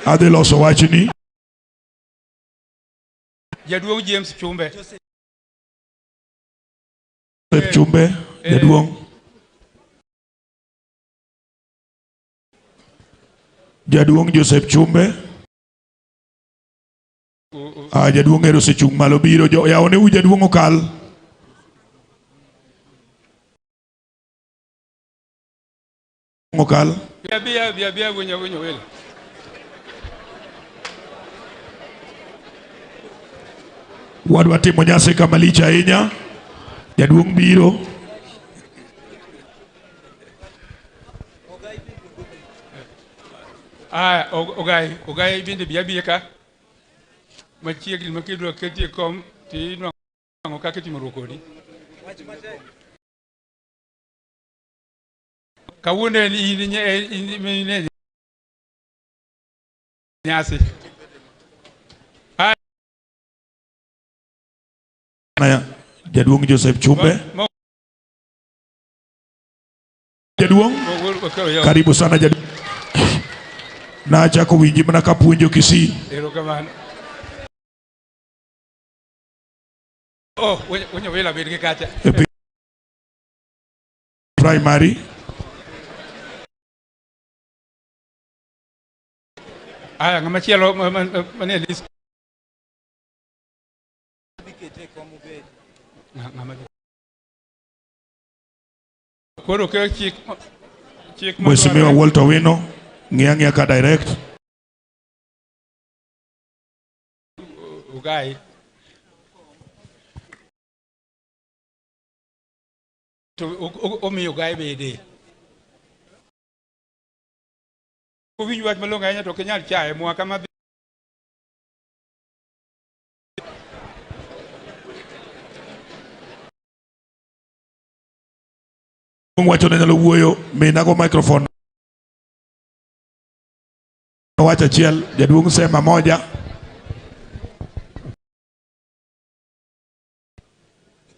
Adhi loso wachni. Jaduong' James Chumbe. Joseph Chumbe, jaduong'. Jaduong' Joseph Chumbe. Ah, jaduong' ero osechung' malo biro. Jo, yawne u jaduong' okal. Okal. Bia bia bia winyo winyo wele. Wadwa timo nyasi kama lich ahinya. Jaduong' biro. Aya, Ogai, Ogai bende bi abiya ka. Machiegni ma kidwa keti e kom to inwang'o kaka itimo kodi. Kawuono en in in e nyasi. Aya, Jaduong' Joseph Chumbe. Jaduong', karibu sana jaduong'. Nachako winji mana kapuonjo Kisii. Erokamano. Oh, winyo wila bed gi kacha. E primary. Aya, ng'ama chielo manie list. Ng'ama Koro ke chik chik Mheshimiwa Walter Wino, ng'iya ng'iya ka direct. Ugai. To omiyo Ugai bede. Owinj wach malong'o ahinya to ok inyal chaye mwaka madhi. Wacho ne nyalo wuoyo, minago microphone. Wach achiel, jaduong' sema moja.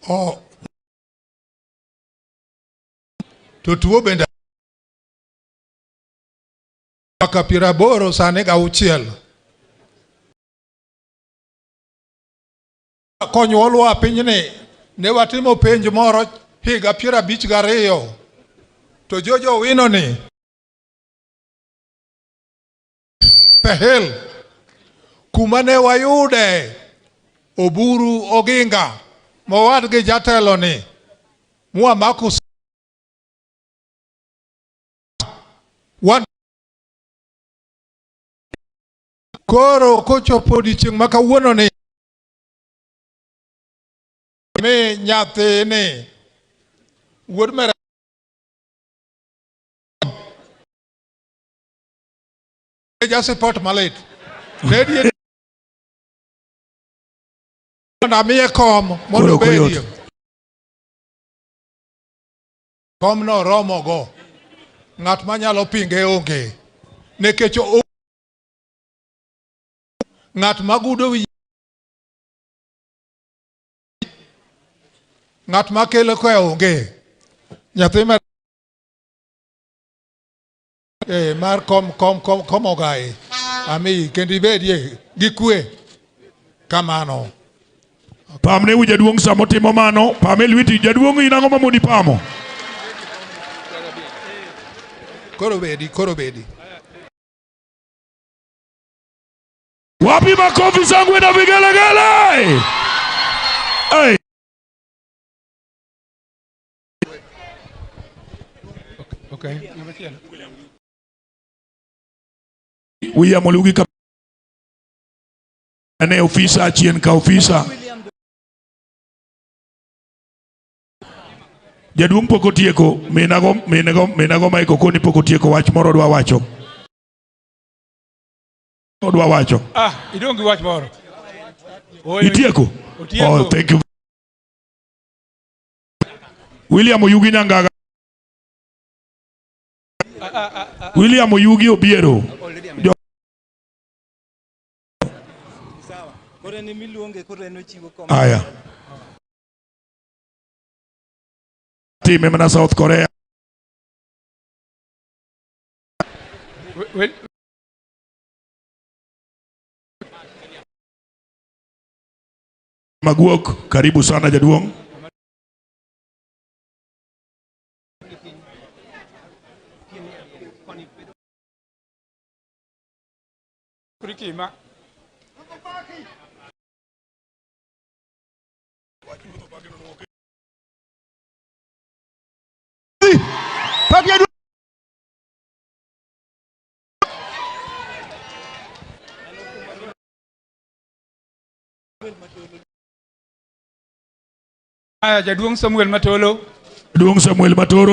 Oh. To tuo bende mwaka piero aboro sani gauchiel. Konyuolwa pinyni ne watimo penj moro higa piero abich gariyo to Jojo Owino ni Pehel kuma ne wayude Oburu Oginga mowadgi jatelo ni mwamako wan koro kochopo odiechieng' ma kawuono ni mi nyathini wuod mera jasipot malit ne die mondo amiye kom mondo Koro ok oyot. obedie komno romogo ng'at manyalo pinge onge nikech ng'at magudo wi ng'at makelo kwe onge nyathi ma mar kom kom kom kom ogai amiyi kendo ibedie gi kwe kamano. Pamne wi jaduong' sama otimo mano, pame lweti. Jaduong' in ang'o mamoni pamo? Koro bedi, koro bedi. Wapi makofi shangwe na vigelegele? Hey. Okay. Ng'ama chielo. William Olugi ka ane ofisa achien ka ofisa. Jaduong' pok otieko, minago minago minago Mike Okoni pok otieko wach moro odwa wacho. Odwa wacho. Ah, idong' gi wach moro. Oyo, Itieko? Otieko. Oh, thank you. William Oyugi Nyangaga. William Oyugi Obiero. Jo Koro en emiluonge, koro en ochiwo kom. Aya. Time mana South Korea. Wel- Maguok, karibu sana jaduong'. Kurikima. Aya, jaduong' Samuel Matolo. Jaduong' Samuel Matoro.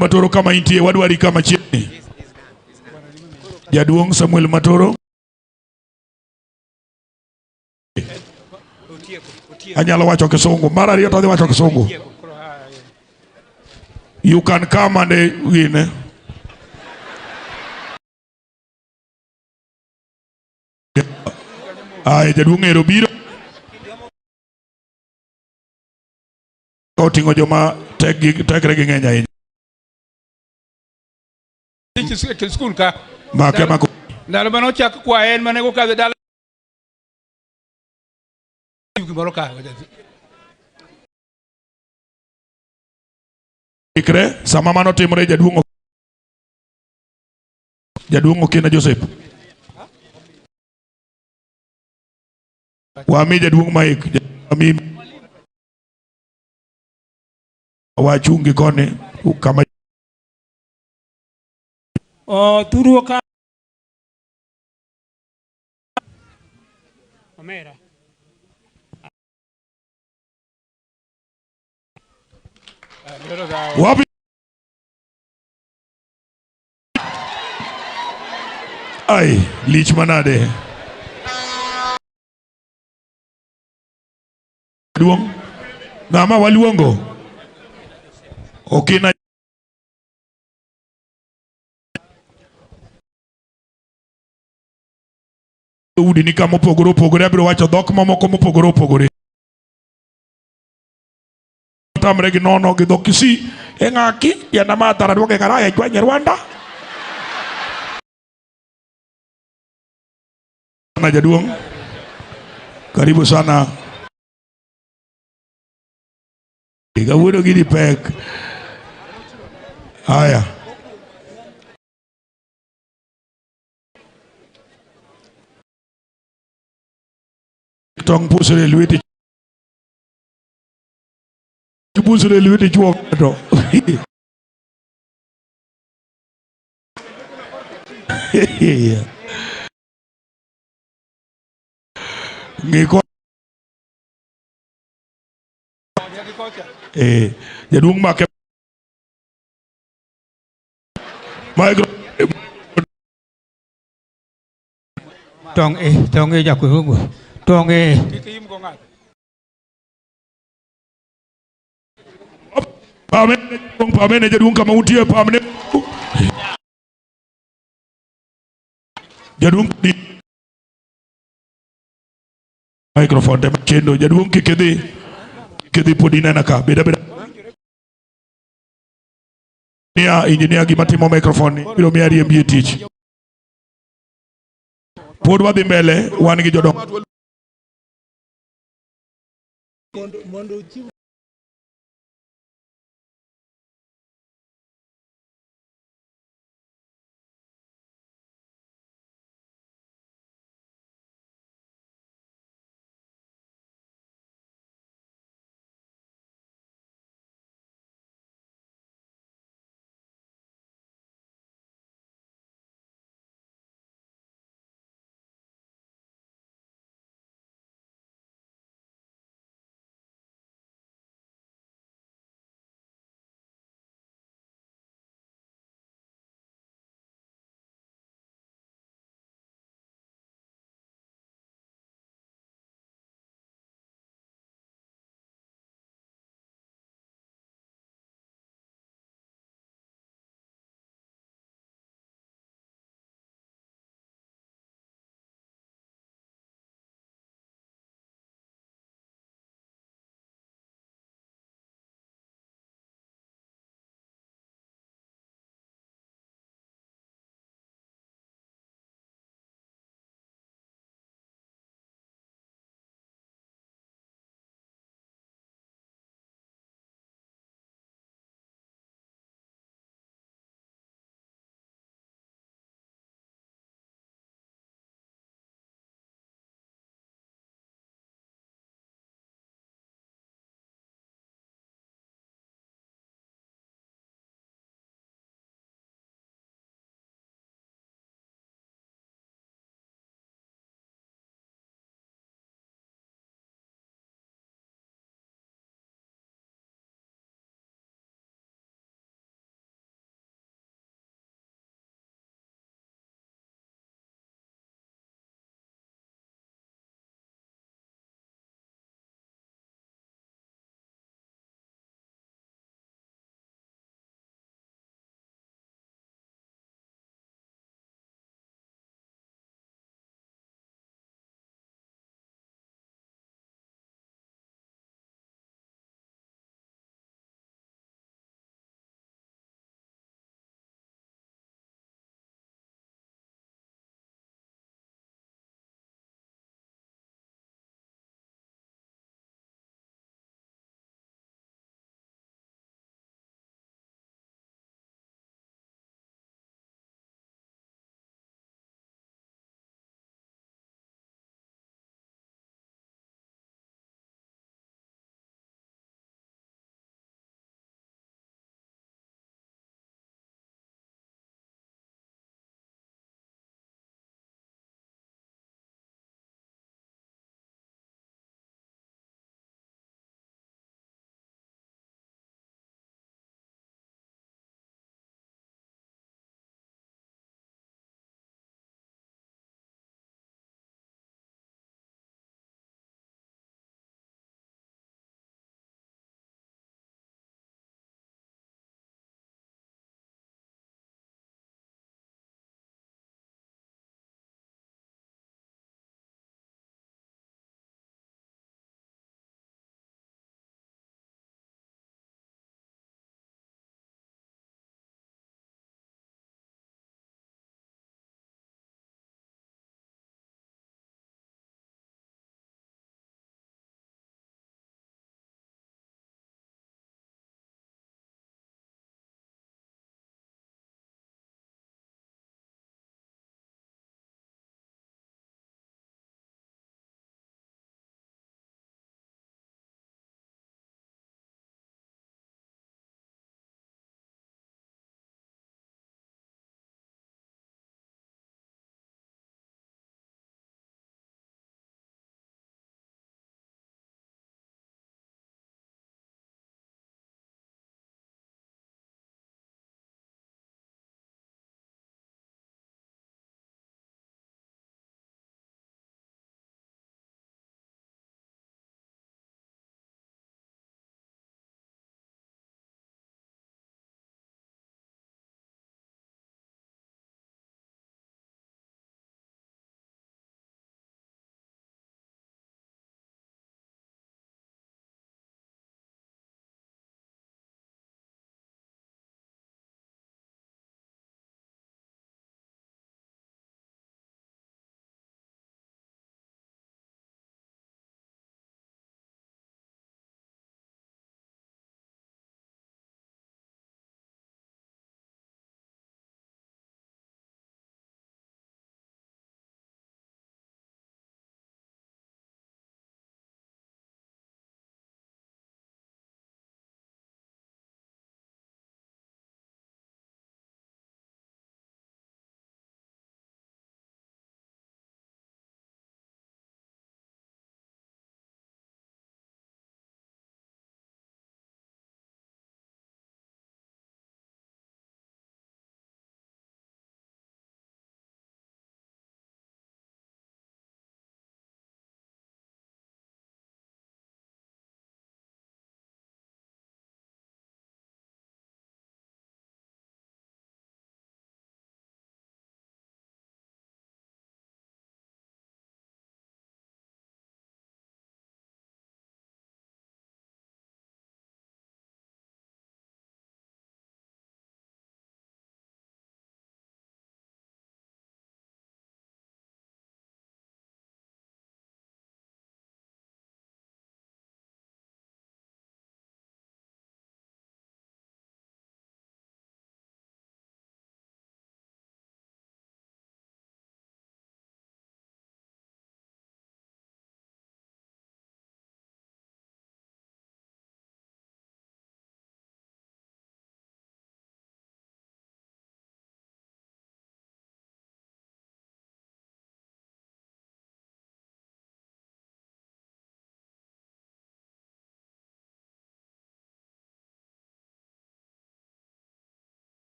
Matoro kama intie, wadwari kama chiegni. Jaduong' Samuel Matoro. Anyalo wacho kisungu. Mar ariyo to adhi wacho kisungu. You can come and gine. Aya, jaduong' ero biro. Oting'o joma tekre gi ng'eny ahinya. E skul ka. Make mako. Ndalo mane ochak kwaye en mane gokadho dala gimoro ka. Ikre, sama mano timore jaduong' jaduong' Okina Joseph. Wami jaduong' Mike, wami wachungi koni kama Thuruo ka omera. Wapi ai lich manade duong' ng'ama waluongo Okina udi ni kama opogore opogore abiro wacho dhok mamoko mopogore opogore tamre gi nono gi dhok Kisii e ng'aki tienda matara duoke karaya chwanye Rwanda na jaduong' karibu sana kawuono gini pek haya tong pusre e lweti pusre e lweti chuo to ng'iko jaduong' make micro Tong e, tong e jakuhungu. Tong e. Kik iim go ng'ato. Pamene jaduong' kama untie pamne jaduong' microphone te kendo jaduong' kik idhi pod inena ka beda beda nia engineer gima timo microphone ni biro miya riembi e tich pod wadhi mbele wan gi jodongo Mondo ochiw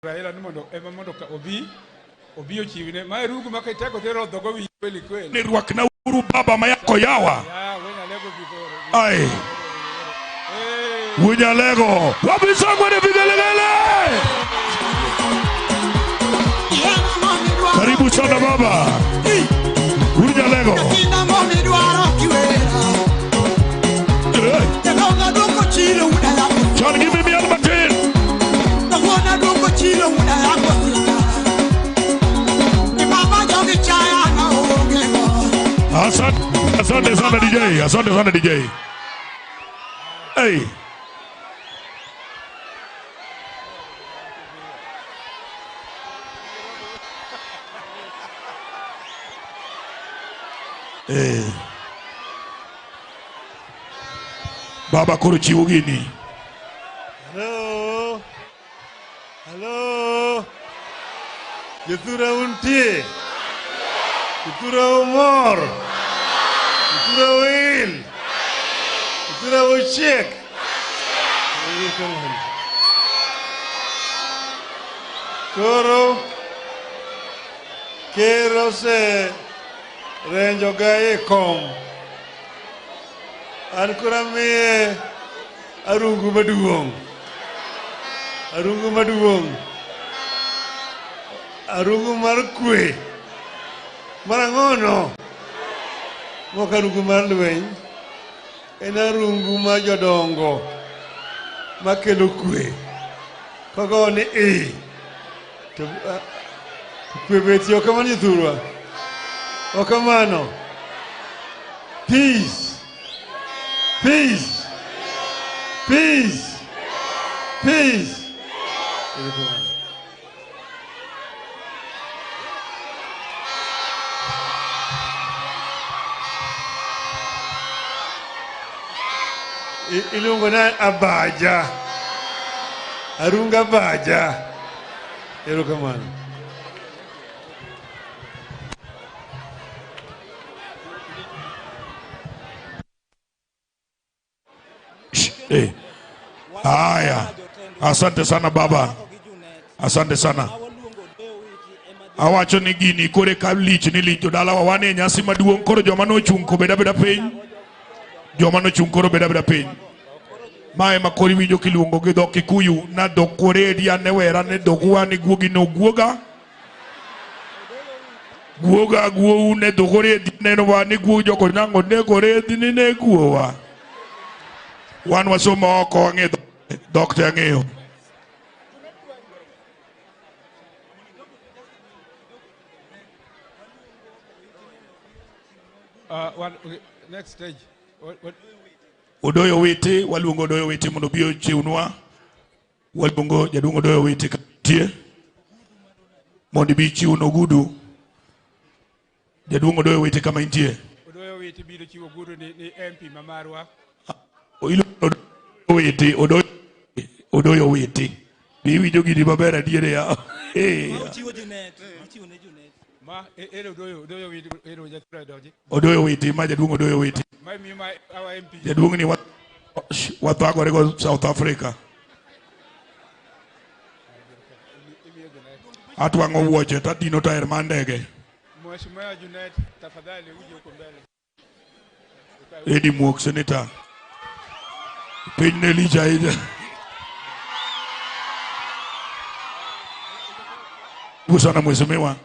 Raila ni mondo ema mondo ka obi obi ochiwne ma rungu ma kiteko to irodho go wi kweli kweli. Ni rwakna uru baba mayako yawa. Ya wenyalego gikoro. Ai. Wunyalego. Wapi shangwe na vigelegele? Karibu sana baba. Wunyalego. Chan give me Albertine. Asante, asante sana DJ, asante sana DJ. Hey. Hey. Baba koro chiwo gini. Hello. Hello. Jothura untie. Jothura umor. Jothura oil. Jothura ochiek. Koro ker ose renjo ga e kom. An koro amiye arungu maduong'. Arungu maduong'. Arungu mar kwe. Mar ang'ono? Mok arungu mar lweny. En arungu mar jodongo makelo kwe. Kogo ni i to kwe betie. Ok kamano jothurwa? Ok kamano. Peace. Peace. Peace. Peace. Iluongo na Abaja. Arunga Abaja. Erokamano. Eh. Haya. Asante sana baba. Asante sana. Awacho ni gini kore ka lich ni lich to dalawa wan e nyasi maduong' koro joma nochung' kobeda beda piny. Joma nochung' koro beda beda piny. Ma ema koro iwinjo kiluongo gi dho Kikuyu na dhok koredi ane wera ne dhogwa ni guogi no guoga. Guoga guou ne dhokoredi neno wa ni guo joko nyango ne koredi ni ne guowa. Wan wasomo oko wang'e dhok te ang'eyo. Next stage. What? Odoyo Witi, waluongo Odoyo Witi mondo obi ochiwnwa. Waluongo jaduong' Odoyo Witi katie mondo ibi ichiwn ogudu. Jaduong' Odoyo Witi kama intie. Odoyo Witi biro chiwo ogudu ni MP ma marwa. Iluongo Odoyo Witi, Odoyo Witi. Bi iwinjo gini maber adier ya. Ochiwo Junet, ochiwo ne Junet. Ma ero Odoyo Witi, ero jathura donji. Odoyo Witi, ma jaduong' Odoyo Witi. Ma miyo ma our MP. Jaduong' ni wathagore go South Africa. Atwang'o wuoche tadino taer mar ndege. Mheshimiwa Junet, tafadhali uje huko mbele. Eddie Muok, senator. Piny ne lich ahinya. Karibu sana mheshimiwa.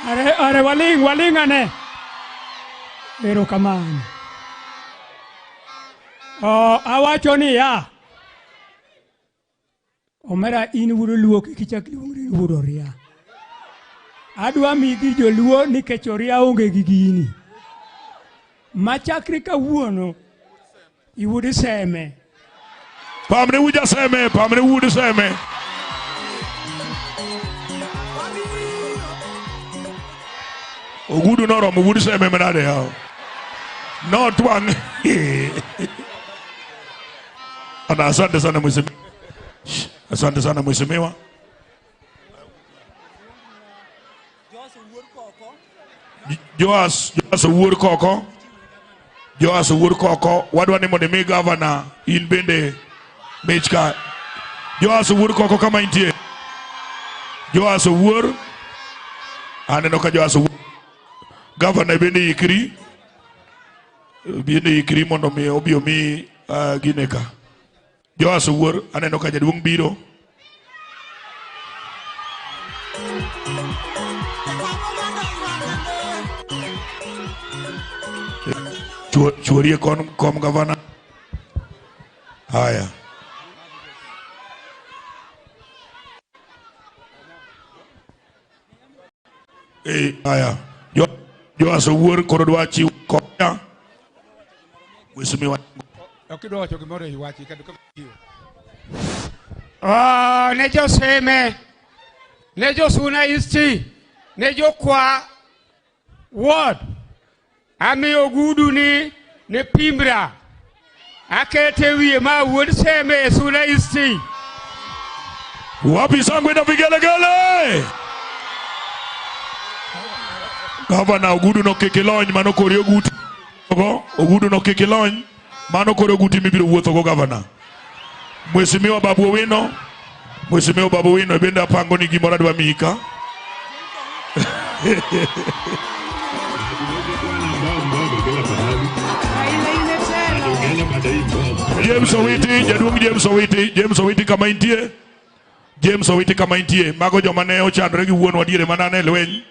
Are are waling waling ane. Erokamano. Awacho niya. Omera in wuod Luo kik ichak iluongri ni wuod Oria. Adwa miyi joluo nikech Oria onge gi gini. Machakre kawuono iwuod Seme. Pamne wuod Seme, pamne wuod Seme. Ogudu noromo wuod Seme manade yao. Notwang'. Ana asante sana mheshimiwa. Asante sana mheshimiwa. Joas, Joas owuor koko. Joas owuor koko. Wadwa ni mondo imi gavana in bende mich ka. Joas owuor koko kama intie. Joas owuor. Aneno ka Joas owuor. Gavana bende ikri. Bende ikri mondo mi obi omi gine ka. Joas owuor, aneno ka jaduong' biro. Chuorie kom gavana. Haya. Haya. Joas owuor koro dwa chiwo konya. Mheshimiwa. Ok idwa wacho gimoro e wachi kendo ka chiwo. Oh, ne joseme, ne josuna isti, ne jokwa ward. Amiyo ogudu ni ne pimbra. Akete wiye ma wuod seme e suna isti. Wapi shangwe na vigelegele? Gavana ogudu no kik ilony mano kori ogutu. Ogudu no kik ilony mano kori oguti mibiro wuothogo gavana. Mheshimiwa Babu Owino, Mheshimiwa Babu Owino bende apango ni gimoro adwa miyi ka. James Owiti, jaduong' James Owiti, James Owiti kama intie. James Owiti kama intie. Mago joma ne ochandore gi wuonwa diere mana ne lweny.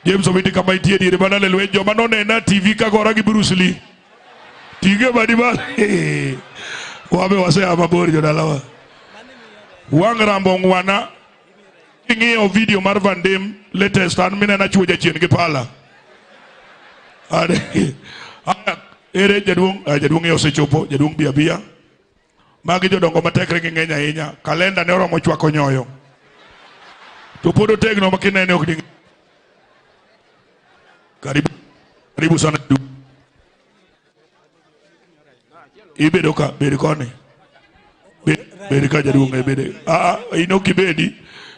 James Owiti kama intie diere mana ne lweny. Joma nonena TV ka gora gi Bruce Lee. Tige badi ba. Wabe wasea mabor jodalawa. Wang' rambo ng'wana. Ing'iyo video mar Van Damme latest an minena chuo jachien gi pala. Ere jaduong', jaduong' osechopo, jaduong' bi abia. Magi jodongo matekre gi ng'eny ahinya. Kalenda ne oromo chwako nyoyo. To pod otegno ma kinene ok ding. Karibu, karibu sana jaduong'. Ibedo ka, bed koni. Bed ka jaduong' bed. In ok ibedi.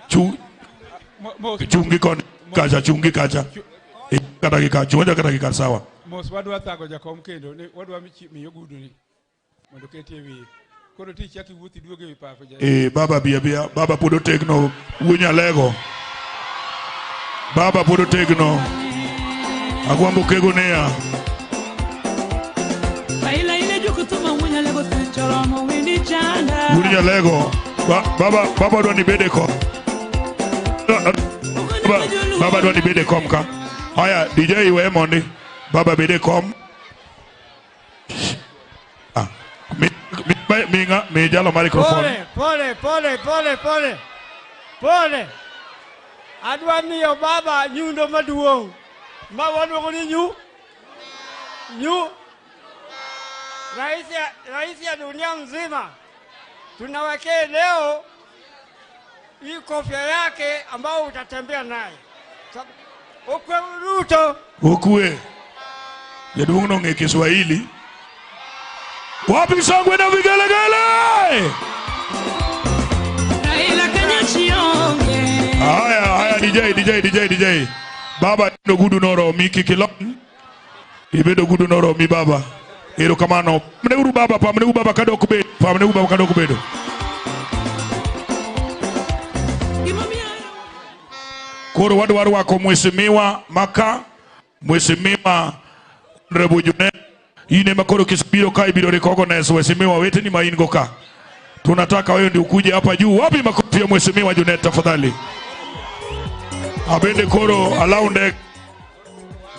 Chungi koni kacha, chungi kacha. Kata gi kacha, chunga kata gi kacha sawa. Mos wadwa thago jakom kendo, ne wadwa miyo ogudu ni mondo oketie wiye. Koro ti chak iwuoth iduogo e wi pap. Baba bia bia, baba pod otegno, wuo Nyalego. Baba pod otegno. Agwambo kego niya. Wuo Nyalego. Baba, baba dwa ni bede kom. Baba dwa ni bede kom ka. Haya, DJ we mondi. Baba bede kom. Mi jalo microphone. Pole, pole, pole, pole, pole. Adwa miyo baba nyundo maduong'. Ma waluongo ni nyu. Rais ya dunia mzima. Tunawekea leo hii kofia yake ambao utatembea naye. Okwe Ruto. Okwe. Jaduong' nong'e Kiswahili. Wapi shangwe na vigelegele? Haya, haya DJ, DJ, DJ, DJ. Baba ogudu noromi kik ilony. Ibedo ogudu noromi baba. Erokamano. Pamneuru baba, pamneuru baba kadok bedo. Pamneuru baba kadok bedo. Koro wadwa rwako mheshimiwa Maka, mheshimiwa Honorable Junet. In ema koro kisibiro ka ibiro recognize mheshimiwa weteni ma in go ka. Tunataka wewe ndio ukuje hapa juu. Wapi makofi ya mheshimiwa Junet tafadhali? Abende koro allow ndege.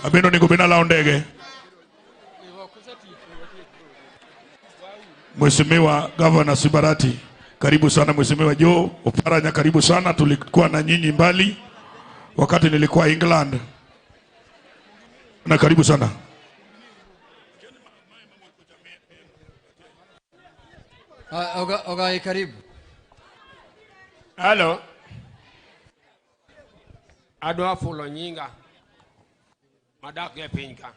Abende onego bed allow ndege. Mheshimiwa Governor Sibarati, karibu sana. Mheshimiwa Joe Oparanya, karibu sana. Tulikuwa na nyinyi mbali wakati nilikuwa England. Na karibu sana. Ogai, karibu. Hello. Adwa fulo nyinga madak e piny ka.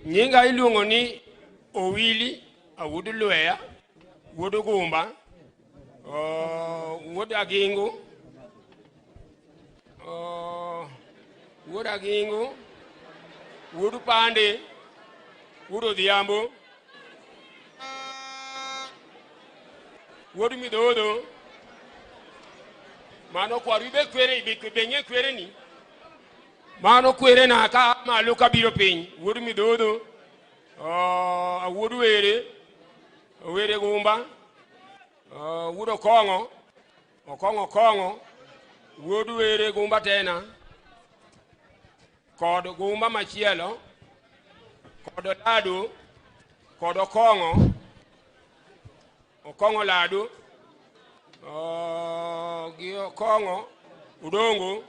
Nyinga iluongo ni Owili Awuod Lweya, wuod Gumba, wuod Agingu, Wuod Agingo, wuod Pande, wuod Odhiambo, wuod Midhodho, mano kwaru ibe kwere ibe ng'e kwereni. Mano kwerena ka malo kabiro piny, wuod Midhodho, wuod Were, Were Gumba, wuod Okong'o, Okong'o Kong'o, wuod Were Gumba tena, kod Gumba machielo, kod Lado, kod Okong'o, Okong'o Lado, gi Okong'o, Odongo,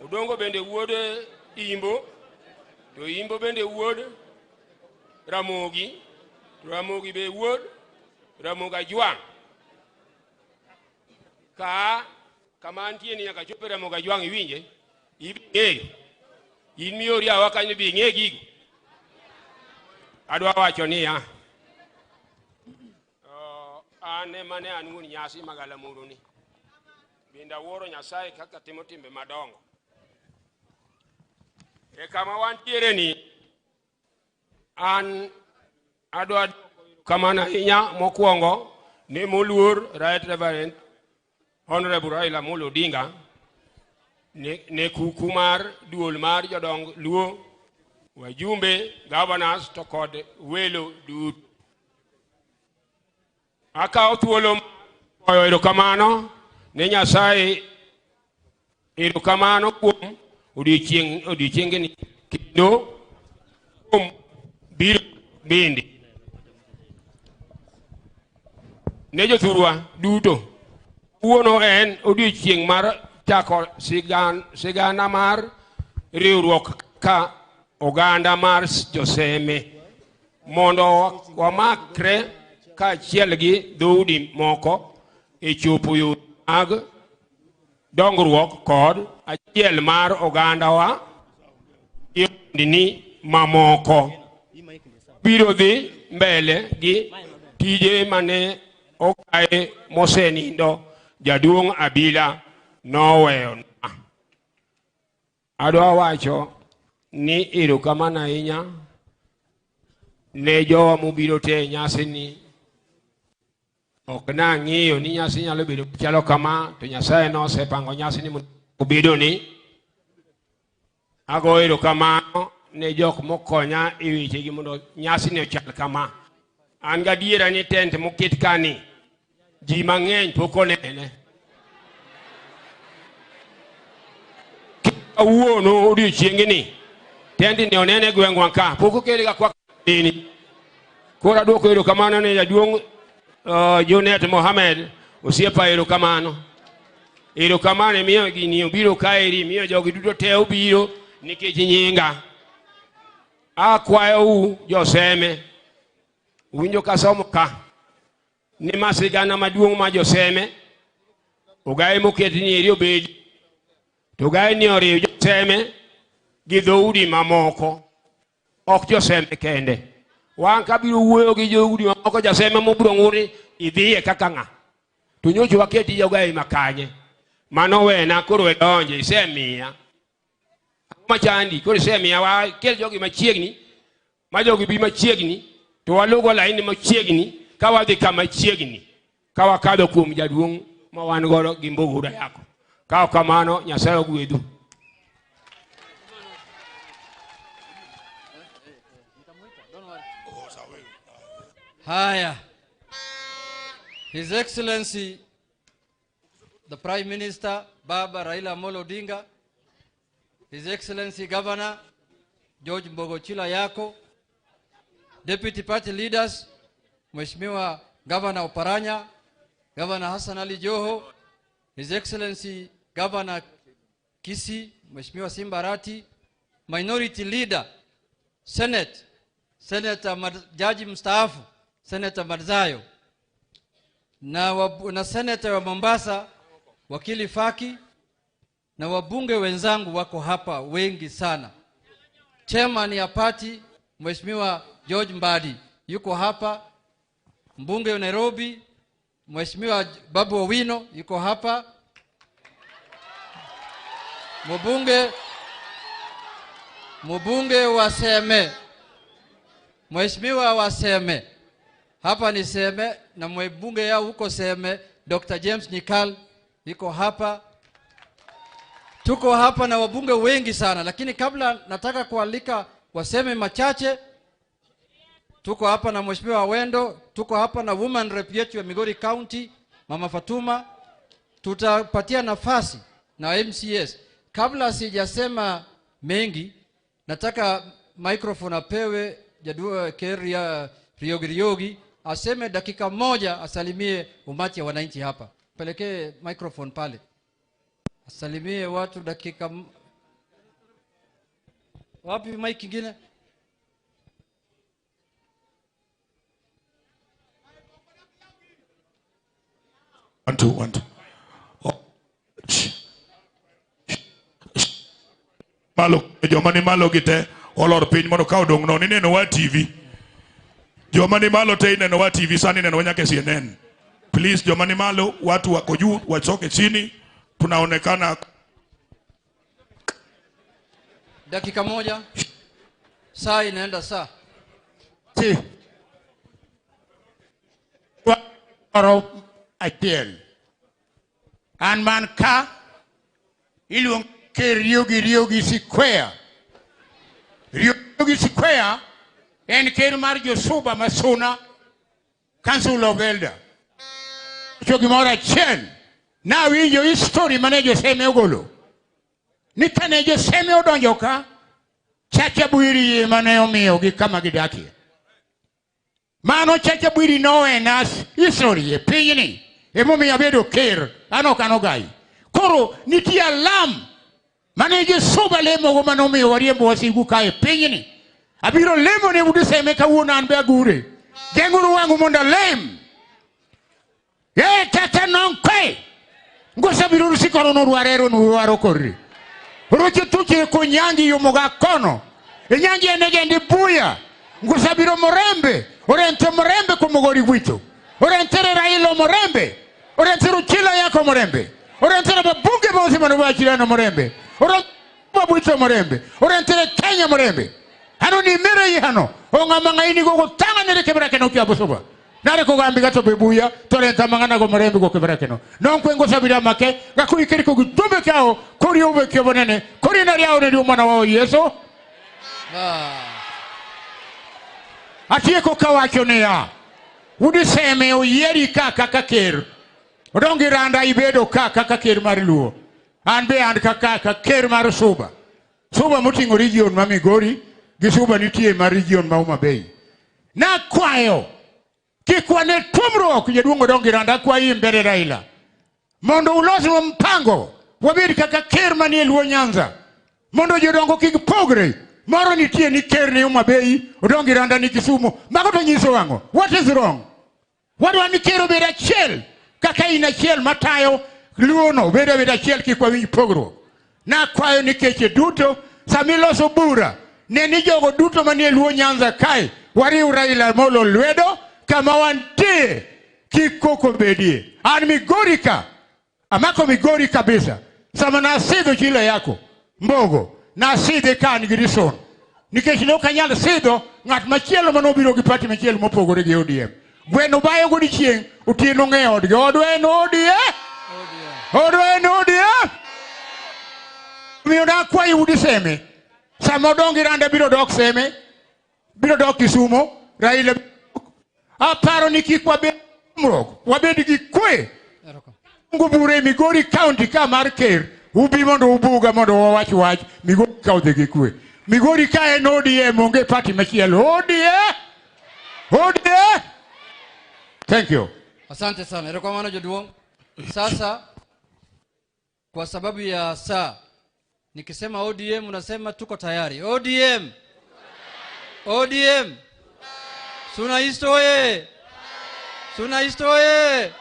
Odongo bende wuod Imbo, to Imbo bende wuod Ramogi, to Ramogi be wuod Ramogi Ajwang'. Ka kama antie ni nyaka chop e Ramogi Ajwang' iwinje, ibi ng'eyo. In miori awa kanyo bi ing'e gigo. Adwa wacho niya, an ema ne an wuon nyasi magalamoro ni. Bende awuoro Nyasaye kaka timo timbe madongo. E kama wantiere ni, an adwa kamano ahinya mokwongo ne moluor Right Reverend Honorable Raila Amolo Odinga ne kuku mar duol mar jodong Luo, wajumbe, governors to kod welo duto. Akawo thuolo goyo erokamano ne Nyasaye, erokamano kuom odiechiengni kendo kuom biro bende. Ne jothurwa duto, kawuono en odiechieng' mar chako sigana mar riwruok ka oganda mar joseme mondo wamakre kaachiel gi dhoudi moko e chopo yore mag dongruok kod achiel mar ogandawa gi ogendini mamoko. Biro dhi mbele gi tije mane okae mosenindo jaduong' Abila noweyonwa. Adwa wacho ni erokamano ahinya ne jowa mobiro te e nyasini. Ok nang'iyo ni nyasi nyalo bedo machalo kama, to Nyasaye nosepango nyasini mondo obedo ni. Ago erokamano ne jok mokonya e wechegi mondo nyasini ochal kama. An gadiera ni tent moket kani, ji mang'eny pok onene. Kawuono odiochieng'ni, tendni onene gweng'wa ka, pok okele ga kwa nini. Koro aduoko erokamano ne jaduong' Junet Mohamed, osiepa erokamano. Erokamano imiyo gini obiro kaeri, imiyo jogi duto te obiro nikech nyinga. Akwayou joseme, uwinjo kasomo ka, ni ma sigana maduong' ma joseme, ogaye moket ni eri obedi, to ogaye ni oriw joseme gi dhoudi mamoko, ok joseme kende. Wan kabiro wuoyo gi joudi mamoko, jaseme mobiro ng'ur ni idhiye kaka ng'a. To nyocha waketi jogaye makanye. Mano wena koro edonje, isemiya. Ang'o machandi? Koro isemiya wa kel jogi machiegni, ma jogi bi machiegni, to walugo laini machiegni, ka wadhi kama chiegni, ka wakadho kuom jaduong' ma wan godo gi Mbugua yako. Ka ok kamano, Nyasaye ogwedhu. Haya. His Excellency, the Prime Minister, Baba Raila Amolo Odinga, His Excellency Governor, George Mbogo Ayacko, Deputy Party Leaders, Mheshimiwa Governor Oparanya, Governor Hassan Ali Joho, His Excellency Governor Kisii, Mheshimiwa Simba Arati, Minority Leader, Senate, Senator Jaji mstaafu, Senator Madzayo, na Senator wa Mombasa, Wakili Faki, na wabunge wenzangu wako hapa wengi sana. Chairman ya party Mheshimiwa George Mbadi yuko hapa, mbunge wa Nairobi Mheshimiwa Babu Owino yuko hapa. Mbunge wa Seme, Mheshimiwa wa Seme, hapa ni Seme na mbunge yao huko Seme, Dr. James Nyikal yuko hapa. Tuko hapa na wabunge wengi sana, lakini kabla nataka kualika waseme machache. Tuko hapa na Mheshimiwa Wendo, tuko hapa na woman rep yetu ya Migori County, Mama Fatuma. Tutapatia nafasi na MCS. Kabla sijasema mengi, nataka microphone apewe Jadua Keria Riogi Riogi aseme dakika moja, asalimie umati wa wananchi hapa. Pelekee microphone pale, asalimie watu dakika. Wapi mic ingine? One, two, one, two. Oh. Malo, joma ni malo gite olor piny mondo ka odong' nono ineno wa TV. Joma ni malo te ineno wa TV sani, ineno nyaka CNN. Please, joma ni malo, watu wako juu wachoke chini, tunaonekana. Dakika moja, saa inaenda saa. Si. Oro achiel. An man ka iluongo ke Riogi Riogi Square. Riogi Square en ker mar Josuba Masuna, Council of Elder. Wacho gimoro achiel. Nawinjo history mane Joseme ogolo. Ni kane Joseme odonjo ka, Chacha Bwiri mane omiyogi kama gidakie. Mano Chacha Bwiri nowena history e pinyni. Emomiyo abedo ker, an ok an ogai. Koro nitie alam mane Josuba lemogo manomiyo wariembo wasigu ka e pinyni. Abiro lemo ne udi Seme kawuono an be agure. Geng'uru wang'u mondo alem. E tata nonkwe. Ngosa sikoro norwarero nuwaro korri. Roche tuche konyangi yomoga kono. Enyangi enegendi buya. Ngusabiro morembe. Orente morembe kumogori gwito. Orentere Raila morembe. Orentere Chila yako morembe. Orentere babunge bosi manubachirano morembe. Orentere babwito morembe. Orentere Kenya morembe. Hano ni mere yihano. Onga mangaini gogo tanga nere kebra keno kia busoba. Nare kogambi gato bebuya, torenta mangana go morembe go kebra keno. Nonkwe ngosabira make, gakuikeri kogutumbe kyao, kori ube kyobonene, kori nari ao neri umwana wao Yesu. Atieko kawacho niya. Udi Seme oyieri ka kaka ker. Odongi Randa ibedo ka kaka ker mar Luo. An be an kaka ker mar Suba. Suba moting'o region ma Migori, gi Suba nitie mar region ma Homa Bay. Nakwayo kik wane tuomruok jaduong' Odongi Randa, akwayi mbele Raila mondo ulosnwa mpango wabed kaka ker manie Luo Nyanza, mondo jodongo kik pogre. Moro nitie ni ker ni Homa Bay, Odongi Randa ni Kisumu. Mago to nyiso ang'o? What is wrong? Wadwa ni ker obed achiel kaka in achiel matayo Luo no, obed abeda achiel kik wawinj pogruok. Nakwayo nikech duto samiloso bura ne ni jogo duto manie Luo Nyanza kae wariw Raila Amolo lwedo kama wantie, kik koko bedie. An Migori ka, amako Migori kabisa. Sama nasidho chila yako Mbogo, nasidhe ka an gi rison. Nikech ne ok anyal sidho ng'at machielo manobiro gi party machielo mopogore gi ODM. Gweno bayo godiechieng', otieno ng'e odgi. Odwa en ODM. Odwa en ODM. Omiyo nakwayo udi Seme. Sama Odongi Randa biro dok Seme, biro dok Kisumo, Raila aparo ni kik wabed mrok, wabed gi kwe. Mungu bure Migori County ka mar ker, ubi mondo ubuga mondo wawach wach, Migori ka odhi gi kwe. Migori ka en ODM, onge party machielo. ODM! ODM! Thank you. Asante sana. Erokamano jaduong'. Sasa kwa sababu ya saa, nikisema ODM unasema tuko tayari. ODM. ODM. Suna East oye. Suna East oye.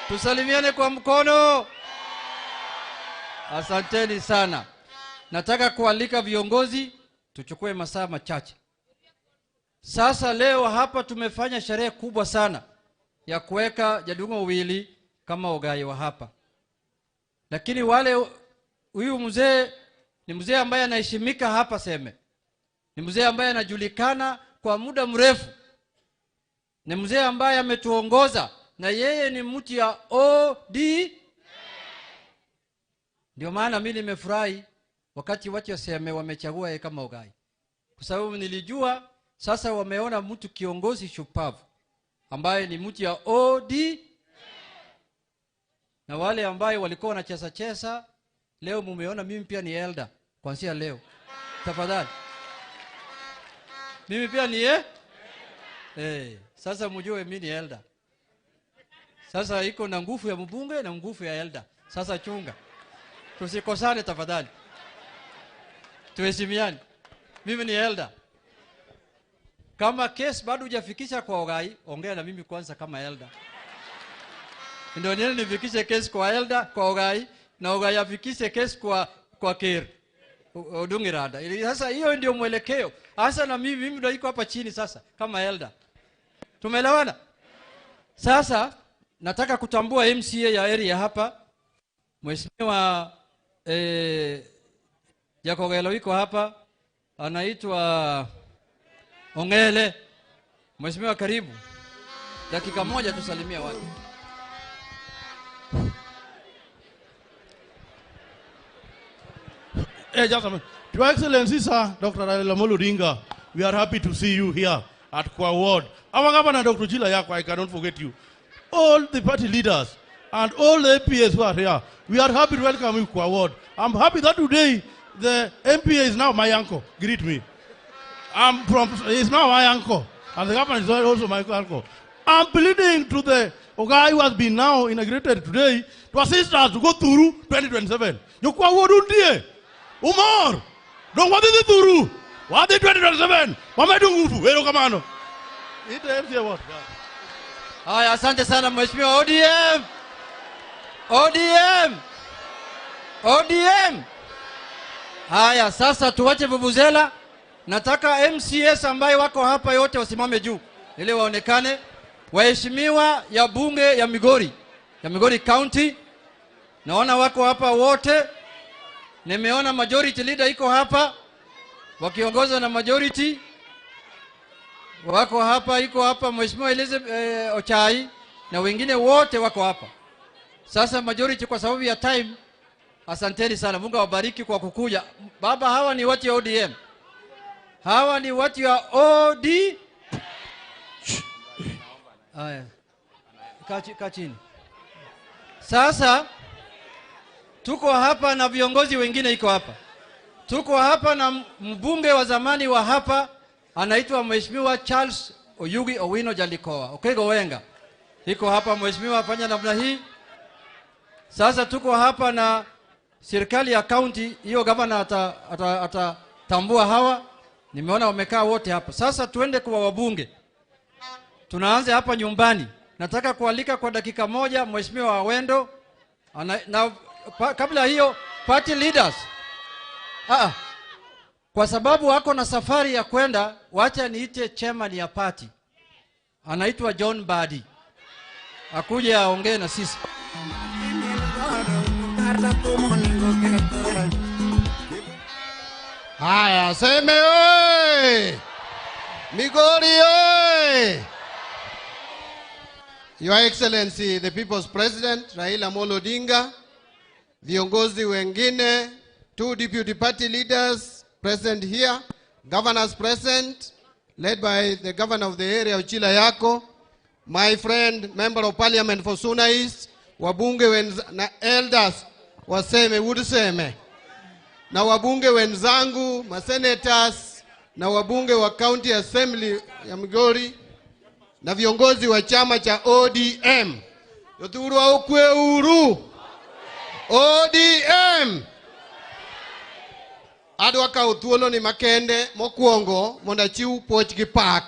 Tusalimiane kwa mkono. Asanteni sana. Nataka kualika viongozi tuchukue masaa machache. Sasa leo hapa tumefanya sherehe kubwa sana ya kuweka Jadung'o Owili kama ogai wa hapa. Lakini wale huyu mzee Ni mzee ambaye anaheshimika hapa Seme. Ni mzee ambaye anajulikana kwa muda mrefu. Ni mzee ambaye ametuongoza na yeye ni mtu ya OD. Ndio maana mimi nimefurahi wakati watu wa Seme wamechagua yeye kama Ogai. Kwa sababu nilijua sasa wameona mtu kiongozi shupavu ambaye ni mtu ya OD. Na wale ambaye walikuwa wanacheza cheza, leo mumeona mimi pia ni elder kuanzia leo. Tafadhali. Mimi pia ni sasa mjue mimi ni elder. Sasa iko na nguvu ya mbunge na nguvu ya elder. Sasa chunga. Tusikosane tafadhali. Tuheshimiane. Mimi ni elder. Kama case bado hujafikisha kwa Ogai, ongea na mimi kwanza kama elder. Ndio niende nifikishe case kwa elder, kwa Ogai, na Ogai afikishe case kwa Ker Odungi Randa. Sasa hiyo ndio mwelekeo. Hasa na mimi ndio iko hapa chini sasa kama elder. Tumeelewana? Sasa nataka kutambua MCA ya area hapa. Mheshimiwa Jakogelo iko hapa, anaitwa Ongele. Mheshimiwa karibu. Dakika moja tusalimia watu. Hey, just a minute. Your Excellency, sir, Dr. Raila Amolo Odinga, we are happy to see you here at Kwa Ward. Our governor, Dr. Chila Yako, I cannot forget you. All the party leaders and all the MPs who are here, we are happy to welcome you, Kwa Ward. I'm happy that today the MPA is now my uncle. Greet me. He's now my uncle, and the governor is also my uncle. I'm pleading to the Ogai who has been now inaugurated today to assist us to go through 2027. Kwa Ward undie. Umar, don't want it through. What the 2027? Wamedu nguvu, wero kamano. Ite MCA what? Haya, asante sana Mheshimiwa ODM. ODM. ODM. Haya, sasa tuwache vuvuzela. Nataka MCS ambaye wako hapa yote wasimame juu ili waonekane. Waheshimiwa ya bunge ya Migori, ya Migori County, naona wako hapa wote. Nimeona majority leader iko hapa wakiongozwa na majority wako hapa, iko hapa Mheshimiwa Elizabeth Ochai na wengine wote wako hapa. Sasa majority kwa sababu ya time, asanteni sana. Mungu awabariki kwa kukuja. Baba, hawa ni watu ya ODM. Hawa ni watu ya OD. Haya. Kaa chini. Sasa tuko hapa na viongozi wengine iko hapa. Tuko hapa na mbunge wa zamani wa hapa anaitwa Mheshimiwa Charles Oyugi Owino Jalikoa. Okego Wenga. Iko hapa mheshimiwa, fanya namna hii. Sasa tuko hapa na serikali ya county, hiyo governor atatambua hawa. Nimeona wamekaa wote hapa. Sasa tuende kwa wabunge. Tunaanza hapa nyumbani. Nataka kualika kwa dakika moja Mheshimiwa Awendo. Kabla hiyo party leaders. Kwa sababu wako na safari ya kwenda, wacha niite chairman ya party. Anaitwa John Badi. Akuje aongee na sisi. Haya, Seme oye! Migori oye! Your Excellency, the People's President, Raila Amolo Odinga, viongozi wengine, two deputy party leaders present here, governors present, led by the governor of the area of Chila Yako, my friend, member of parliament for Suna East, wabunge na elders waseme Wuduseme, na wabunge wenzangu, masenators, na wabunge wa county assembly ya Migori, na viongozi wa chama cha ODM. Yothuru aukwe uru. ODM. Adwa kawo thuolo ni makende mokwongo mondo achiw puoch gi pak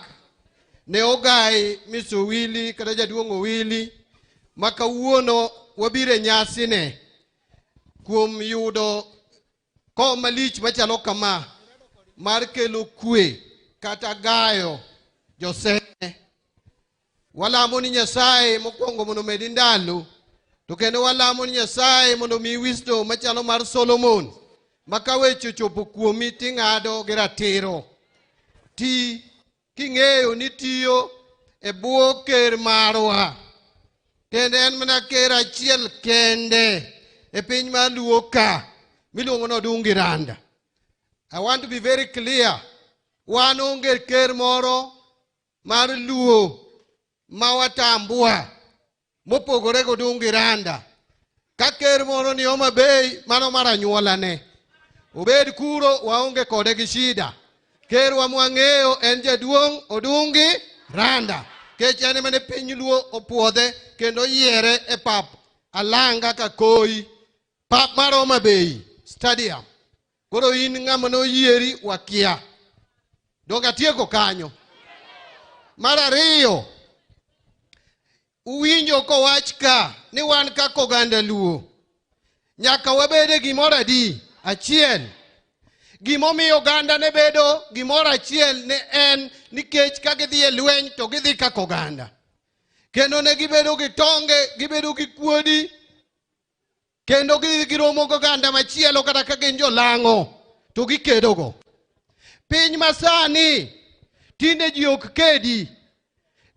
ne Ogai Mr. Owili kata jaduong' Owili ma kawuono wabiro e nyasine kuom yudo kom malich machalo kama mar kelo kwe kata gayo joseme. Walamo ni Nyasaye mokwongo mondo omedi ndalo, to kendo walamo ni Nyasaye mondo omi wisdom machalo mar Solomon Ma ka weche ochopo kuomi ting'ado gi ratiro. Ti king'eyo ni tiyo e bwo ker marwa. Kendo en mana ker achiel kende e piny mar Luo ka miluongo ni Odungi Randa. I want to be very clear. Wan onge ker moro mar Luo ma watambua mopogore gi Odungi Randa. Ka ker moro ni Homa Bay, mano mar anyuolane. Obed kuro waonge kode gi shida. Kerwa mwang'eyo en jaduong' Odungi Randa. Kech en ema ne piny Luo opuodhe kendo oyiere e pap Alanga Kakoi, pap mar Homa Bay Stadium. Koro in ng'ama noyieri wakia. Donge atieko kanyo. Mar ariyo, uwinjo kowach ka ni wan kaka oganda Luo nyaka wabed e gimoro adi? Achiel. Gimomiyo oganda ne bedo gimoro achiel ne en nikech ka gidhi e lweny to gidhi kaka oganda. Kendo ne gibedo gi tonge, gibedo gi kuodi, kendo gidhi giromo gi oganda machielo kata ka gin jolang'o to gikedogo. Piny masani tinde ji ok kedi.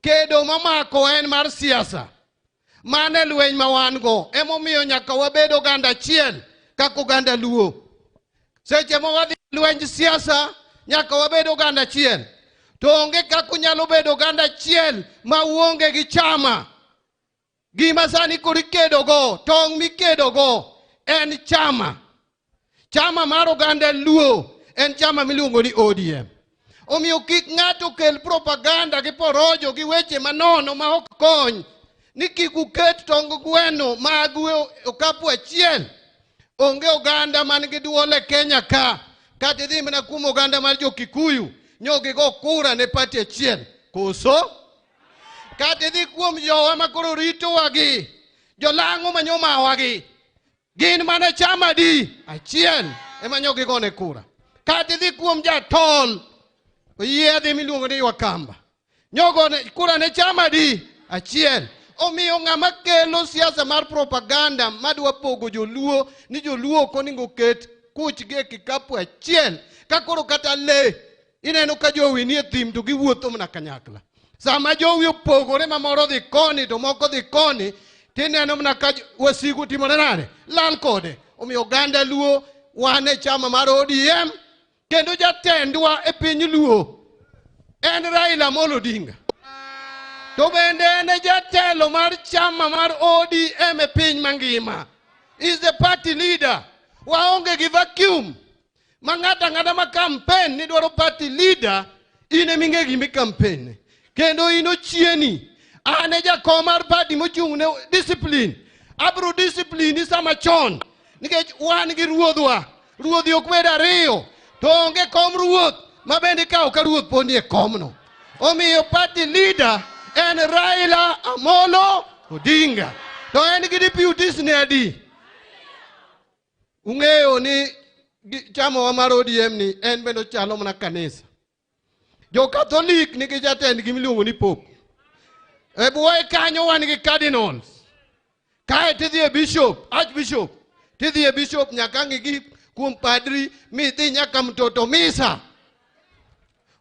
Kedo mamako en mar siasa. Mano e lweny ma wan go. Emomiyo nyaka wabed oganda achiel kaka oganda Luo. Seche ma wadhi lwenj siasa nyaka wabed oganda achiel. To onge kaka unyalo bedo oganda achiel ma uonge gi chama. Gima sani koro ikedogo, tong' mikedogo en chama. Chama mar oganda Luo en chama miluongo ni ODM. Omiyo kik ng'ato kel propaganda gi porojo gi weche manono ma ok kony ni kik uket tong gweno magu e okapu achiel. Onge oganda man gi duol e Kenya ka. Kata idhi mana kuom oganda mar jo Kikuyu, nyo gigo kura ne party achiel. Koso? Kata idhi kuom jowa ma koro ritowa gi, jolang'o ma nyomawagi, gin mana chama adi? Achiel ema nyo gigone kura. Kata idhi kuom jatol, oyiedhi miluongo ni Wakamba, nyogone kura ne chama adi? Achiel. Omiyo ng'ama kelo siasa mar propaganda madwa pogo joluo ni joluo ok onego oket kuchgi e kikapu achiel, ka koro kata lee ineno ka jowi nie thim to giwuotho mana kanyakla. Sama jowi opogore ma moro dhi koni to moko dhi koni, tineno mana ka wasigu timore nade? Lal kode. Omiyo oganda Luo wan e chama mar ODM kendo jatendwa e piny Luo en Raila Amolo Odinga. To bende en e jatelo mar chama mar ODM e piny mangima. Is the party leader. Waonge gi vacuum ma ng'ato ang'ata ma campaign ni dwaro party leader, in ema ing'e gima i campaign. Kendo in ochieni. An e jakom mar party mochung' ne discipline. Abro discipline sama chon nikech wan gi ruodhwa. Ruodhi ok bed ariyo to onge kom ruoth ma bende ikawo ka ruoth pod nie komno. Omiyo party leader en Raila Amolo Odinga. To en gi deputies ne adi? Ung'eyo ni chamawa mar ODM ni en bende ochalo mana kanisa. Jo Catholic nigi jatendgi miluongo ni Pope. E bwoye kanyo wan gi cardinals. Kae tidhi e bishop, archbishop, tidhi e bishop nyaka ang' igi kuom padri midhi nyaka mtoto misa.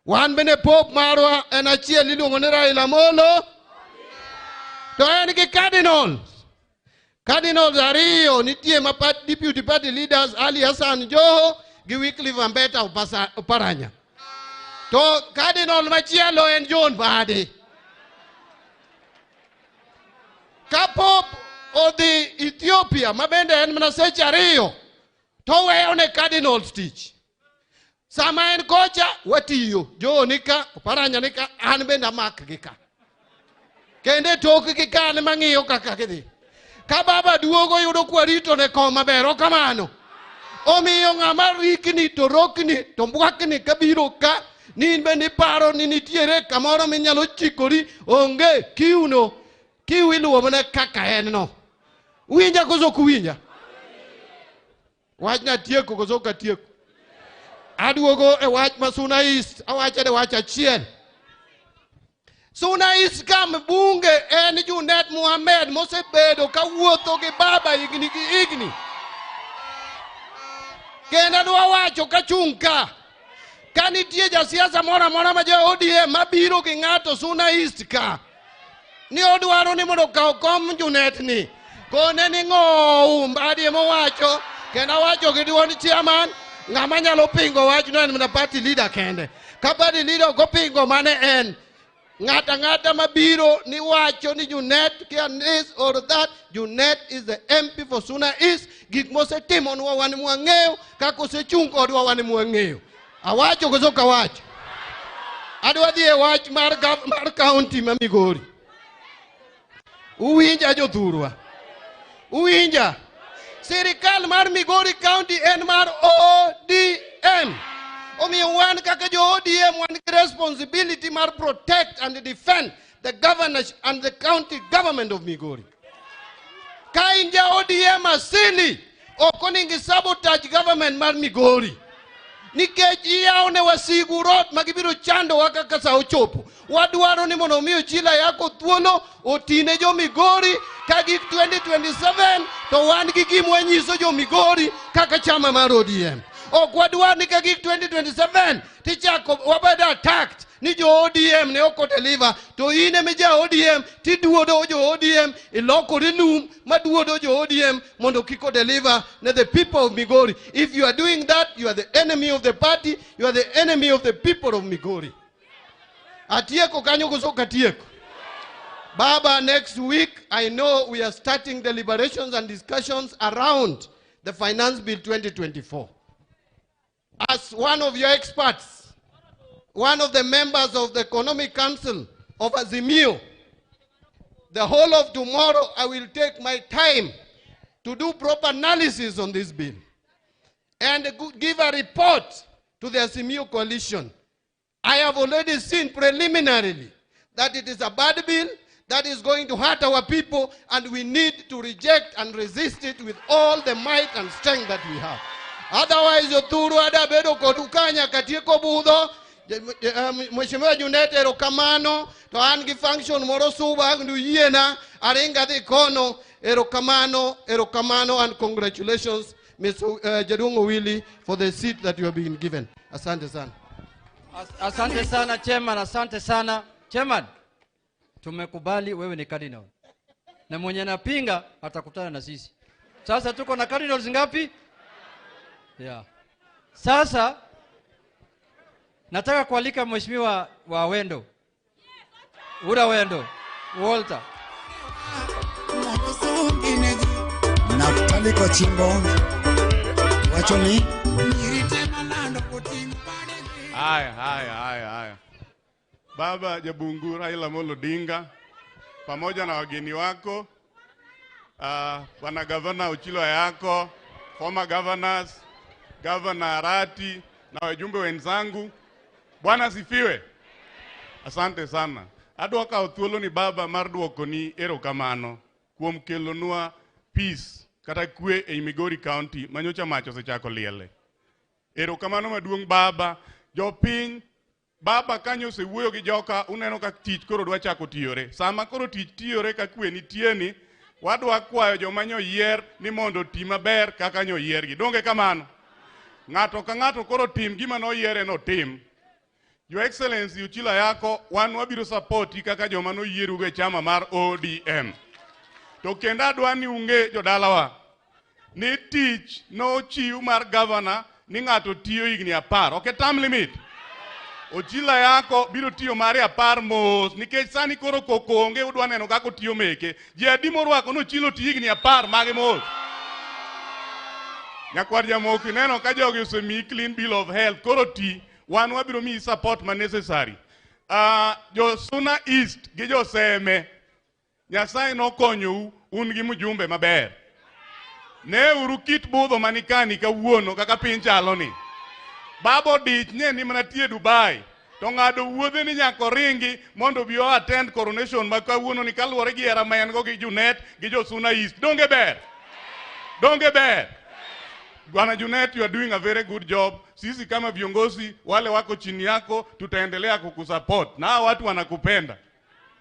Wan bende Pope marwa en achiel iluongo ni Raila Amolo. To en gi cardinals. Cardinals ariyo nitie ma deputy party leaders Ali Hassan Joho gi Wycliffe Ambeta Oparanya. To cardinal machielo en John Mbadi. Ka Pope odhi Ethiopia ma bende en mana seche ariyo to oweyo ne cardinals tich. Sama en kocha watiyo, Joho nika, Oparanya nika, an bende amak gi ka. Kendo e tokgi ka an mang'iyo kaka gidhi. Ka baba duogo yudo kwarito ne kom maber, ok kamano. Omiyo ng'ama rikni to rokni to mbwakni kabiro ka ni in bende iparo ni nitiere kamoro minyalo chikori, onge kiuno kiu iluwo mana kaka en no. Uwinja koso ok uwinja? Wachna atieko koso ok atieko? Aduogo e wach ma Suna East, awacho e wach achiel. Suna East ka mbunge en Junet Mohamed mosebedo kawuotho gi baba higni gi higni. Kendo adwa wacho kachung' ka. Ka nitie jasiasa moro amora ma jo ODM mabiro gi ng'ato Suna East ka. Ni odwaro ni mondo okaw kom Junet ni. Kone ni ng'owu Mbadi emowacho kendo awacho gi duond chairman ng'ama nyalo pingo wachno en mana party leader kende. Ka party leader ok opingo mane en ng'ato ang'ata mabiro ni wacho ni Junet kia this or that. Junet is the MP for Suna East. Gik mosetimonwa wan mwang'eyo, kaka osechung' kodwa wan mwang'eyo. Awacho koso ok awacho? Adwa dhi e wach mar county ma Migori. Uwinja jothurwa? Uwinja? Sirikal mar Migori County en mar ODM. Omiyo wan kaka jo ODM wan gi responsibility mar protect and defend the governor and the county government of Migori. Ka in ja ODM asili, ok onego sabotage government mar Migori. Nikech iyawo ne wasigu rot ma gibiro chandowa kaka sa ochopo. Wadwaro ni mondo omi Ochilo Ayako thuolo otine jo Migori ka gik 2027 to wan gi gima wanyiso jo Migori kaka chama mar ODM. Ok wadwar ni ka gik 2027 tichako wabedo attacked ni jo ODM ne ok odeliver to in ema ja ODM tiduodo jo ODM ilokori lum maduodo jo ODM mondo kik odeliver ne the people of Migori. If you are doing that, you are the enemy of the party, you are the enemy of the people of Migori. Atieko kanyo koso ok atieko? Baba, next week, I know we are starting deliberations and discussions around the Finance Bill 2024. As one of your experts, one of the members of the Economic Council of Azimio, the whole of tomorrow I will take my time to do proper analysis on this bill and give a report to the Azimio coalition. I have already seen preliminarily that it is a bad bill that is going to hurt our people, and we need to reject and resist it with all the might and strength that we have. Otherwise, jothuru ada bedo kodu ka nyaka tieko budho. Mheshimiwa Junet, erokamano. To an gi function moro suba ang' uyiena aring adhi kono. Erokamano, erokamano, and congratulations, Mr. Jaduong' Owili, for the seat that you have been given. Asante sana. Asante sana chairman, asante sana chairman. Tumekubali wewe ni cardinal, na mwenye anapinga atakutana na sisi. Sasa tuko na cardinals ngapi? Yeah. Sasa nataka kualika mheshimiwa wa Wendo, Ura Wendo, Walter. Naftali Kochimbo wacho ni Haya, haya, haya, haya. Baba Jabungu Raila Amolo Odinga pamoja na wageni wako, Bwana Gavana Ochilo Ayako, former governors, Governor Arati na wajumbe wenzangu. Bwana asifiwe. Asante sana. Adwa kawo thuolo ni baba mar duokoni erokamano kuom kelonwa peace kata kwe ei Migori County manyocha mach osechako liele. Erokamano maduong' baba. Jopiny, baba kanyo osewuoyo gi joka, uneno ka tich koro dwa chako tiyore. Sama koro tich tiyore ka kwe nitie ni, wadwa kwayo joma nyoyier ni mondo oti maber kaka nyoyiergi. Donge kamano? Ng'ato ka ng'ato koro tim gima noyiere notim. Your Excellency Ochilo Ayako, wan wabiro support kaka joma noyierugo e chama mar ODM. To kendo adwa ni ung'e jodalawa ni tich nochiw mar governor ni ng'ato tiyo higni 10. Ok e term limit. Ochilo Ayako biro tiyo mare 10 mos nikech sani koro koko onge, udwa neno kaka otiyo meke. Ji adi morwako ni Ochilo ti higni 10 mage mos. Nyakwar Jamoki neno ka jogi osemiyi clean bill of health koro ti wan wabiro miyi support ma necessary. Jo Suna East gi jo Seme, Nyasaye nokonyou un gi mjumbe maber. Neuru kit budho manikani kawuono kaka piny chalo ni. Baba odich nye ni mana tie Dubai to ng'ado wuodhe ni nyaka oringi mondo obi o attend coronation ma kawuono ni kaluwore gi hera ma en go gi Junet gi jo Suna East. Donge ber? Donge ber? Bwana Junet, you are doing a very good job. Sisi kama viongozi wale wako chini yako tutaendelea kukusupport. Na hawa watu wanakupenda.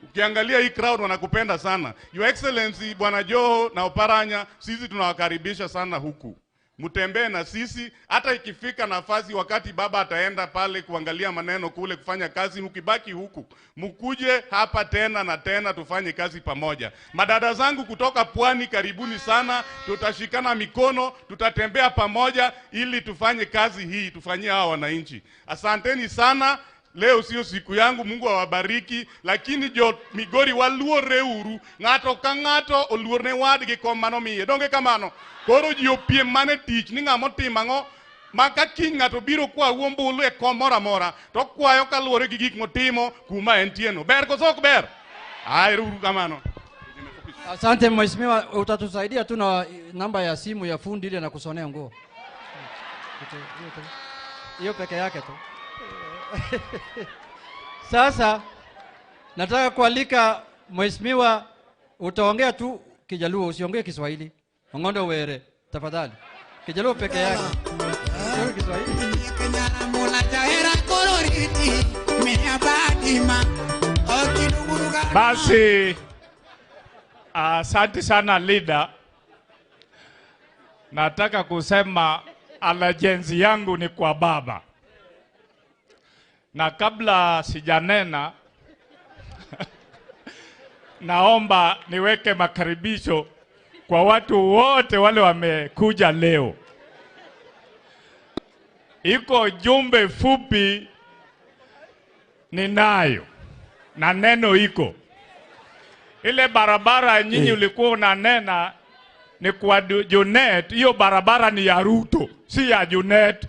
Ukiangalia hii crowd wanakupenda sana. Your Excellency Bwana Joho na Oparanya, sisi tunawakaribisha sana huku. Mtembee na sisi, hata ikifika nafasi wakati baba ataenda pale kuangalia maneno kule kufanya kazi, mkibaki huku mkuje hapa tena na tena tufanye kazi pamoja. Madada zangu kutoka Pwani, karibuni sana, tutashikana mikono, tutatembea pamoja ili tufanye kazi hii, tufanyie hawa wananchi. Asanteni sana. Leo sio siku yangu, Mungu awabariki, lakini jo Migori waluore uru, ng'ato ka ng'ato oluor ne wadgi kom mano miye. Donge kamano? Koro ji opiem mane tich ni ng'ama otimo ang'o, ma ka kiny ng'ato biro kwawu ombulu e kom moro amora, to kwayo kaluwore gi gik motimo kuma entie no. Ber koso ok ber? Ero uru kamano. Asante mheshimiwa, utatusaidia tu na namba ya simu ya fundi ile na kusonea nguo. Hiyo peke yake tu. Sasa nataka kualika mheshimiwa, utaongea tu Kijaluo, usiongee Kiswahili. Ong'ondo Were, tafadhali. Kijaluo peke yake. Sio Kiswahili. Basi asante sana leader. Nataka kusema allegiance yangu ni kwa baba. Na kabla sijanena naomba niweke makaribisho kwa watu wote wale wamekuja leo. Iko jumbe fupi ninayo na neno iko. Ile barabara nyinyi ulikuwa unanena ni kwa Junet, hiyo barabara ni ya Ruto, si ya Junet,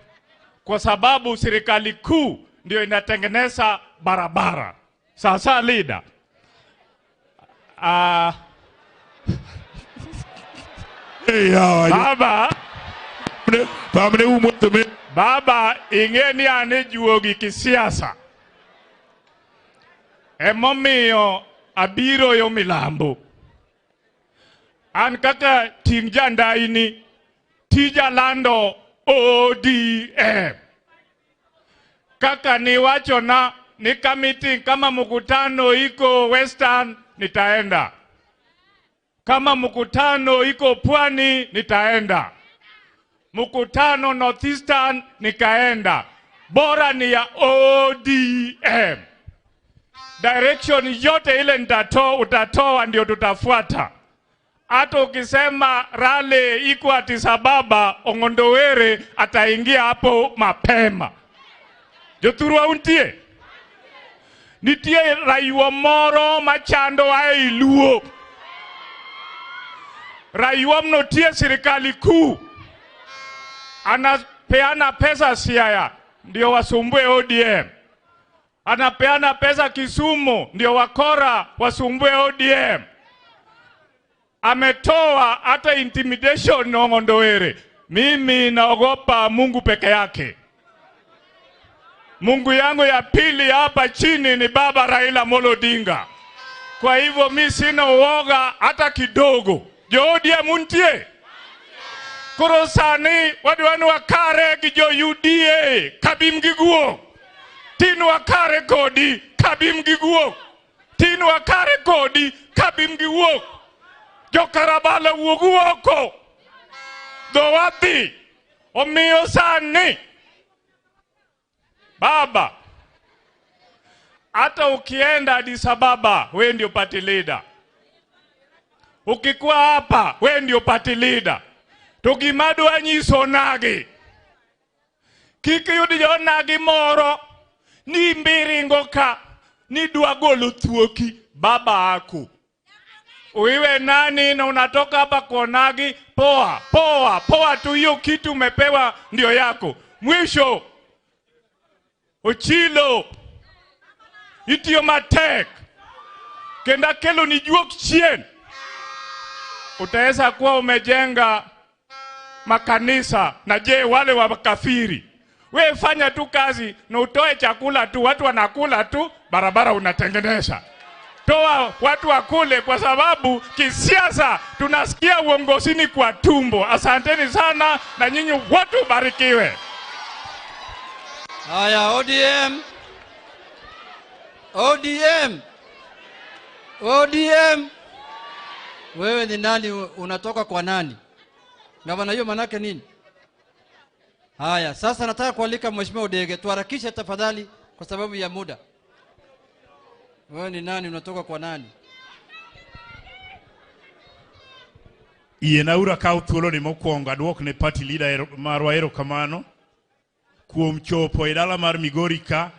kwa sababu serikali kuu ndio inatengeneza barabara. Sasa leader, baba ingeni ane juogi kisiasa. Emomiyo abiro yo milambo. An kaka ting jandaini tija lando ODM. Kaka ni wacho na ni meeting kama mkutano iko Western nitaenda. Kama mkutano iko Pwani nitaenda. Mkutano Northeastern nikaenda. Bora ni ya ODM. Direction yote ile nitatoa, utatoa ndio tutafuata. Hata ukisema rally iko Addis Ababa, Ong'ondo Were ataingia hapo mapema. Jothurwa untie. Nitie rayuo moro machando ae Luo. Rayuo mnotie serikali kuu. Anapeana pesa Siaya ndio wasumbue ODM. Anapeana pesa Kisumu ndio wakora wasumbue ODM. Ametoa hata intimidation Ong'ondo Were. Mimi naogopa Mungu peke yake. Mungu yangu ya pili hapa chini ni baba Raila Amolo Odinga. Kwa hivyo mi sina uoga hata kidogo. Jo ODM untie. Koro sani wadwani wakare gi jo UDA kabim gi guok. Tin wakare kodi kabim gi guok. Tin wakare kodi kabim gi guok. Jo Karabala wuog oko. Dho wadhi. Omiyo sani baba, hata ukienda Addis Ababa wewe ndio party leader. Ukikuwa hapa wewe ndio party leader. To gima dwa nyiso nagi. Kik yud jonagi moro ni mbiringo ka ni dwa golo thuoki baba ako. Uiwe nani na unatoka hapa kwa nagi, poa, poa, poa tu, hiyo kitu umepewa ndio yako. Mwisho Ochilo itiyo matek kenda kelo ni juok chien. Utaweza kuwa umejenga makanisa na je wale wa makafiri. We fanya tu kazi na utoe chakula tu, watu wanakula tu, barabara unatengeneza. Toa watu wakule, kwa sababu kisiasa tunasikia uongozini kwa tumbo. Asanteni sana na nyinyi watu barikiwe. Haya, ODM. ODM. ODM. Wewe ni nani? Unatoka kwa nani? Gavana, hiyo manake nini? Haya, sasa nataka kualika Mheshimiwa Odege, tuharakishe tafadhali kwa sababu ya muda. Wewe ni nani? Unatoka kwa nani? Yienauru akaw thuoloni mokwongo aduok ne party leader marwa erokamano kuom chopo e dala mar Migori ka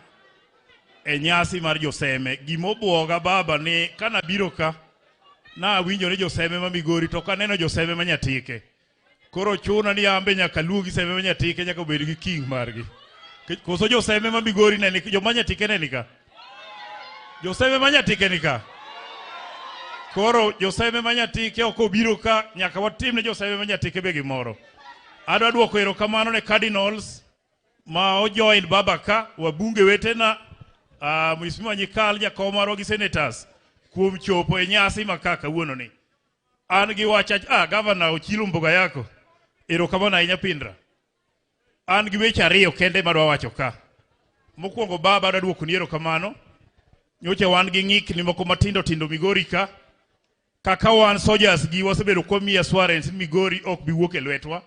e nyasi mar joseme. Gimobuoga baba ni kanabiro ka nawinjo ni joseme ma Migori to kaneno joseme ma Nyatike. Koro chuna ni ambe nyaka luongi seme ma Nyatike nyaka obed gi king margi. Koso joseme ma Migori ne ni joma Nyatike ne ni ka? Joseme ma Nyatike ni ka? Koro joseme ma Nyatike ok obiro ka nyaka watim ne joseme ma Nyatike be gimoro. Adwa duoko erokamano ne cardinals ma ojoin baba ka, wabunge wetena, Mheshimiwa Nyikal jakom marwa gi senators kuom chopo e nyasi ma ka kawuono ni. An gi wach Governor Ochilo Mboga yako. Erokamano ahinya Pindra. An gi weche ariyo kende madwa wacho ka. Mokwongo baba adwa duokoni erokamano. Nyocha wan gi ng'ikni moko matindo tindo Migori ka. Kaka wan soldiers gi wasebedo kwamiyi assurance ni Migori ok bi wuok e lwetwa.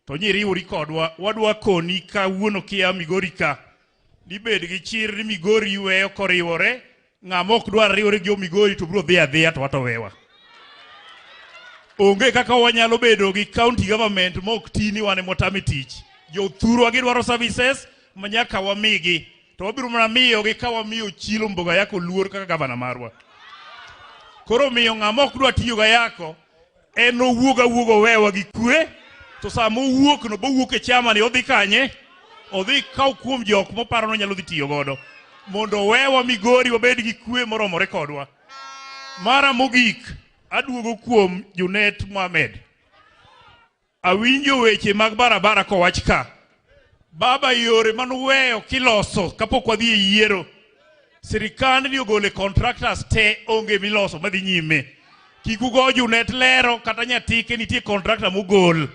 To nyiriwori kodwa, wadwa koni kawuono kia Migori ka. Nibed gi chir ni Migori weyo koriwore, ng'ama ok dwar riwore gi jo Migori to biro dhi adhiya to wato wewa. Onge kaka wanyalo bedo gi county government ma ok ti ni wan ema watame tich. Jothurwa gidwaro services ma nyaka wamigi. To wabiro mana miyogi ka wamiyo Ochilo Mboga yako luor kaka gavana marwa. Koro miyo ng'ama ok dwa tiyo ga yako en owuog awuoga owewa gi kwe, to sama owuok no bowuok e chama ni odhi kanye? Odhi kaw kuom jok moparo ni onyalo dhi tiyo godo mondo owewa Migori wabed gi kwe moromore kodwa. Mara mogik aduogo kuom Junet Mohamed. Awinjo weche mag barabara kowach ka. Baba yore manuweyo kiloso kapok wadhi e yiero. Sirikand ni ogole contractors te onge miloso madhi nyime. Kik ugo Junet lero kata Nyatike nitie contractor mogol.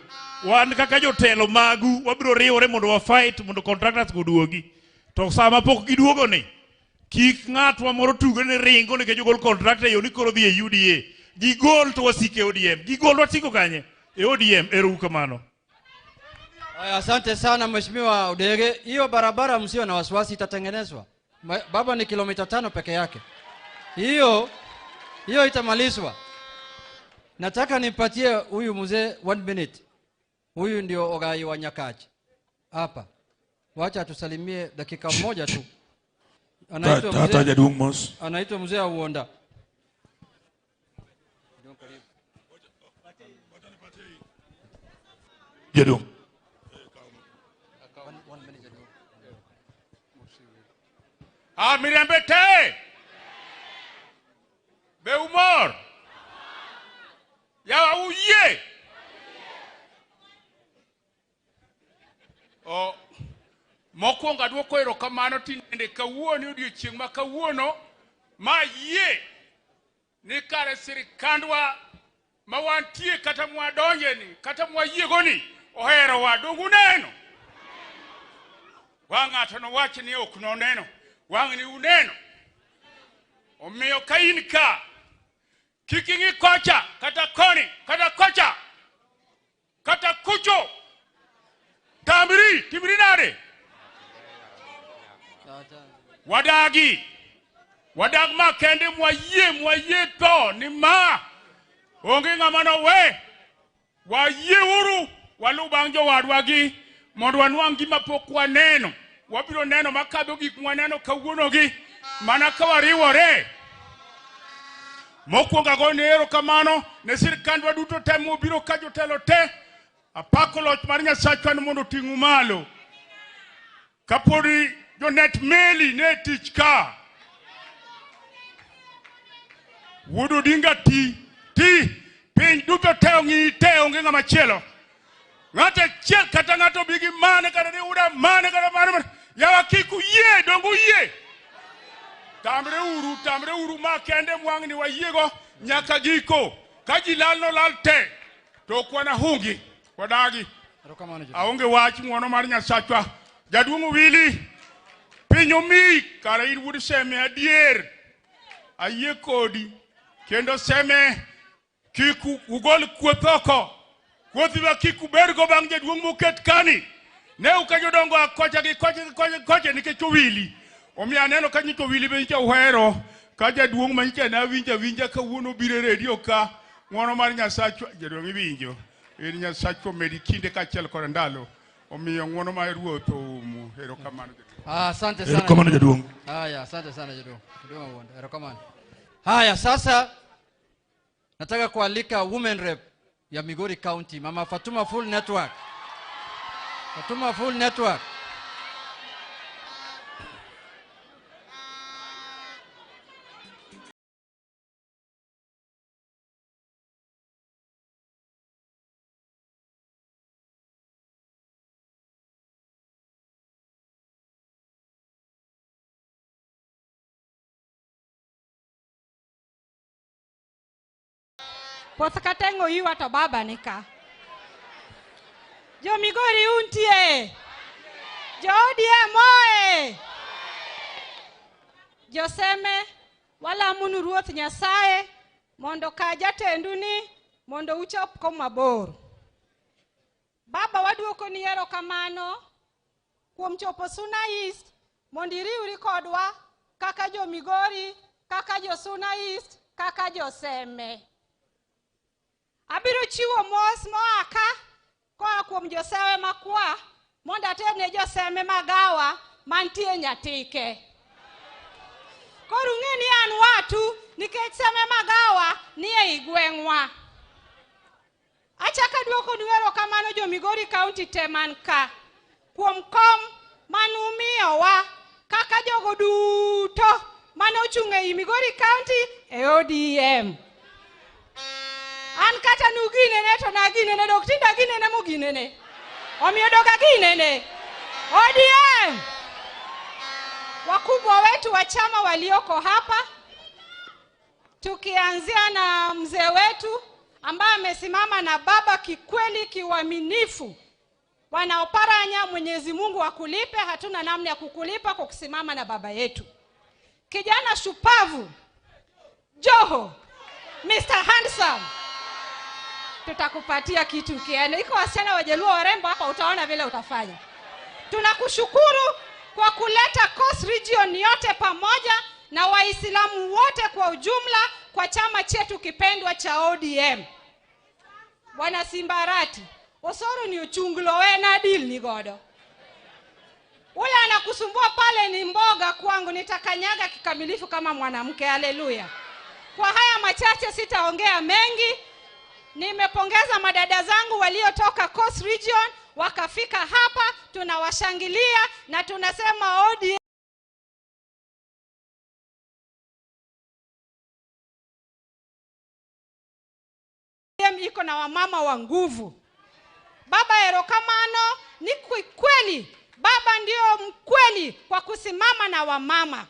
Wan kaka jotelo magu wabiro riwore mondo wa fight mondo contractors go oduogi. To sama pok giduogo ni kik ng'atwa moro tugo ni ringo nikech ogol contractor e yo ni koro dhi e UDA. Gigol to wasike ODM. Gigol wasiko kanye? E ODM. Ero uru kamano. Haya, asante sana Mheshimiwa Odege. Hiyo barabara msio na wasiwasi itatengenezwa. Baba ni kilomita 5 peke yake. Hiyo itamalizwa. Nataka nimpatie huyu mzee 1 minute. Huyu ndio Ogai wa Nyakachi. Hapa. Wacha tusalimie dakika moja tu. Anaitwa mzee Auonda. Jaduong'. Mirembe te. Be umor. Yawa uyie. O mokwongo aduoko erokamano tinende kawuono odiochieng' ma kawuono ma yie ni kare sirikandwa ma wantie kata mwadonje ni kata mwayiego ni oherowa. Donge uneno? Wang' ng'ato nowach ni ok noneno, wang' ni uneno. Omiyo ka in ka kik ing'i kocha kata koni kata kocha kata kucho. Tamri, timri nade? Wadagi. Wadag ma kende mwayie tho ni ma. Onge ng'ama nowe. Wayie uru walu bang' jowadwa gi mondo wanwang' gima pok waneno. Wabiro neno makadho gik mwaneno kawuono gi mana ka wariwore. Mokwongo agone erokamano ne sirikandwa duto te mobiro ka jotelo te. Apako loch mar Nyasachwa ni mondo oting'u malo. Kapodi jonet meli ne tich ka. Wuod Odinga ti piny duto te ong'i te onge ng'ama chielo. Ng'ato achiel kata ng'ato bi gi mane kata ni uda mane kata mane. Yawa kik uyie, donge uyie. Tamre uru ma kende mwang'ni wayiego nyaka giko. Ka ji lal no lal te. To ok wanahungi, wadagi. Aonge wach ng'uono mar Nyasachwa. Jaduong' Wili, piny omiyi kara in wuod Seme adier. Ayie kodi kendo Seme kik ugol kuoth oko. Kuothi ma kik ubedgo bang' jaduong' moket kani. Ne uka jodongo a kocha gi kocha gi kocha gi kocha nikech Owili. Omiyo aneno ka nyicha Owili be nyicha uhero. Ka jaduong' ma nyicha ne awinjo awinja kawuono obiro e redio ka. Ng'wono mar Nyasachwa, jaduong' iwinjo. In Nyasachwa omedi kinde kaachiel kod ndalo. Omiyo ng'wono mar Ruoth oumu. Erokamano. Asante sana. Erokamano jaduong'. Haya, asante sana jaduong'. Jaduong' Awuondo. Erokamano. Haya, sasa nataka kualika women rep ya Migori County, Mama Fatuma Full Network. Fatuma Full Network. Puoth kateng'o iwa to baba ni ka. Jo Migori untie. Jo ODM oe. Joseme walamunu Ruoth Nyasaye mondo ka jatendu ni mondo uchop koma bor. Baba waduoko ni erokamano kuom chopo Suna East mondo iriwri kodwa kaka jo Migori, kaka jo Suna East, kaka jo Seme. Abiro chiwo mos moa ka koa kuom josewe makwa mondo aterne joseme magawa mantie Nyatike. Koro ung'e ni an watu nikech seme magawa ni ei gweng'wa. Achako aduokonu erokamano jo Migori County te man ka kuom kom manumiyowa kaka jogo duto manochung' ei Migori County e ODM. An kata nuginene to naginene dok tinde aginene moginene. Omiyo dok aginene. ODM! Wakubwa wetu wa chama walioko hapa, tukianzia na mzee wetu ambaye amesimama na baba kikweli, kiuaminifu. Bwana Oparanya, Mwenyezi Mungu akulipe, hatuna namna ya kukulipa kwa kusimama na baba yetu. Kijana shupavu Joho, Mr. Handsome, tutakupatia kitu ukienda. Iko wasichana Wajaluo warembo hapa, utaona vile utafanya. Tunakushukuru kwa kuleta Coast Region yote pamoja na Waislamu wote kwa ujumla kwa chama chetu kipendwa cha ODM. Bwana Simbarati, Osoro ni uchungulo we na deal ni godo. Ule anakusumbua pale ni mboga kwangu, nitakanyaga kikamilifu kama mwanamke. Haleluya. Kwa haya machache sitaongea mengi. Nimepongeza madada zangu waliotoka Coast Region wakafika hapa, tunawashangilia na tunasema ODM iko na wamama wa nguvu. Baba, erokamano ni kweli. Baba ndio mkweli kwa kusimama na wamama.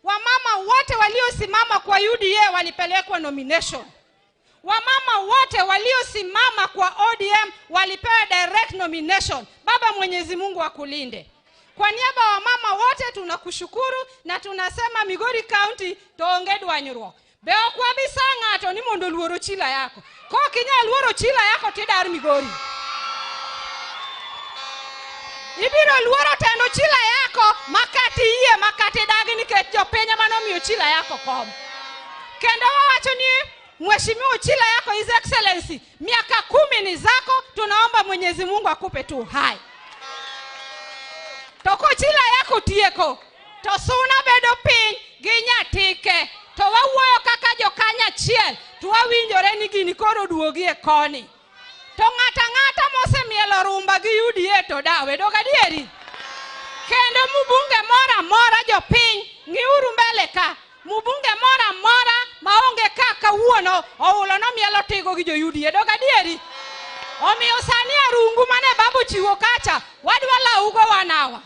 Wamama wote waliosimama kwa UDA walipelekwa nomination. Wamama wote waliosimama kwa ODM walipewa direct nomination. Baba, Mwenyezi Mungu akulinde. Kwa niaba ya wamama wote tunakushukuru na tunasema Migori County to onge dwanyruok. Be ok wabi sa ng'ato ni mondo oluor chila yako. Kok inyal luoro chila yako tidar Migori. Ibiro luoro tendo chila yako makati yie makati dagi nikech jopiny ema nomiyo chila yako kom. Kendo wawacho ni Mheshimiwa Chila yako His Excellency, miaka 10 ni zako, tunaomba Mwenyezi Mungu akupe tu hai. To ko chila yako tieko, to Suna bedo piny gi Nyatike, to wawuoyo kaka jokanya achiel, to wawinjore ni gini koro duogi e koni. To ng'ata ng'ata mosemielo rumba gi UDA to dawe, dog adieri. Kendo mbunge moro amora jopiny, ng'iuru mbele ka, mbunge moro amora maonge ka kawuono oulo nomielo tigo gi jo UDA, dog adieri. Omiyo sani arungu mane babu chiwo kacha, wadwa laugo wanawa.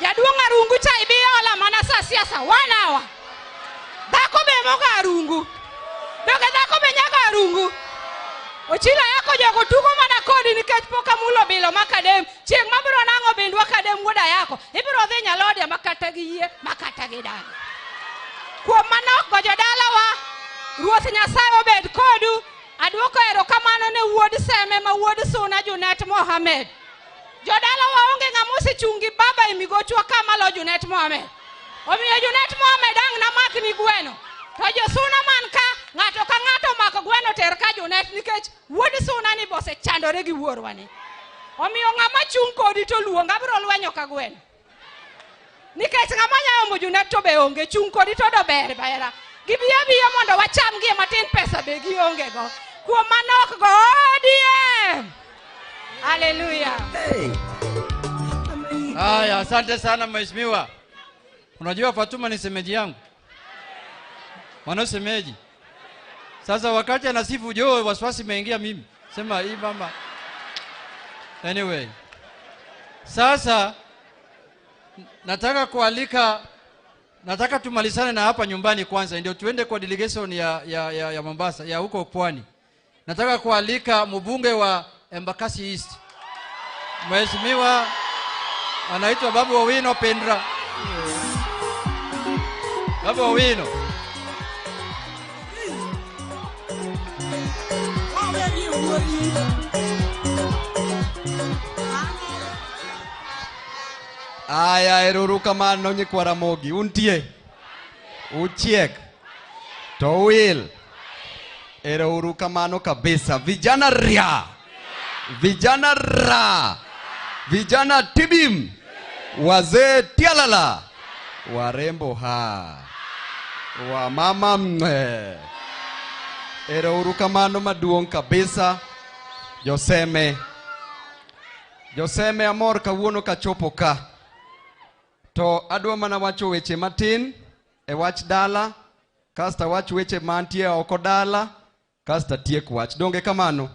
Jaduong' arungu cha ibi ola mana sa siasa wanawa. Dhako be mogo arungu. Doge dhako be nyago arungu. Ochila yako jogo tugo mana kodi nikech pok amulo bilo makadem. Chieng' mabiro nang'o bindwa kadem wuoda yako. Ibiro dhi Nyalodia makata gi yie, makata gi dagi. Kuom mano go jodalawa, Ruoth Nyasaye obed kodu. Aduoko erokamano ne wuod Seme ma wuod Suna Junet Mohamed. Jodala waonge ng'ama osechung' gi baba e migochwa ka malo Junet Mohamed. Omiyo Junet Mohamed ang' namak ni gweno. To josuna man ka ng'ato ka ng'ato omako gweno ter ka Junet nikech wuod Suna ni bosechandore gi wuorwa ni. Omiyo ng'ama chung' kodi to luong abiro lwenyo ka gweno. Nikech ng'ama nyalo omo Junet to be onge chung' kodi to do ber bera. Gibi abiya mondo wacham gie matin pesa be gionge go. Kuom mano ok go ODM. Haleluya. Haya, asante sana mheshimiwa. Unajua Fatuma ni semeji yangu, mwana semeji. Sasa wakati anasifu Joe, wasiwasi imeingia mimi, sema hii mama. Anyway, sasa nataka kualika, nataka tumalizane na hapa nyumbani kwanza, ndio tuende kwa delegation ya Mombasa, ya huko Pwani. Nataka kualika mbunge wa Embakasi East, mheshimiwa anaitwa Babu Owino Pendra. Babu Owino. Aya, eruru kamano nyikwa Ramogi, untie, uchiek, to uil. Eruru kamano kabisa. Vijana ria, vijana ra, vijana tibim, wazee tialala, warembo ha, wamama mwe. Eruru kamano maduong' kabisa. Joseme, Joseme amor kawuono kachopo ka. To adwa mana wacho weche matin e wach dala, kasta wach weche mantie oko dala, kasta tiek wach. Donge kamano?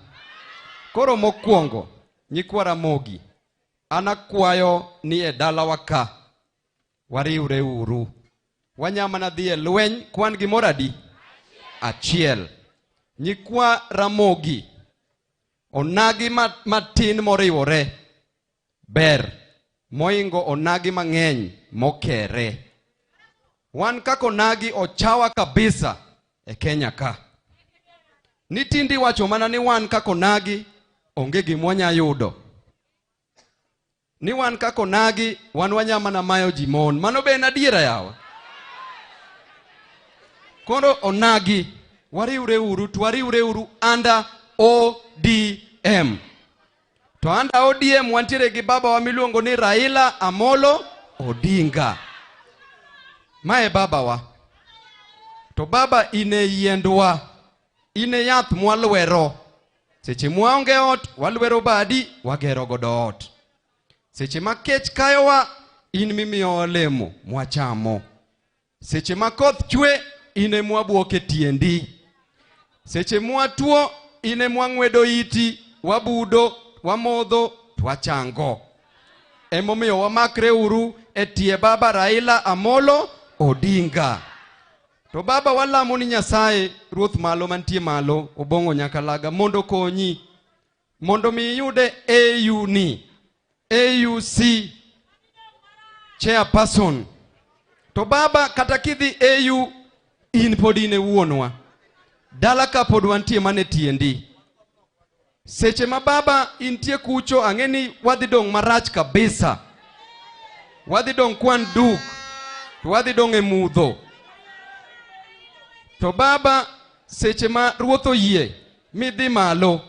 Koro mokwongo, nyikwa Ramogi, an akwayo ni e dalawa ka, wariwre uru. Wanyamana dhi e lweny kwan gimoro adi? Achiel. Nyikwa Ramogi, onagi matin moriwore ber moingo onagi mang'eny mokere. Wan kaka onagi ochawa kabisa e Kenya ka. Nitindi wacho mana ni wan kaka onagi onge gima yudo. Ni wan kaka onagi wan wanyamana mayo ji mon. Mano be en adiera yawa? Koro onagi wariwre uru to wariwre uru under ODM. To under ODM wantiere gi baba wa miluongo ni Raila Amolo Odinga. Mae baba wa. To baba ine yiendwa, ine yath mwalwero. Seche mwaonge ot, walwero badi, wagero godo ot. Seche ma kech kayowa, in mimiyo olemo, mwachamo. Seche ma koth chwe, ine mwabuok e tiendi. Seche mwatuo, ine mwang'wedo iti, wabudo, wamodho, twachango. Emomiyo wamakre uru e tie baba Raila Amolo Odinga. To baba walamo ni Nyasaye, Ruoth malo mantie malo, Obong'o Nyakalaga, mondo konyi, mondo mi iyude AU ni, AUC chairperson. To baba kata kidhi AU, in pod in e wuonwa. Dala ka pod wantie mane tiendi. Seche ma baba intie kucho, ang'e ni wadhi dong' marach kabisa. Wadhi dong' kwan duk, to wadhi dong' e mudho. To baba seche ma ruoth oyie midhi malo,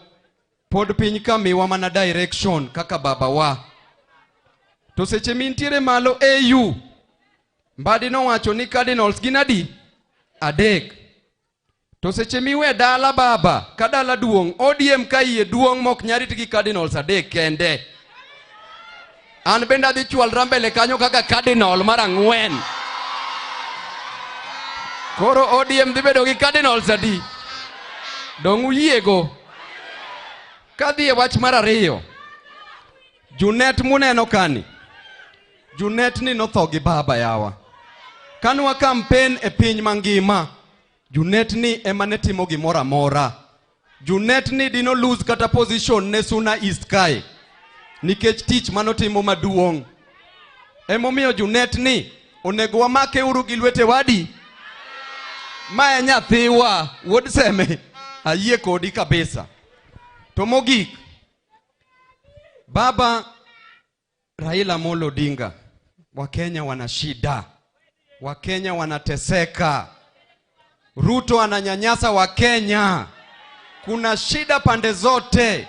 pod piny ka miwa mana direction kaka baba wa. To seche mintiere malo AU, Mbadi nowacho ni cardinals gin adi? Adek. To seche miwe dala baba, ka dala duong', ODM ka iye duong' mok nyarit gi cardinals adek kende. An bende adhi chwalra mbele kanyo kaka cardinal mar 4. Koro ODM dhi bedo gi cardinals adi? Dong' uyiego. Kadhi e wach mar 2, Junet muneno kani, Junet ni notho gi baba yawa. Kanwa campaign e piny mangima, Junet ni ema ne timo gimoro amora. Junet ni dino lose kata position ne Suna East kae, nikech tich manotimo maduong'. Emomiyo Junet ni onego wamake uru gi lwete wadi. Ma e nyathiwa, wuod Seme. Ayie kodi kabisa. To mogik, Baba Raila Amolo Odinga, Wakenya wana shida, Wakenya wanateseka, Ruto ananyanyasa Wakenya, kuna shida pande zote.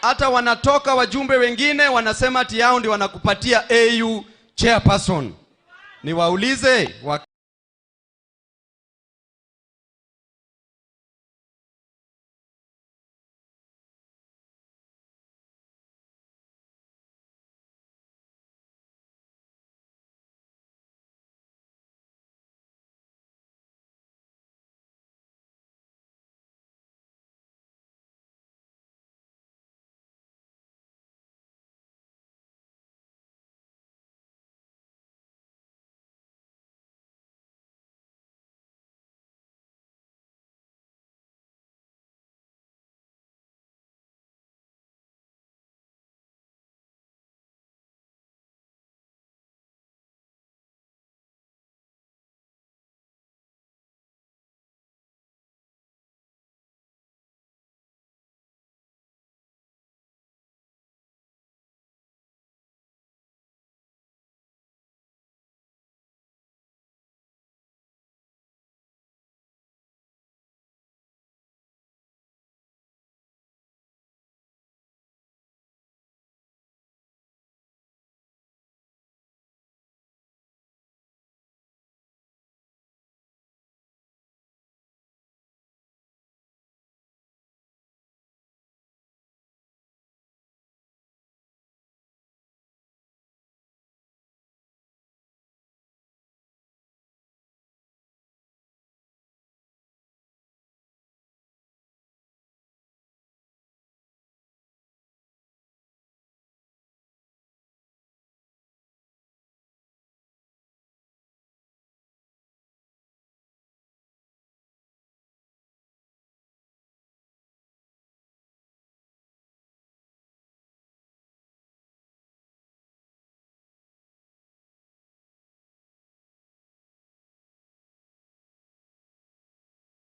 Hata wanatoka wajumbe wengine wanasema ati yao ndio wanakupatia AU chairperson. Niwaulize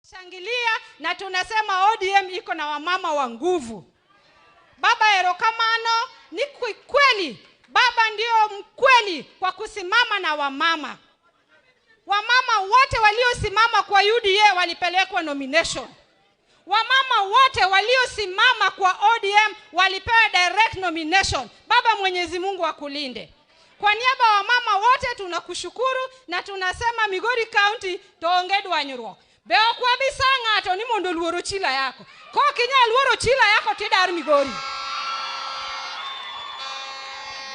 Shangilia na tunasema ODM iko na wamama wa nguvu. Baba, erokamano ni kweli. Baba ndio mkweli kwa kusimama na wamama. Wamama wote waliosimama kwa UDA walipelekwa nomination. Wamama wote waliosimama kwa ODM walipewa direct nomination. Baba, Mwenyezi Mungu akulinde. Kwa niaba ya wamama wote tunakushukuru na tunasema Migori County toonge dwanyruok. Be ok wabi sa ng'ato ni mondo oluor Ochila yako. Kok inyal luoro Ochila yako tidar Migori.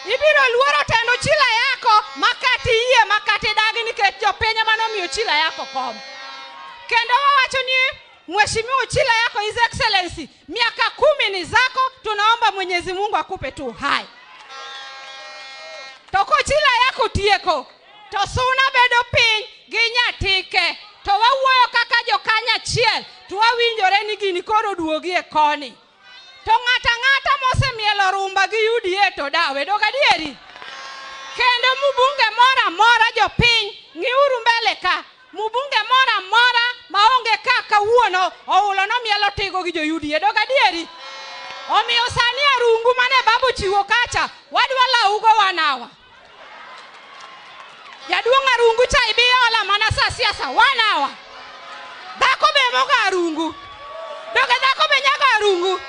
Ibiro luoro tend Ochila yako makati yie makati dagi nikech jopiny ema nomiyo Ochila yako kom. Kendo wawacho ni Mheshimiwa Ochila yako, His Excellency, miaka 10 ni zako, tunaomba Mwenyezi Mungu akupe tu hai. To kochila yako tieko, to suna bedo piny gi nyatike. To wawuoyo kaka jokanya achiel, to wawinjore ni gini koro duogi e koni. To ng'ata ng'ata mosemielo rumba gi UDA to dawe, dog adieri. Kendo mbunge moro amora jopiny, ng'iuru mbele ka. Mbunge moro amora maonge ka kawuono, oulo nomielo tigo gi jo UDA, dog adieri. Omiyo sani arungu mane babu chiwo kacha, wadwa laugo wanawa. Jaduong' arungu cha ibi ola mana sa siasa wanawa. Dhako be mogo arungu. Doge dhako be nyago arungu.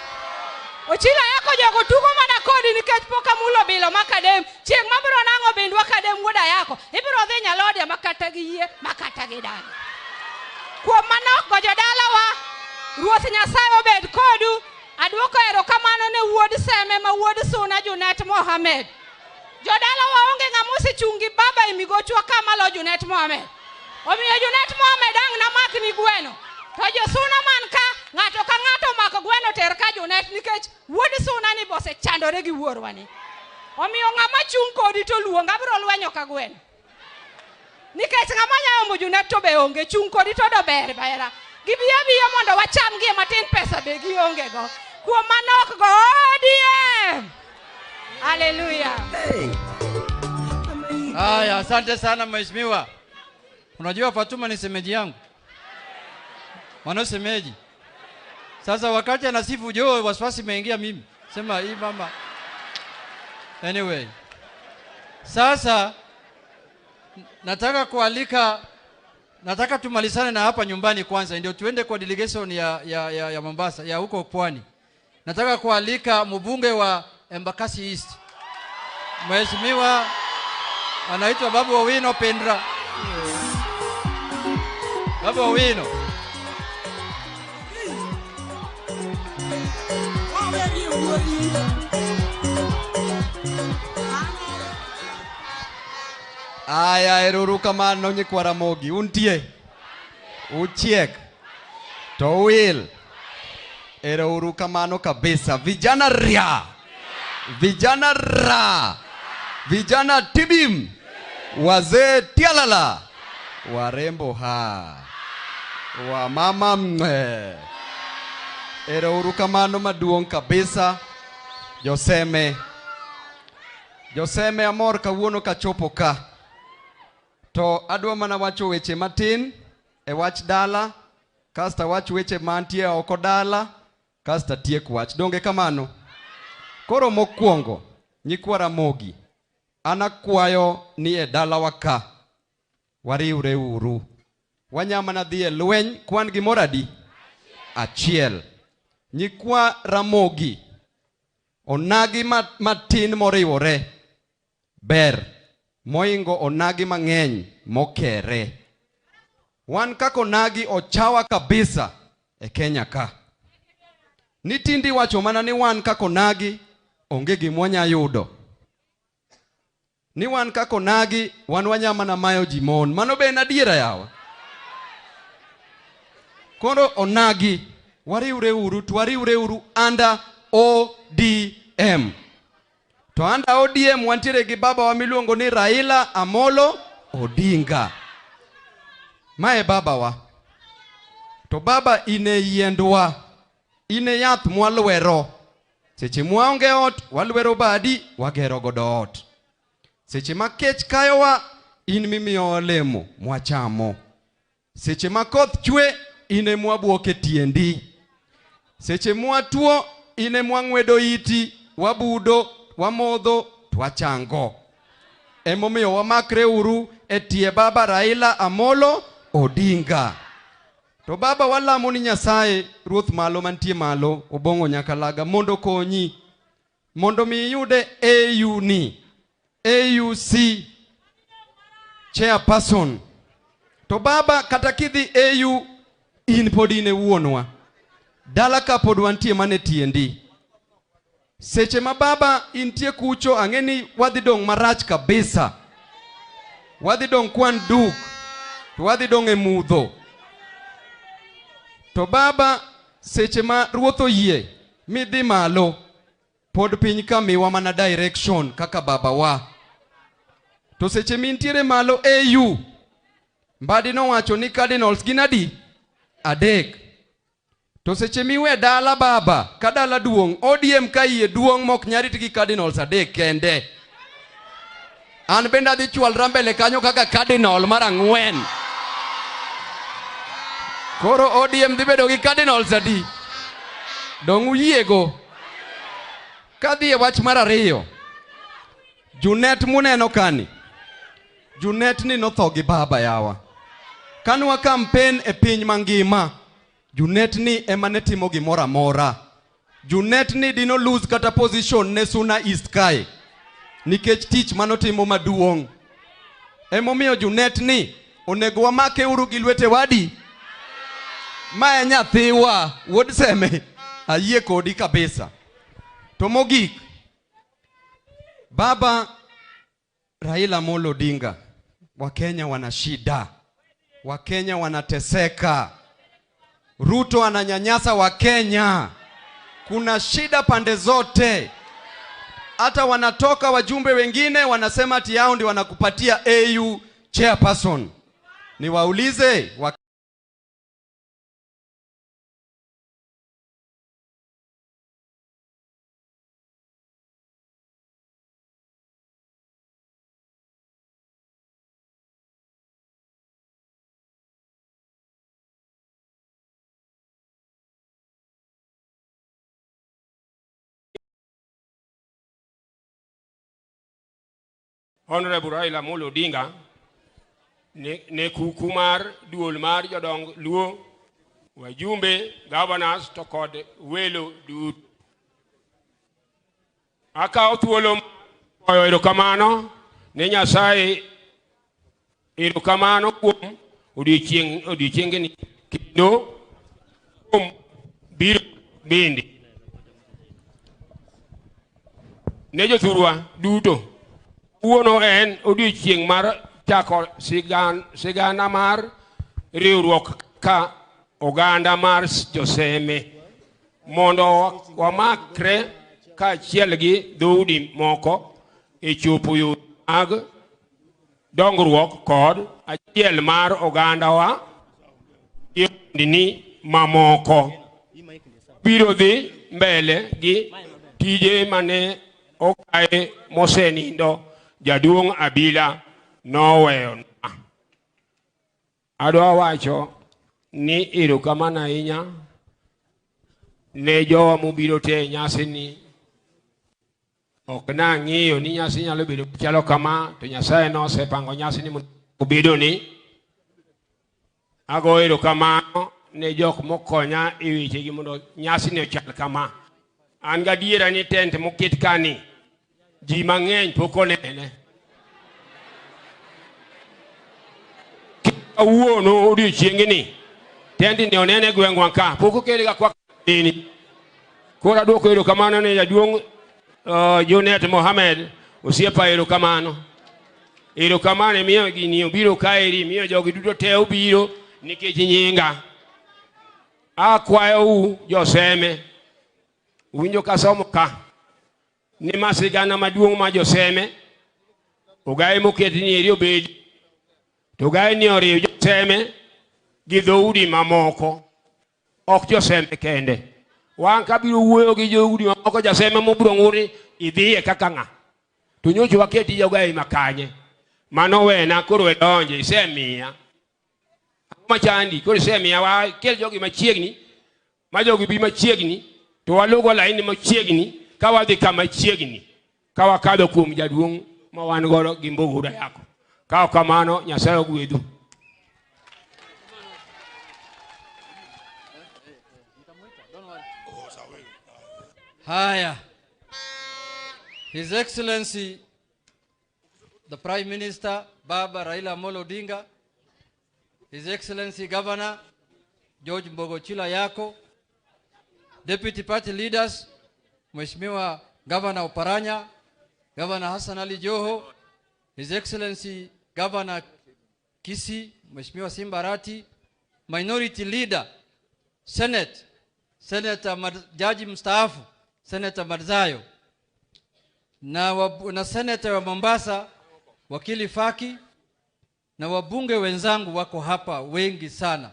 Ochila yako jogo tugo mana kodi nikech pok amulo bilo makadem. Chieng' mabiro nang'o bindwa kadem wuoda yako. Ibiro dhi nyalode makata gi yie, makata gi dagi. Kuom mano go jodalawa, Ruoth Nyasaye obed kodu. Aduoko erokamano ne wuod Seme ma wuod Suna Junet Mohamed. Jodala waonge ng'ama osechungi baba e migochwa kama lo Junet Mohamed. Omiyo Junet Mohamed ang' namak ni gweno. To josuna man ka ng'ato ka ng'ato omako gweno ter ka Junet nikech wuod Suna ni bosechandore gi wuorwa ni. Omiyo ng'ama chung' kodi to luong abiro lwenyo ka gweno. Nikech ng'ama nyayo Junet to be onge, chung' kodi to do ber bahera. Gibi abiya mondo wacham gie matin pesa be gionge go. Kuom mano ok go ODM. Haleluya. Haya, asante sana mheshimiwa. Unajua Fatuma ni semeji yangu. Mano semeji. Sasa wakati anasifu Joho, wasiwasi imeingia mimi. Sema hii mama. Anyway. Sasa nataka kualika, nataka tumalizane na hapa nyumbani kwanza ndio tuende kwa delegation ya Mombasa, ya huko Pwani. Nataka kualika mbunge wa Embakasi East, Mheshimiwa anaitwa Babu Owino Pendra. Babu Owino. Aya, eruru kamano nyikwa Ramogi, untie, uchiek, to wil. Eruru kamano kabisa. Vijana ria, vijana ra, vijana tibim, wazee tialala, warembo ha, wamama mwe. Eruru kamano maduong' kabisa. Joseme, Joseme amor kawuono kachopo ka. To adwa mana wacho weche matin e wach dala, kasto wach weche mantie oko dala, kasto tiek wach. Donge kamano? Koro mokwongo, nyikwa Ramogi, an akwayo ni e dalawa ka wariwre uru. Wanya mana dhi e lweny kwan gimoro adi? Achiel. Nyikwa Ramogi, onagi matin moriwore ber moingo onagi mang'eny mokere. Wan kaka onagi ochawa kabisa e Kenya ka. Nitindi wacho mana ni wan kaka onagi onge gima wanya yudo. Ni wan kaka onagi wan wanya mana mayo ji mon. Mano be en adiera yawa? Koro onagi wariwre uru to wariwre uru under ODM. To under ODM wantiere gi baba wa miluongo ni Raila Amolo Odinga. Mae baba wa. To baba ine yiendwa, ine yath mwalwero. Seche mwaonge ot, walwero badi, wagero godo ot. Seche ma kech kayowa, in mimiyo olemo, mwachamo. Seche ma koth chwe, ine mwabuok e tiendi. Seche mwatuo, ine mwang'wedo iti, wabudo, wamodho, twachango. Emomiyo wamakre uru e tie baba Raila Amolo Odinga. To baba walamo ni Nyasaye, Ruoth malo mantie malo, Obong'o Nyakalaga, mondo konyi, mondo mi iyude AU ni, AUC chairperson. To baba kata kidhi AU, in pod in e wuonwa. Dala ka pod wantie mane tiendi. Seche ma baba intie kucho, ang'e ni wadhi dong' marach kabisa. Wadhi dong' kwan duk, to wadhi dong' e mudho. To baba, seche ma ruoth oyie midhi malo, pod piny ka miwa mana direction kaka baba wa. To seche mintiere malo AU, Mbadi nowacho ni cardinals gin adi? Adek. To seche miwe dala baba, ka dala duong', ODM ka iye duong' mok nyarit gi cardinals adek kende. An bende adhi chwalra mbele kanyo kaka cardinal mar 4. Koro ODM dhi bedo gi cardinals adi? Dong' uyiego. Kadhi e wach mar 2, Junet muneno kani, Junet ni notho gi baba yawa. Kanwa campaign e piny mangima, Junet ni ema ne timo gimoro amora. Junet ni dino lose kata position ne Suna East kae, nikech tich manotimo maduong'. Emomiyo Junet ni onego wamake uru gi lwete wadi. Ma e nyathiwa, wuod Seme, ayie kodi kabisa. To mogik, baba Raila Amolo Odinga, Wakenya wana shida, Wakenya wanateseka. Ruto ananyanyasa Wakenya. Kuna shida pande zote. Hata wanatoka wajumbe wengine wanasema ati yao ndio wanakupatia AU chairperson. Niwaulize Honorable Raila Amolo Odinga ne kuku mar duol mar jodong Luo, wajumbe, governors to kod welo duto. Akawo thuolo goyo erokamano ne Nyasaye, erokamano kuom odiechiengni kendo kuom biro bende. Ne jothurwa duto, kawuono en odiechieng' mar chako sigana mar riwruok ka oganda mar joseme mondo wamakre kaachiel gi dhoudi moko e chopo yore mag dongruok kod achiel mar ogandawa gi ogendini mamoko. Biro dhi mbele gi tije mane okae mosenindo jaduong' Abila noweyonwa. Adwa wacho ni erokamano ahinya ne jowa mobiro te e nyasini. Ok nang'iyo ni nyasi nyalo bedo machalo kama, to Nyasaye nosepango nyasini mondo obedo ni. Ago erokamano ne jok mokonya e wechegi mondo nyasini ochal kama. An gadiera ni tent moket kani, ji mang'eny pok onene. Kawuono odiechiengni, tendni onene e gweng'wa ka, pok okele ga kwa nini. Koro aduoko erokamano ne jaduong' Junet Mohamed, osiepa erokamano. Erokamano imiyo gini obiro kaeri, imiyo jogi duto te obiro nikech nyinga. Akwayou joseme, uwinjo kasomo ka, ni ma sigana maduong' ma joseme, ogaye moket ni eri obedi, to ogaye ni oriw joseme gi dhoudi mamoko, ok joseme kende. Wan kabiro wuoyo gi joudi mamoko, jaseme mobiro ng'ur ni idhiye kaka ng'a, to nyocha waketi jogaye makanye, mano wena koro edonje, isemiya. Ang'o machandi? Koro isemiya, wakel jogi machiegni, ma jogi bi machiegni, to walugo laini machiegni, ka wadhi kama chiegni, ka wakadho kuom jaduong' ma wan godo gi Mbogo Yako. Ka ok kamano, Nyasaye ogwedhu. Haya. His Excellency the Prime Minister Baba Raila Amolo Odinga, His Excellency Governor George Mbogo Chila Yako, Deputy Party Leaders, Mheshimiwa Governor Oparanya, Governor Hassan Ali Joho, His Excellency Governor Kisii, Mheshimiwa Simba Arati, Minority Leader, Senate, Senator Jaji mstaafu, Senator Madzayo, na Senator wa Mombasa, Wakili Faki, na wabunge wenzangu wako hapa wengi sana.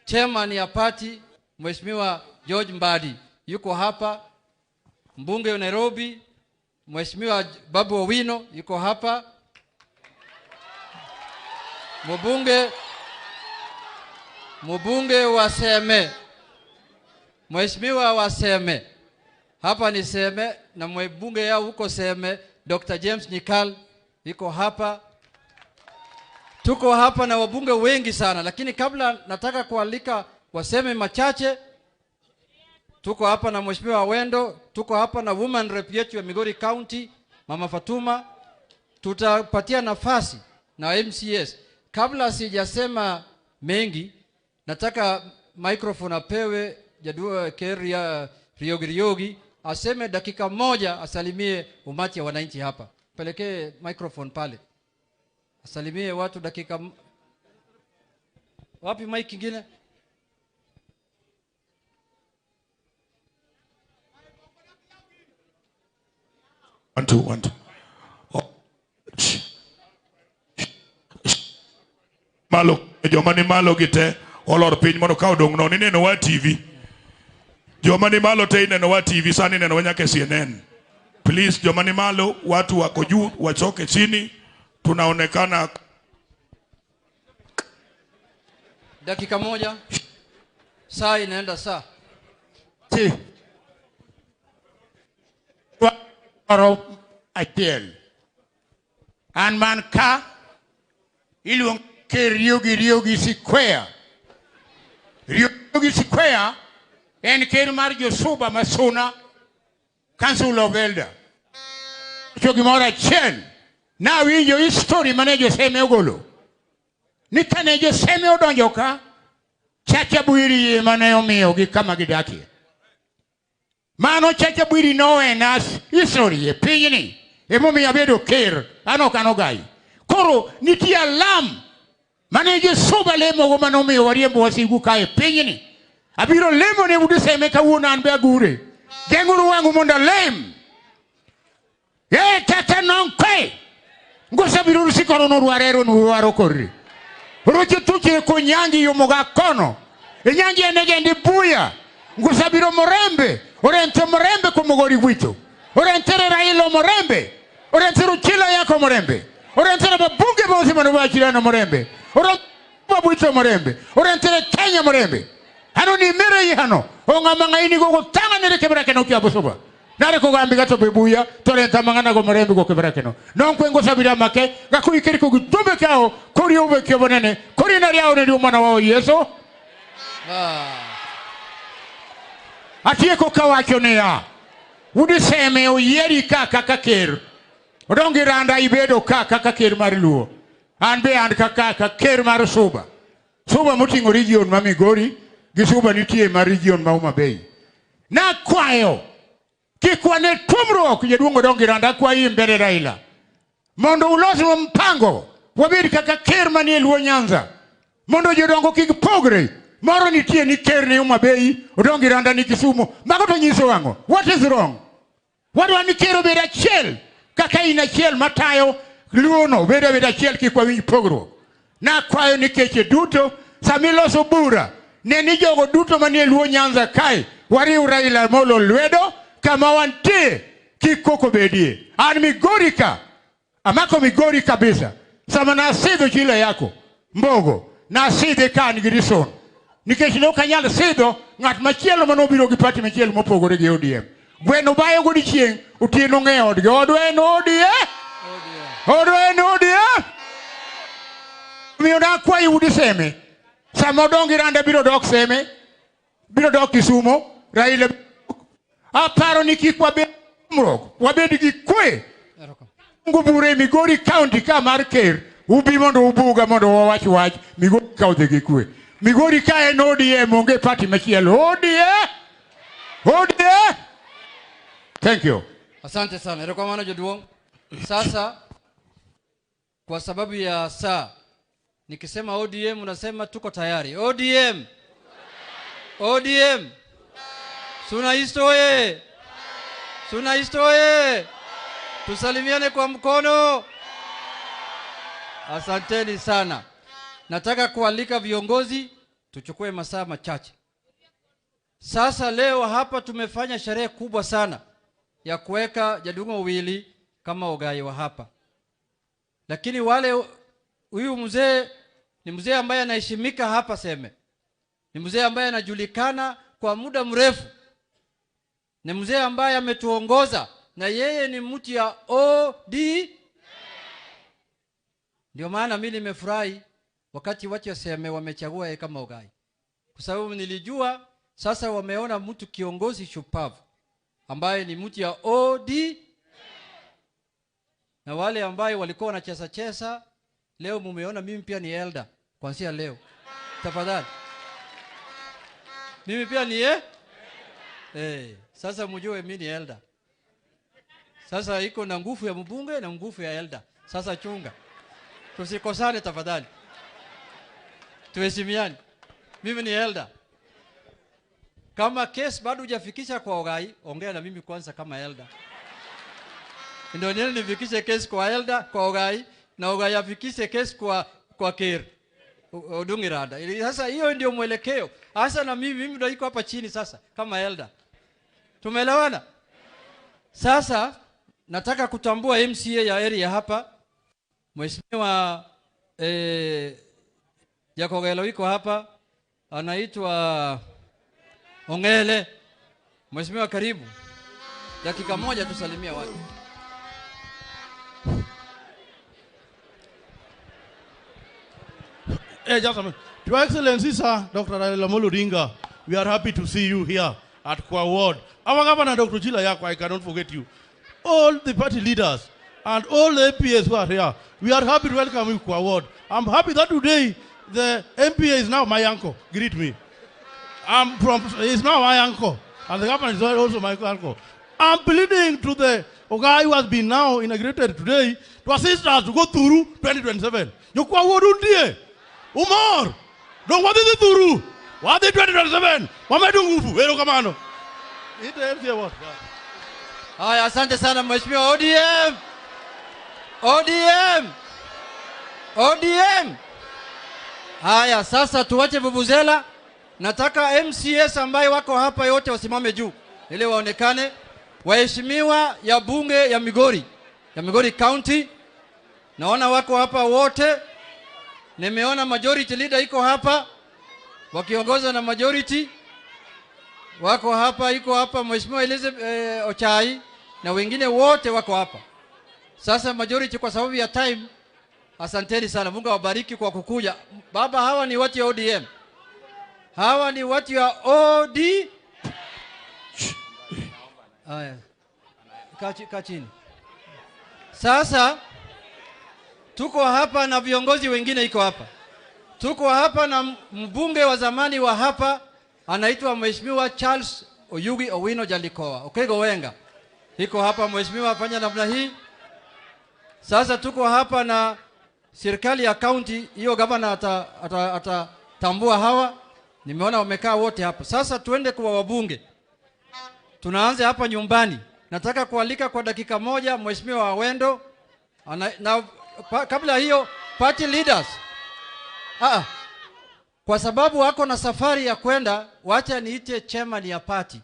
Chairman ya party Mheshimiwa George Mbadi yuko hapa, mbunge wa Nairobi Mheshimiwa Babu Owino yuko hapa, mbunge wa Seme, Mheshimiwa wa Seme, hapa ni Seme na mbunge yao huko Seme Dr. James Nyikal yuko hapa. Tuko hapa na wabunge wengi sana, lakini kabla nataka kualika waseme machache. Tuko hapa na Mheshimiwa Wendo, tuko hapa na woman rep yetu ya Migori County, Mama Fatuma. Tutapatia nafasi na MCS. Kabla sijasema mengi, nataka microphone apewe Jadua Keria Riogi Riogi aseme dakika moja, asalimie umati wa wananchi hapa. Pelekee microphone pale. Asalimie watu dakika. Wapi mic ingine? One, two, one, two. Oh. Malo, joma ni malo gi te olor piny mondo ka odong' nono ineno wa TV. Joma ni malo te ineno wa TV, sani ineno wa nyaka e CNN. Please, joma ni malo, watu wako juu, wachoke chini, tunaonekana. Dakika moja. Saa inaenda saa. Si. Oro achiel. An man ka iluongo ker Riogi Square. Riogi Square en ker mar Josuba Masuna, Council of Elder. Wacho gimoro achiel, nawinjo history mane Joseme ogolo. Ni kane Joseme odonjo ka, Chacha Bwiri ema ne omiyogi kama gidakie. Mano Chacha Bwiri nowena history e pinyni. Emomiyo abedo ker, an ok an ogai. Koro nitie alam mane Josuba lemogo manomiyo wariembo wasigu ka e pinyni. Abiro lemo ne udi Seme kawuono an be agure. Geng'uru wang'u mondo alem. E tata nonkwe. Ngosabiro rusikoro norwarero nuwaro korri. Roche tuche konyangi yomoga kono. Enyangi enegendi buya. Ngosabiro morembe. Orente morembe komogori gwito. Orentere Raila morembe. Orentere Chila yako morembe. Orentere babunge bosi manubachirano morembe. Orentere babwito morembe. Orentere Kenya morembe. Hano ni mere yihano. Onga mangaini gogo tanga nere kebrake no kiabusoba. Nare kogambi gato bebuya torenta mangana go morembe go kebrake no. Nonkwe ngosabira make gakuikeri kugitumbe kyao kori ube kyobonene kori nari yao neri umwana wao Yesu. Atieko kawacho niya. Udi Seme oyieri ka kaka ker. Odongi Randa ibedo ka kaka ker mar Luo. An be an kaka ker mar Suba. Suba moting'o region ma Migori gi Suba nitie mar region ma Homa Bay. Nakwayo kik wane tuomruok jaduong' Odongi Randa akwayi mbele Raila mondo ulosnwa mpango wabed kaka ker manie Luo Nyanza mondo jodongo kik pogre. Moro nitie ni ker ni Homa Bay, Odongi Randa ni Kisumu. Mago to nyiso ang'o? What is wrong? Wadwa ni ker obed achiel kaka in achiel matayo Luo no obed abeda achiel kik wawinj pogruok. Nakwayo ni keche duto samiloso bura ne ni jogo duto manie Luo Nyanza kae wariw Raila Amolo lwedo kama wantie kik koko bedie. An Migori ka amako Migori kabisa. Sama nasidho chila yako Mbogo nasidhe ka an gi Rison. Nikech ne ok anyal sidho ng'at machielo manobiro gi party machielo mopogore gi ODM. Gweno bayo godiechieng' otieno ng'e odgi. Odwa en ODM. Odwa en ODM. Omiyo nakwayo udi Seme. Sama Odongi Randa biro dok Seme, biro dok Kisumo, Raila. Aparo ni kik wabed mrok, wabed gi kwe. Mungu bure Migori County ka mar ker, ubi mondo ubuga mondo wawach wach, Migori ka odhi gi kwe. Migori ka en ODM onge party machielo. ODM! ODM! Thank you. Asante sana. Erokamano jaduong'. Sasa kwa sababu ya saa, nikisema ODM unasema tuko tayari. ODM. ODM. Suna East oye. Suna East oye. Tusalimiane kwa mkono. Asanteni sana. Nataka kualika viongozi tuchukue masaa machache. Sasa leo hapa tumefanya sherehe kubwa sana ya kuweka Jaduong' Owili kama ogai wa hapa. Lakini wale, huyu mzee ni mzee ambaye anaheshimika hapa Seme. Ni mzee ambaye anajulikana kwa muda mrefu. Ni mzee ambaye ametuongoza na yeye ni mtu ya OD. Ndio maana mimi nimefurahi wakati watu wa Seme wamechagua yeye kama ogai. Kwa sababu nilijua sasa wameona mtu kiongozi shupavu ambaye ni mtu ya OD. Na wale ambaye walikuwa wanacheza cheza, leo mumeona mimi pia ni elder kuanzia leo. Tafadhali. Mimi pia ni sasa mjue mimi ni elder. Sasa iko na nguvu ya mbunge na nguvu ya elder. Sasa chunga. Tusikosane tafadhali. Tuheshimiane. Mimi ni elder. Kama case bado hujafikisha kwa ogai, ongea na mimi kwanza kama elder. Ndio nini nifikishe case kwa elder, kwa ogai, na ogai afikishe case kwa ker. Odungi Randa. Sasa hiyo ndio mwelekeo. Hasa na mimi ndio iko hapa chini sasa kama elder. Tumeelewana? Sasa nataka kutambua MCA ya area hapa. Mheshimiwa Jakogelo iko hapa, anaitwa Ongele. Mheshimiwa karibu. Dakika moja tusalimia watu. Just a minute. Your Excellency, sir, Dr. Raila Amolo Odinga, we are happy to see you here at Kwa Ward. Our governor, Dr. Chila Ayacko, I cannot forget you. All the party leaders and all the MPs who are here, we are happy to welcome you to Kwa Ward. I'm happy that today the MPA is now my uncle. Greet me. He's now my uncle. And the governor is also my uncle. I'm pleading to the guy who has been now inaugurated today to assist us to go through 2027. Jokwa Ward untie. Umor. Don't want it through. What 2027? Wamedu nguvu. Erokamano. Ite MCA what? Haya, asante sana Mheshimiwa ODM. ODM. ODM. Haya, sasa tuwache vuvuzela. Nataka MCS ambaye wako hapa yote wasimame juu ili waonekane. Waheshimiwa ya bunge ya Migori, ya Migori County, naona wako hapa wote. Nimeona majority leader iko hapa wakiongozwa na majority wako hapa, iko hapa Mheshimiwa Elizabeth Ochai na wengine wote wako hapa. Sasa majority kwa sababu ya time, asanteni sana. Mungu awabariki kwa kukuja. Baba, hawa ni watu ya ODM. Hawa ni watu ya OD. Haya. Kaa chini. Sasa tuko hapa na viongozi wengine iko hapa. Tuko hapa na mbunge wa zamani wa hapa anaitwa Mheshimiwa Charles Oyugi Owino Jalikoa. Okego Wenga. Iko hapa mheshimiwa, fanya namna hii. Sasa tuko hapa na serikali ya county, hiyo governor atatambua hawa. Nimeona wamekaa wote hapa. Sasa tuende kwa wabunge. Tunaanza hapa nyumbani. Nataka kualika kwa dakika moja Mheshimiwa Awendo. Kabla hiyo party leaders. Kwa sababu wako na safari ya kwenda, wacha niite chairman ya party.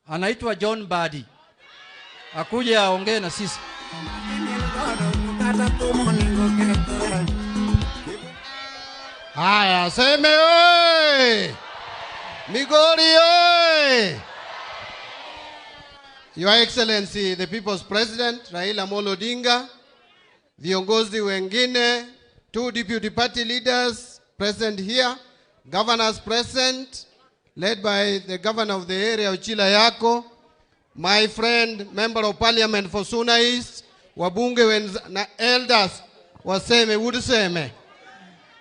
Anaitwa John Mbadi. Akuje aongee na sisi. Haya, seme oye! Migori oye! Your Excellency, the People's President, Raila Amolo Odinga, viongozi wengine, two deputy party leaders present here, governors present, led by the governor of the area, Ochila Ayacko, my friend, member of parliament for Suna East, wabunge na elders, waseme, wuduseme,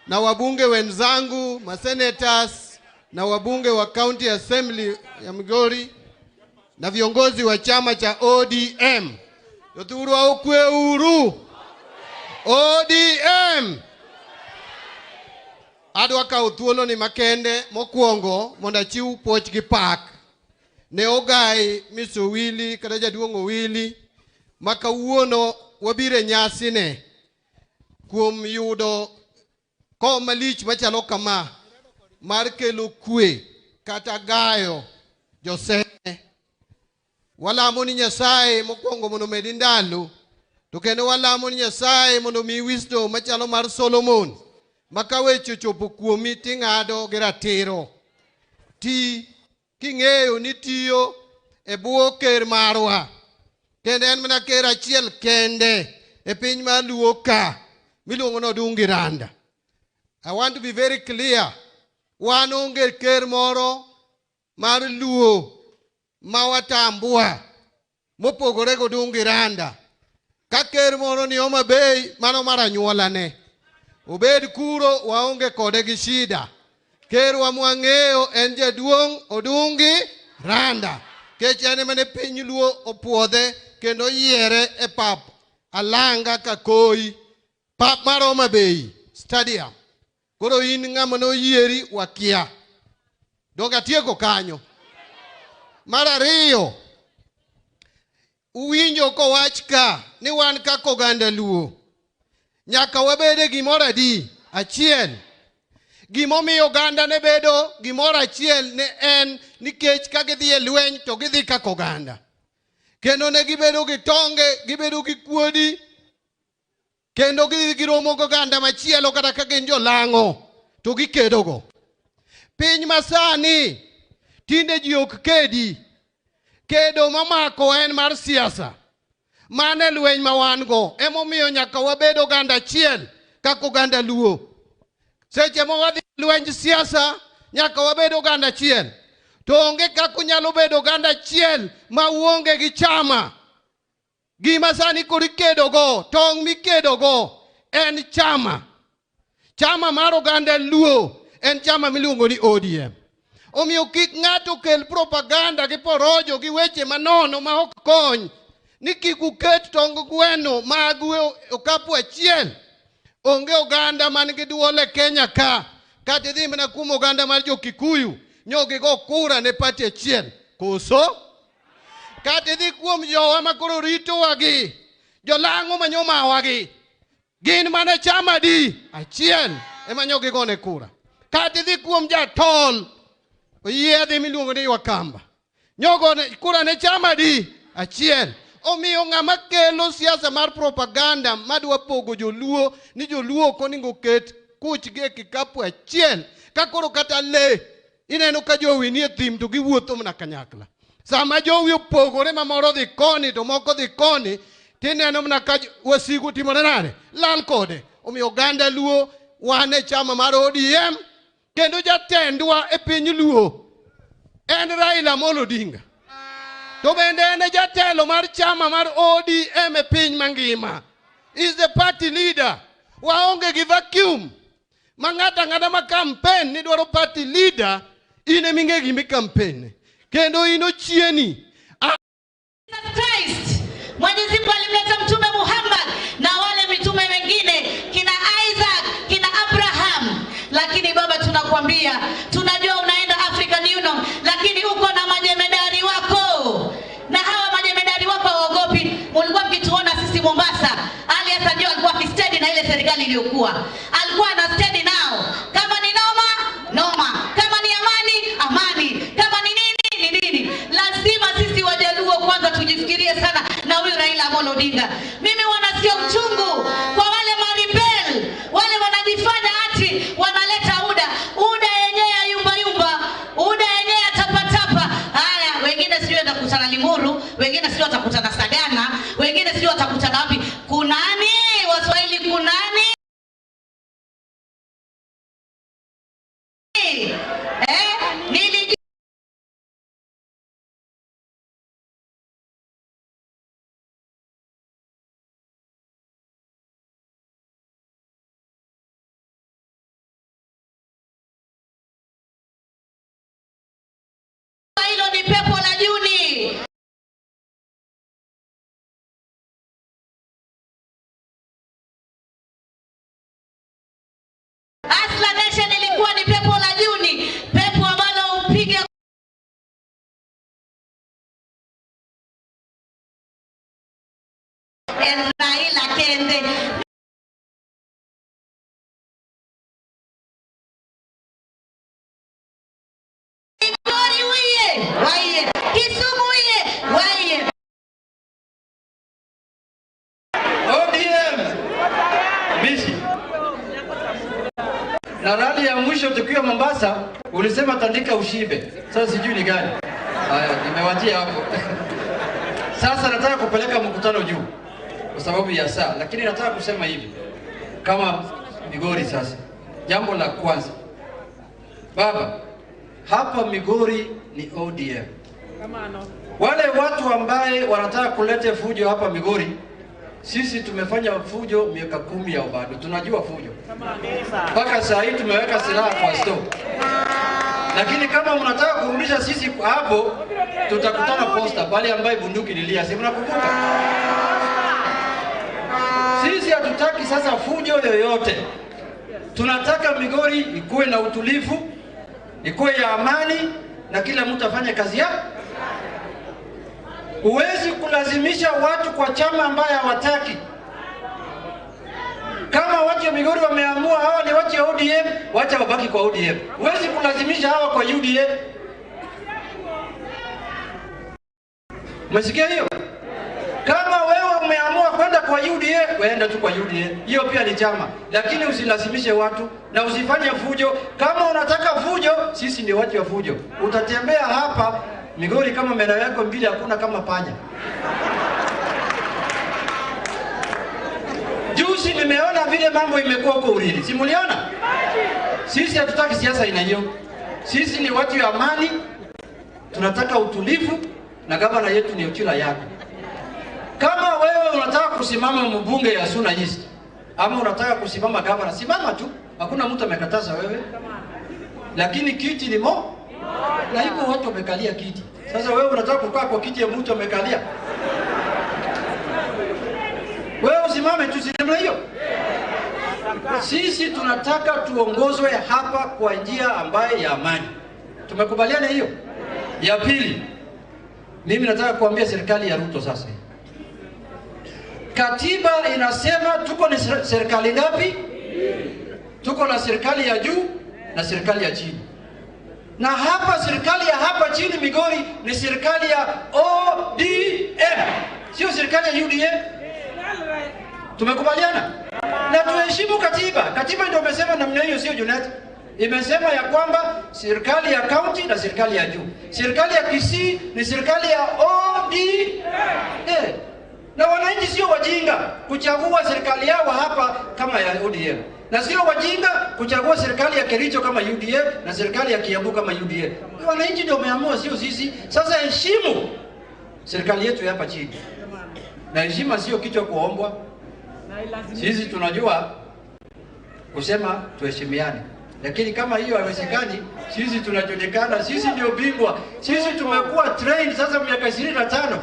na wabunge wenzangu, masenators, na wabunge wa county assembly ya Migori, na viongozi wa chama cha ODM. Yothuru aukwe uru. ODM. Adwa kawo thuolo ni makende mokwongo mondo achiw puoch gi pak ne ogai Mr. Owili kata jaduong' Owili ma kawuono wabiro e nyasine kuom yudo kom malich machalo kama mar kelo kwe kata gayo joseme. Walamo ni Nyasaye mokwongo mondo omedi ndalo, to kendo walamo ni Nyasaye mondo omiyi wisdom machalo mar Solomon ma ka weche ochopo kuomi ting'ado gi ratiro. Ti king'eyo ni tiyo e bwo ker marwa, kendo en mana ker achiel kende e piny mar Luo ka miluongo ni Odungi Randa. I want to be very clear. Wan onge ker moro mar Luo ma watambua mopogore gi Odungi Randa. Ka ker moro ni Homa Bay, mano mar anyuolane. Obed kuro waonge kode gi shida. Kerwa mwang'eyo en jaduong' Odungi Randa. Kech en ema ne piny Luo opuodhe kendo yiere e pap Alanga Kakoi, pap mar Homa Bay Stadium. Koro in ng'ama noyieri wakia. Donge atieko kanyo. Mar ariyo, uwinjo kowach ka ni wan kaka oganda Luo nyaka wabed e gimoro adi? Achiel. Gimomiyo oganda ne bedo gimoro achiel ne en nikech ka gidhi e lweny to gidhi kaka oganda. Kendo ne gibedo gi tonge, gibedo gi kuodi, kendo gidhi giromo gi oganda machielo kata ka gin jolang'o to gikedogo. Piny masani tinde ji ok kedi. Kedo mamako en mar siasa. Mano e lweny ma wan go. Emomiyo nyaka wabed oganda achiel kaka oganda Luo. Seche ma wadhi lwenj siasa nyaka wabed oganda achiel. To onge kaka unyalo bedo oganda achiel ma uonge gi chama. Gima sani koro ikedogo, tong' mikedogo en chama. Chama mar oganda Luo en chama miluongo ni ODM. Omiyo kik ng'ato kel propaganda gi porojo gi weche manono ma ok kony ni kik uket tong gweno magu e okapu achiel. Onge oganda man gi duol e Kenya ka, kata idhi mana kuom oganda mar jo-Kikuyu, nyo gigo kura ne party achiel. Koso? Kata idhi kuom jowa ma koro ritowagi, jolang'o ma nyomawagi, gin mana chama di achiel ema nyo gigone kura. Kata idhi kuom jatol, oyiedhi miluongo ni Wakamba, nyogone kura ne chama di achiel. Omiyo ng'ama kelo siasa mar propaganda madwa pogo joluo ni joluo ok onego ket kuchgi e kikapu achiel, ka koro kata lee ineno ka jowi nie thim to giwuotho mana kanyakla. Sama jowi opogore ma moro dhi koni to moko dhi koni, tineno mana ka wasigu timore nade, lal kode. Omiyo oganda Luo wan e chama mar ODM, kendo jatendwa e piny Luo en Raila Amolo Odinga. To bende en e jatelo mar chama mar ODM e piny mangima. Is the party leader. Waonge gi vacuum ma ng'ato ang'ata ma campaign ni dwaro party leader, in ema ing'e gima i-campaign. Kendo in ochieni. Christ. Mwenyezi Mungu alimleta Mtume Muhammad na wale mitume wengine kina Isaac, kina Abraham. Lakini baba, tunakwambia tunajua unaenda African Union, lakini uko na majemedari wako, na hawa majemedari wako hawaogopi. Mulikuwa mkituona sisi Mombasa, Ali Hassan Joho alikuwa akistedi na ile serikali iliyokuwa, alikuwa ana stedi nao. Kama ni noma noma, kama ni amani amani, kama ni nini ni nini. Lazima sisi Wajaluo kwanza tujifikirie sana na huyu Raila Amolo Odinga. Mimi wanasikia uchungu kwa wale maribel, wale wanajifanya ati wanaleta UDA. UDA yenyewe ya yumba yumba, UDA yenyewe ya tapatapa. Haya, wengine sijui watakutana Limuru, wengine sijui watakutana Sagana, wengine sijui watakutana wapi. Kunani Waswahili, kunani? Nili hilo ni pepo la Juni. Asla Nation ilikuwa ni pepo la Juni, pepo ambalo hupiga Raila kende. Migori uye, waiye. Kisumu uye, waiye. ODM bishi. Na rali ya mwisho tukiwa Mombasa ulisema tandika ushibe. Sasa sijui ni gani. Haya, nimewachia hapo. Sasa nataka kupeleka mkutano juu kwa sababu ya saa, lakini nataka kusema hivi kama Migori sasa. Jambo la kwanza, baba, hapa Migori ni ODM. Wale watu ambaye wanataka kuleta fujo hapa Migori, sisi tumefanya fujo miaka 10 ya bado tunajua fujo. Mpaka saa hii tumeweka silaha kwa store. Lakini kama mnataka kurudisha sisi hapo, tutakutana posta pale ambaye bunduki lilia, si mnakumbuka? Sisi hatutaki sasa fujo yoyote. Tunataka Migori ikuwe na utulivu, ikuwe ya amani, na kila mtu afanye kazi yake. Huwezi kulazimisha watu kwa chama ambaye hawataki. Kama watu wa Migori wameamua hawa ni watu wa ODM, wacha wabaki kwa ODM. Huwezi kulazimisha hawa kwa UDA. Umesikia hiyo? Kama wewe umeamua kwenda kwa UDA, weenda tu kwa UDA. Hiyo pia ni chama. Lakini usilazimishe watu na usifanye fujo. Kama unataka fujo, sisi ndio watu wa fujo. Utatembea hapa Migori kama meno yako mbili hakuna kama panya. Juzi nimeona vile mambo imekuwa huko Uriri. Si mliona? Sisi hatutaki siasa aina hiyo. Sisi ni watu ya amani, tunataka utulivu, na gavana yetu ni Ochilo Ayacko. Kama wewe unataka kusimama mbunge ya Suna East ama unataka kusimama gavana, simama tu, hakuna mtu amekataza wewe. Lakini kiti ni mo na iko watu wamekalia kiti. Sasa wewe unataka kukaa kwa kiti ya mtu amekalia? Wewe usimame tu, si namna hiyo? Sisi tunataka tuongozwe hapa kwa njia ambaye ya amani. Tumekubaliana hiyo? Ya pili, mimi nataka kuambia serikali ya Ruto sasa. Katiba inasema tuko ni serikali ngapi? Tuko na serikali ya juu na serikali ya chini. Na hapa serikali ya hapa chini Migori ni serikali ya ODM, sio serikali ya UDA. Tumekubaliana? Na tuheshimu katiba. Katiba ndio imesema namna hiyo, sio Junet. Imesema ya kwamba serikali ya county na serikali ya juu. Serikali ya Kisii ni serikali ya ODM. Na wananchi sio wajinga kuchagua serikali yao hapa kama ya ODM. Na sio wajinga kuchagua serikali ya Kericho kama UDA na serikali ya Kiambu kama UDA. Wananchi ndio wameamua, sio sisi. Sasa heshimu serikali yetu hapa chini. Na heshima sio kichwa kuombwa. Sisi tunajua kusema tuheshimiane. Lakini kama hiyo haiwezekani, sisi tunajulikana, sisi ndio bingwa. Sisi tumekuwa trained sasa miaka 25.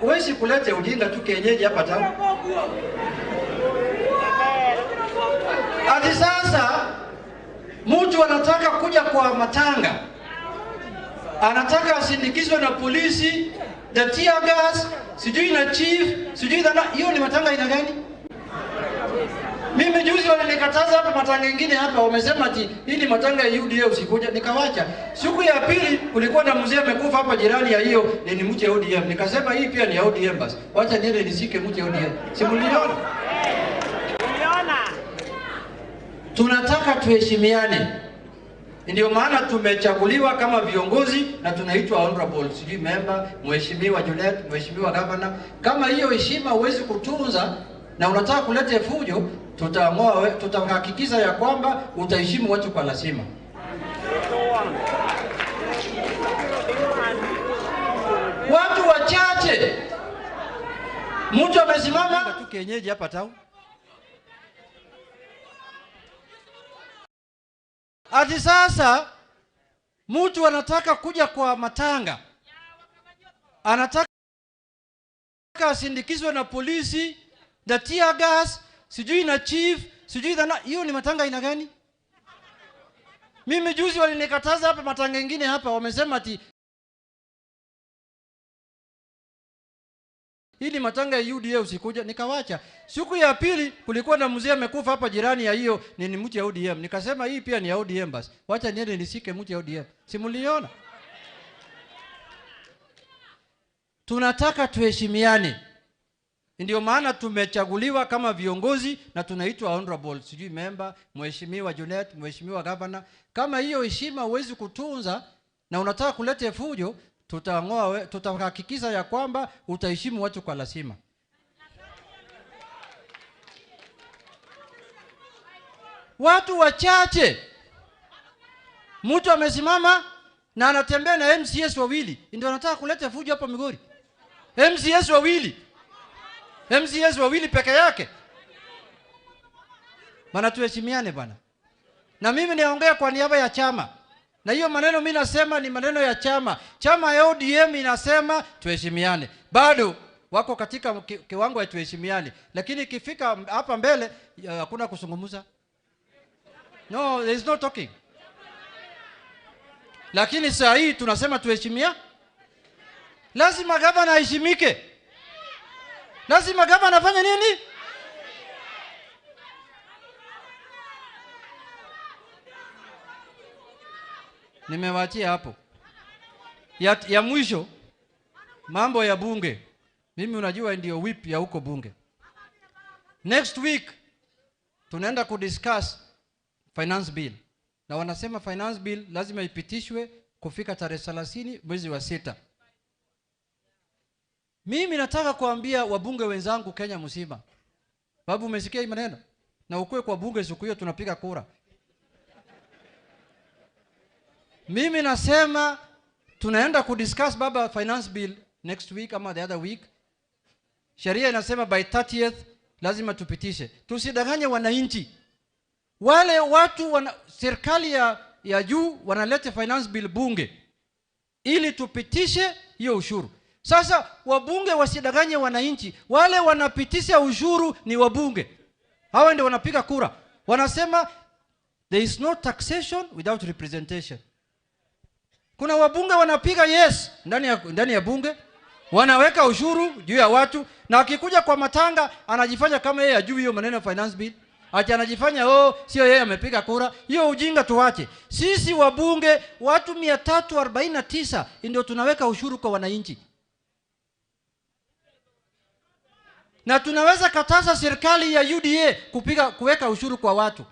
Huwezi kuleta ujinga tu kienyeji hapa town. Hadi sasa mtu anataka kuja kwa matanga, anataka asindikizwe na polisi, na tear gas, sijui na chief, sijui na hiyo ni matanga aina gani? Mimi juzi walinikataza hapa matanga mengine hapa, wamesema ati hii ni matanga ya UDA usikuja, nikawacha. Siku ya pili kulikuwa na mzee amekufa hapa jirani ya hiyo ni mtu ya ODM. Nikasema hii pia ni ya ODM basi. Wacha niende nisike mtu ya ODM. Si mliona? Tunataka tuheshimiane. Ndio maana tumechaguliwa kama viongozi na tunaitwa honorable, sijui member, mheshimiwa Junet, mheshimiwa governor. Kama hiyo heshima huwezi kutunza na unataka kuleta fujo, tutaamua, tutahakikisha ya kwamba utaheshimu watu kwa lazima. Watu wachache, mtu amesimama tu kienyeji hapa town. Ati sasa mtu anataka kuja kwa matanga, anataka asindikizwe na polisi, na tear gas, sijui na chief, sijui na hiyo ni matanga aina gani? Mimi juzi walinikataza hapa matanga mengine hapa, wamesema ati hii ni matanga ya UDA usikuja, nikawacha. Siku ya pili kulikuwa na mzee amekufa hapa jirani ya hiyo ni mtu ya ODM. Nikasema hii pia ni ya ODM basi. Wacha niende nisike mtu ya ODM. Si mliona? Tunataka tuheshimiane. Ndio maana tumechaguliwa kama viongozi na tunaitwa honorable, sijui member, mheshimiwa Junet, mheshimiwa governor. Kama hiyo heshima huwezi kutunza na unataka kuleta fujo, tutaamua, tutahakikisha ya kwamba utaheshimu watu kwa lazima. Watu wachache, mtu amesimama na anatembea na MCS wawili, ndio anataka kuleta fujo hapa Migori. MCS wawili, MCS wawili peke yake. Bana, tuheshimiane bana. Na mimi niongea kwa niaba ya chama. Na hiyo maneno mimi nasema ni maneno ya chama. Chama ya ODM inasema tuheshimiane. Bado wako katika kiwango ya tuheshimiane. Lakini ikifika hapa mbele hakuna kuzungumza. No, there is no talking. Lakini saa hii tunasema tuheshimia. Lazima gavana aheshimike. Lazima gavana afanye nini? Nimewaachia hapo. Ya mwisho, mambo ya bunge. Mimi unajua ndio whip ya huko bunge. Next week tunaenda kudiscuss finance bill. Na wanasema finance bill lazima ipitishwe kufika tarehe 30 mwezi wa 6. Mimi nataka kuambia wabunge wenzangu Kenya mzima. Babu, umesikia hii maneno? Na ukue kwa bunge siku hiyo tunapiga kura. Mimi nasema tunaenda kudiscuss baba finance bill next week ama the other week. Sheria inasema by 30th lazima tupitishe. Tusidanganye wananchi. Wale watu serikali ya juu wanaleta finance bill bunge ili tupitishe hiyo ushuru. Sasa wabunge wasidanganye wananchi. Wale wanapitisha ushuru ni wabunge. Hawa ndio wanapiga kura. Wanasema there is no taxation without representation. Kuna wabunge wanapiga yes ndani ya bunge, wanaweka ushuru juu ya watu, na akikuja kwa matanga anajifanya kama yeye hajui hiyo maneno ya finance bill. Ati anajifanya oh sio yeye amepiga kura. Hiyo ujinga tuache. Sisi wabunge watu 349 ndio tunaweka ushuru kwa wananchi. Na tunaweza kataza serikali ya UDA kuweka ushuru kwa watu.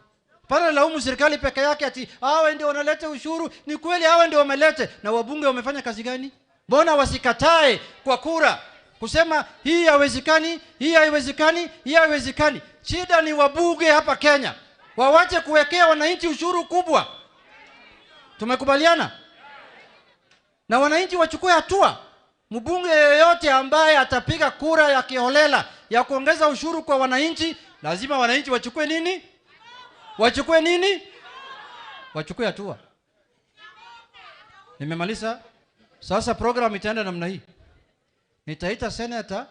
Pana laumu serikali peke yake ati hawa ndio wanaleta ushuru. Ni kweli hawa ndio wameleta, na wabunge wamefanya kazi gani? Mbona wasikatae kwa kura kusema hii haiwezekani, hii haiwezekani, hii haiwezekani? Shida ni wabunge hapa Kenya. Wawache kuwekea wananchi ushuru kubwa. Tumekubaliana? Na wananchi wachukue hatua. Mbunge yeyote ambaye atapiga kura ya kiholela ya kuongeza ushuru kwa wananchi, lazima wananchi wachukue nini? Wachukue nini? Wachukue hatua. Nimemaliza. Sasa program itaenda namna hii. Nitaita senator.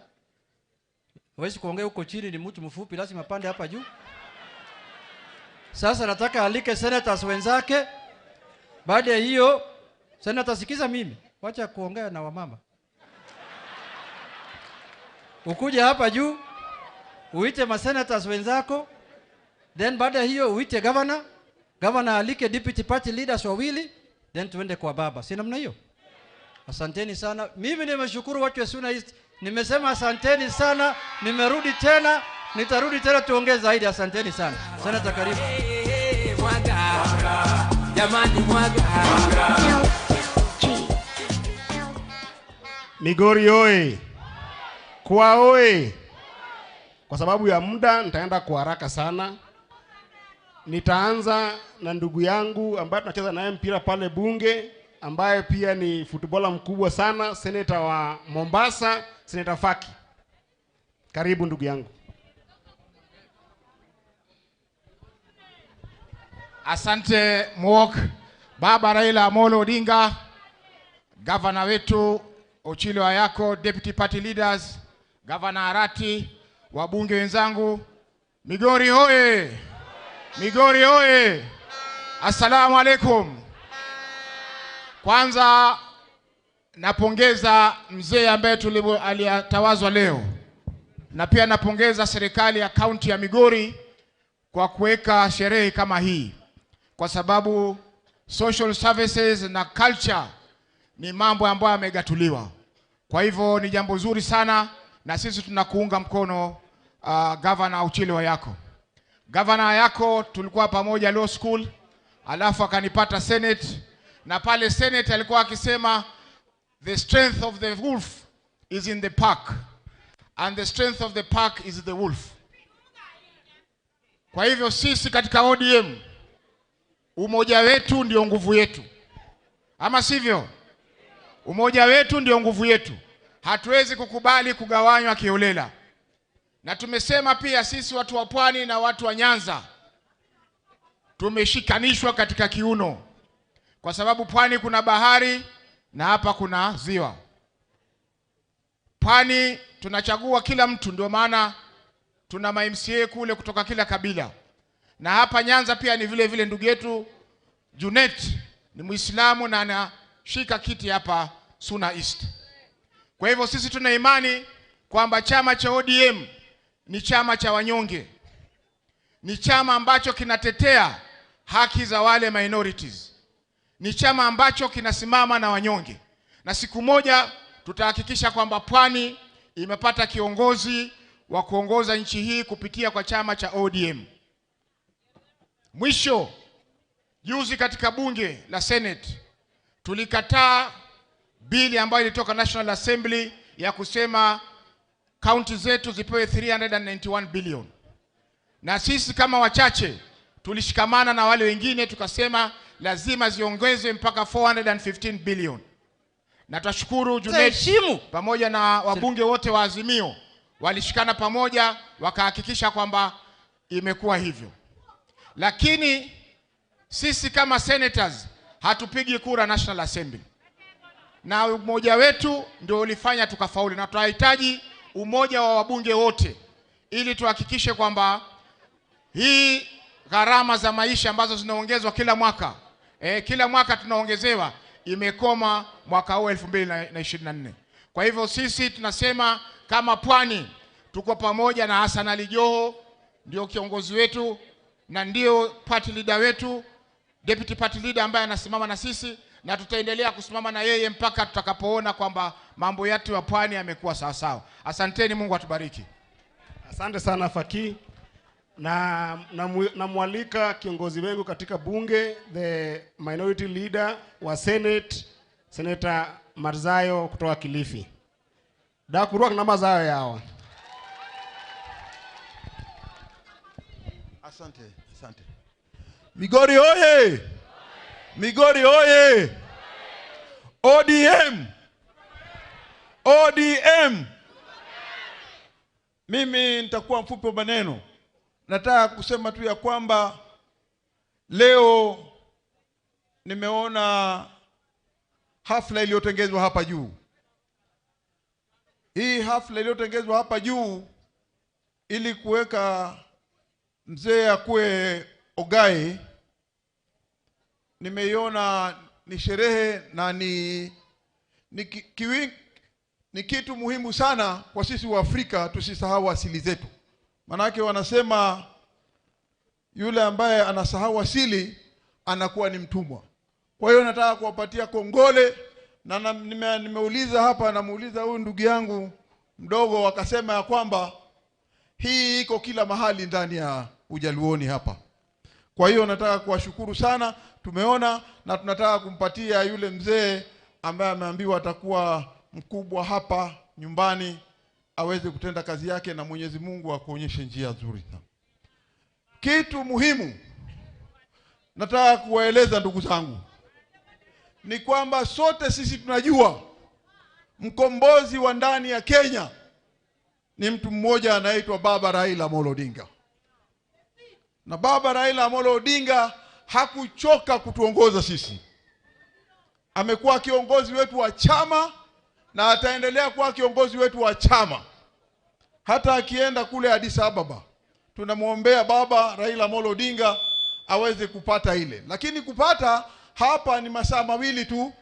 Hawezi kuongea huko chini, ni mtu mfupi, lazima pande hapa juu. Sasa nataka alike senators wenzake. Baada ya hiyo, senator sikiza mimi. Wacha kuongea na wamama. Ukuja hapa juu, uite ma senators wenzako. Then baada hiyo uite governor. Governor alike deputy party leaders wawili, then tuende kwa baba. Si namna hiyo? Asanteni sana. Mimi nimeshukuru watu wa Suna East. Nimesema asanteni sana. Nimerudi tena, nitarudi tena tuongee zaidi. Asanteni sana. Senator karibu. Jamani mwaga. Migori oye. Kwa oye. Kwa sababu ya muda nitaenda kwa haraka sana. Nitaanza na ndugu yangu ambaye tunacheza naye mpira pale bunge, ambaye pia ni footballer mkubwa sana, senator wa Mombasa, Senator Faki. Karibu ndugu yangu. Asante Mwok. Baba Raila Amolo Odinga, governor wetu Ochilo Ayako, deputy party leaders, Governor Arati, wabunge wenzangu, Migori hoye! Migori hoye! Assalamu alaikum. Kwanza napongeza mzee ambaye aliyatawazwa leo, na pia napongeza serikali ya kaunti ya Migori kwa kuweka sherehe kama hii, kwa sababu social services na culture ni mambo ambayo yamegatuliwa. Kwa hivyo ni jambo zuri sana, na sisi tunakuunga mkono Governor Ochilo Ayako. Governor Ayako tulikuwa pamoja law school, alafu akanipata Senate, na pale Senate alikuwa akisema the strength of the wolf is in the pack and the strength of the pack is the wolf. Kwa hivyo sisi katika ODM umoja wetu ndio nguvu yetu. Ama sivyo? Umoja wetu ndio nguvu yetu. Hatuwezi kukubali kugawanywa kiholela. Na tumesema pia sisi watu wa Pwani na watu wa Nyanza tumeshikanishwa katika kiuno. Kwa sababu Pwani kuna bahari na hapa kuna ziwa. Pwani tunachagua kila mtu, ndio maana tuna ma MCA kule kutoka kila kabila. Na hapa Nyanza pia ni vile vile, ndugu yetu Junet ni Muislamu na anashika kiti hapa Suna East. Kwa hivyo sisi tuna imani kwamba chama cha ODM ni chama cha wanyonge. Ni chama ambacho kinatetea haki za wale minorities. Ni chama ambacho kinasimama na wanyonge. Na siku moja tutahakikisha kwamba Pwani imepata kiongozi wa kuongoza nchi hii kupitia kwa chama cha ODM. Mwisho, juzi katika bunge la Senate tulikataa bili ambayo ilitoka National Assembly ya kusema county zetu zipewe 391 billion. Na sisi kama wachache tulishikamana na wale wengine tukasema lazima ziongezwe mpaka 415 billion. Na twashukuru Junet pamoja na wabunge wote wa Azimio walishikana pamoja wakahakikisha kwamba imekuwa hivyo. Lakini sisi kama senators hatupigi kura National Assembly, na umoja wetu ndio ulifanya tukafaulu, na tunahitaji umoja wa wabunge wote ili tuhakikishe kwamba hii gharama za maisha ambazo zinaongezwa kila mwaka, kila mwaka tunaongezewa, imekoma mwaka huu 2024. Kwa hivyo sisi tunasema kama Pwani tuko pamoja na Hassan Ali Joho, ndio kiongozi wetu na ndio party leader wetu, deputy party leader ambaye anasimama na sisi, na tutaendelea kusimama na yeye mpaka tutakapoona kwamba mambo yetu ya Pwani yamekuwa sawa sawa. Asanteni, Mungu atubariki. Asante sana Faki. Na namwalika kiongozi wengu katika bunge, the minority leader wa Senate, Senator Marzayo kutoka Kilifi. Dakuruak na Marzayo yawa. Asante, asante. Migori oye! Migori oye! ODM! ODM! Mimi nitakuwa mfupi wa maneno. Nataka kusema tu ya kwamba leo nimeona hafla iliyotengezwa hapa juu. Hii hafla iliyotengezwa hapa juu ili kuweka mzee akue Ogai, nimeiona ni sherehe na ni kitu muhimu sana kwa sisi wa Afrika. Tusisahau asili zetu. Manake wanasema yule ambaye anasahau asili anakuwa ni mtumwa. Kwa hiyo nataka kuwapatia kongole, na nimeuliza hapa, namuuliza huyu ndugu yangu mdogo, akasema ya kwamba hii iko kila mahali ndani ya Ujaluoni hapa. Kwa hiyo nataka kuwashukuru sana, tumeona na tunataka kumpatia yule mzee ambaye ameambiwa atakuwa mkubwa hapa nyumbani aweze kutenda kazi yake, na Mwenyezi Mungu akuonyeshe njia nzuri sana. Kitu muhimu nataka kuwaeleza ndugu zangu ni kwamba sote sisi tunajua mkombozi wa ndani ya Kenya ni mtu mmoja anaitwa Baba Raila Amolo Odinga. Na Baba Raila Amolo Odinga hakuchoka kutuongoza sisi. Amekuwa kiongozi wetu wa chama na ataendelea kuwa kiongozi wetu wa chama. Hata akienda kule Addis Ababa, tunamuombea Baba Raila Amolo Odinga aweze kupata ile. Lakini kupata hapa ni masaa mawili tu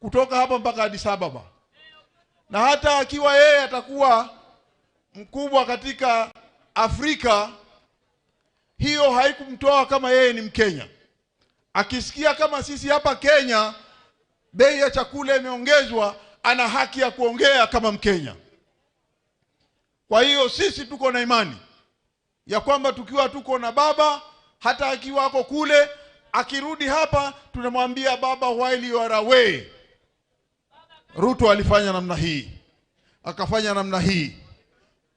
kutoka hapa mpaka Addis Ababa. Na hata akiwa yeye atakuwa mkubwa katika Afrika, hiyo haikumtoa kama yeye ni Mkenya. Akisikia kama sisi hapa Kenya bei ya chakula imeongezwa, ana haki ya kuongea kama Mkenya. Kwa hiyo sisi tuko na imani ya kwamba tukiwa tuko na baba, hata akiwa ako kule, akirudi hapa tunamwambia baba, while you are away, Ruto alifanya namna hii, akafanya namna hii,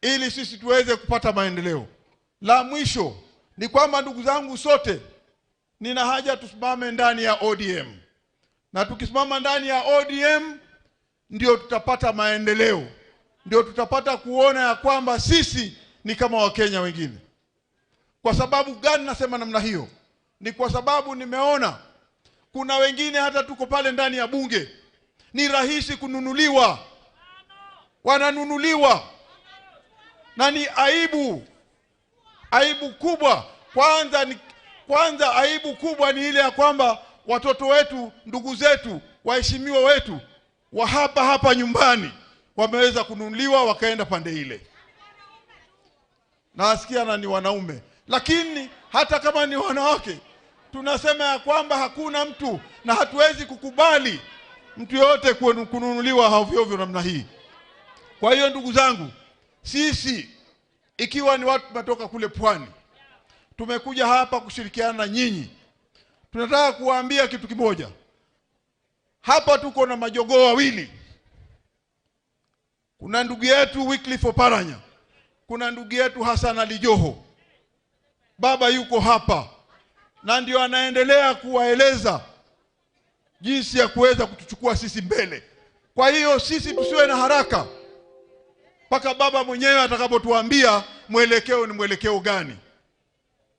ili sisi tuweze kupata maendeleo. La mwisho ni kwamba ndugu zangu sote, nina haja tusimame ndani ya ODM. Na tukisimama ndani ya ODM ndio tutapata maendeleo, ndio tutapata kuona ya kwamba sisi ni kama Wakenya wengine. Kwa sababu gani nasema namna hiyo? Ni kwa sababu nimeona kuna wengine hata tuko pale ndani ya bunge ni rahisi kununuliwa, wananunuliwa, na ni aibu, aibu kubwa. Kwanza aibu kubwa ni ile ya kwamba watoto wetu, ndugu zetu, waheshimiwa wetu wa hapa hapa nyumbani wameweza kununuliwa wakaenda pande ile. Na asikia na ni wanaume, lakini hata kama ni wanawake tunasema ya kwamba hakuna mtu na hatuwezi kukubali mtu yote kununuliwa ovyo ovyo namna hii. Kwa hiyo ndugu zangu, sisi ikiwa ni watu tumetoka kule pwani, tumekuja hapa kushirikiana na nyinyi. Tunataka kuwaambia kitu kimoja. Hapa tuko na majogoo wawili. Kuna ndugu yetu Wycliffe Oparanya, kuna ndugu yetu Hassan Ali Joho. Baba yuko hapa. na ndio anaendelea kuwaeleza jinsi ya kuweza kutuchukua sisi mbele. Kwa hiyo sisi tusiwe na haraka mpaka baba mwenyewe atakapotuambia mwelekeo ni mwelekeo gani.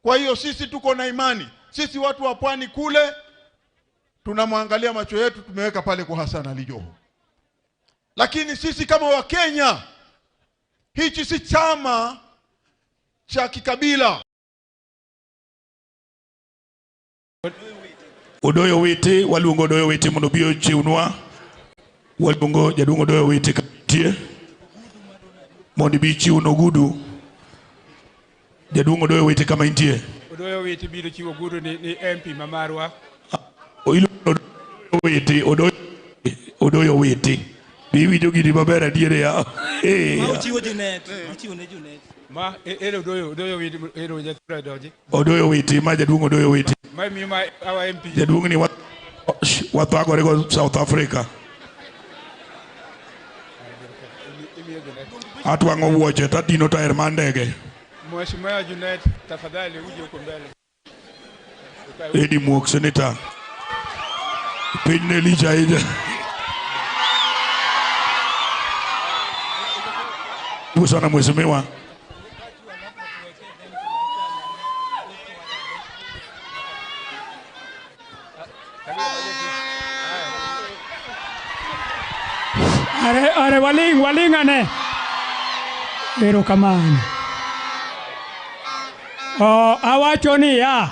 Kwa hiyo sisi tuko na imani, sisi watu wa pwani kule tunamwangalia, macho yetu tumeweka pale kwa Hassan Ali Joho. Lakini sisi kama Wakenya, hichi si chama cha kikabila. Odoyo Witi, waluongo Odoyo Witi mondo obi ochiwnwa. Waluongo jaduong' Odoyo Witi katie mondo ibi ichiwn ogudu. Jaduong' Odoyo Witi kama intie. Odoyo Witi biro chiwo ogudu ni MP ma marwa. Iluongo Odoyo Witi, Odoyo Witi. Bi iwinjo gini maber adier ya. Ma ochiwo Junet, ochiwo ne Junet. Ma ero Odoyo Witi, ero jathura donji. Odoyo Witi, ma jaduong' Odoyo Witi. Ma miyo ma our MP. Jaduong' ni wathagore go South Africa. Atwang'o wuoche tadino taer mar ndege. Mheshimiwa Junet, tafadhali uje huko mbele. Eddie Muok, senator. Piny ne lich ahinya. Karibu sana mheshimiwa. Are waling waling ane. Erokamano. Awacho niya,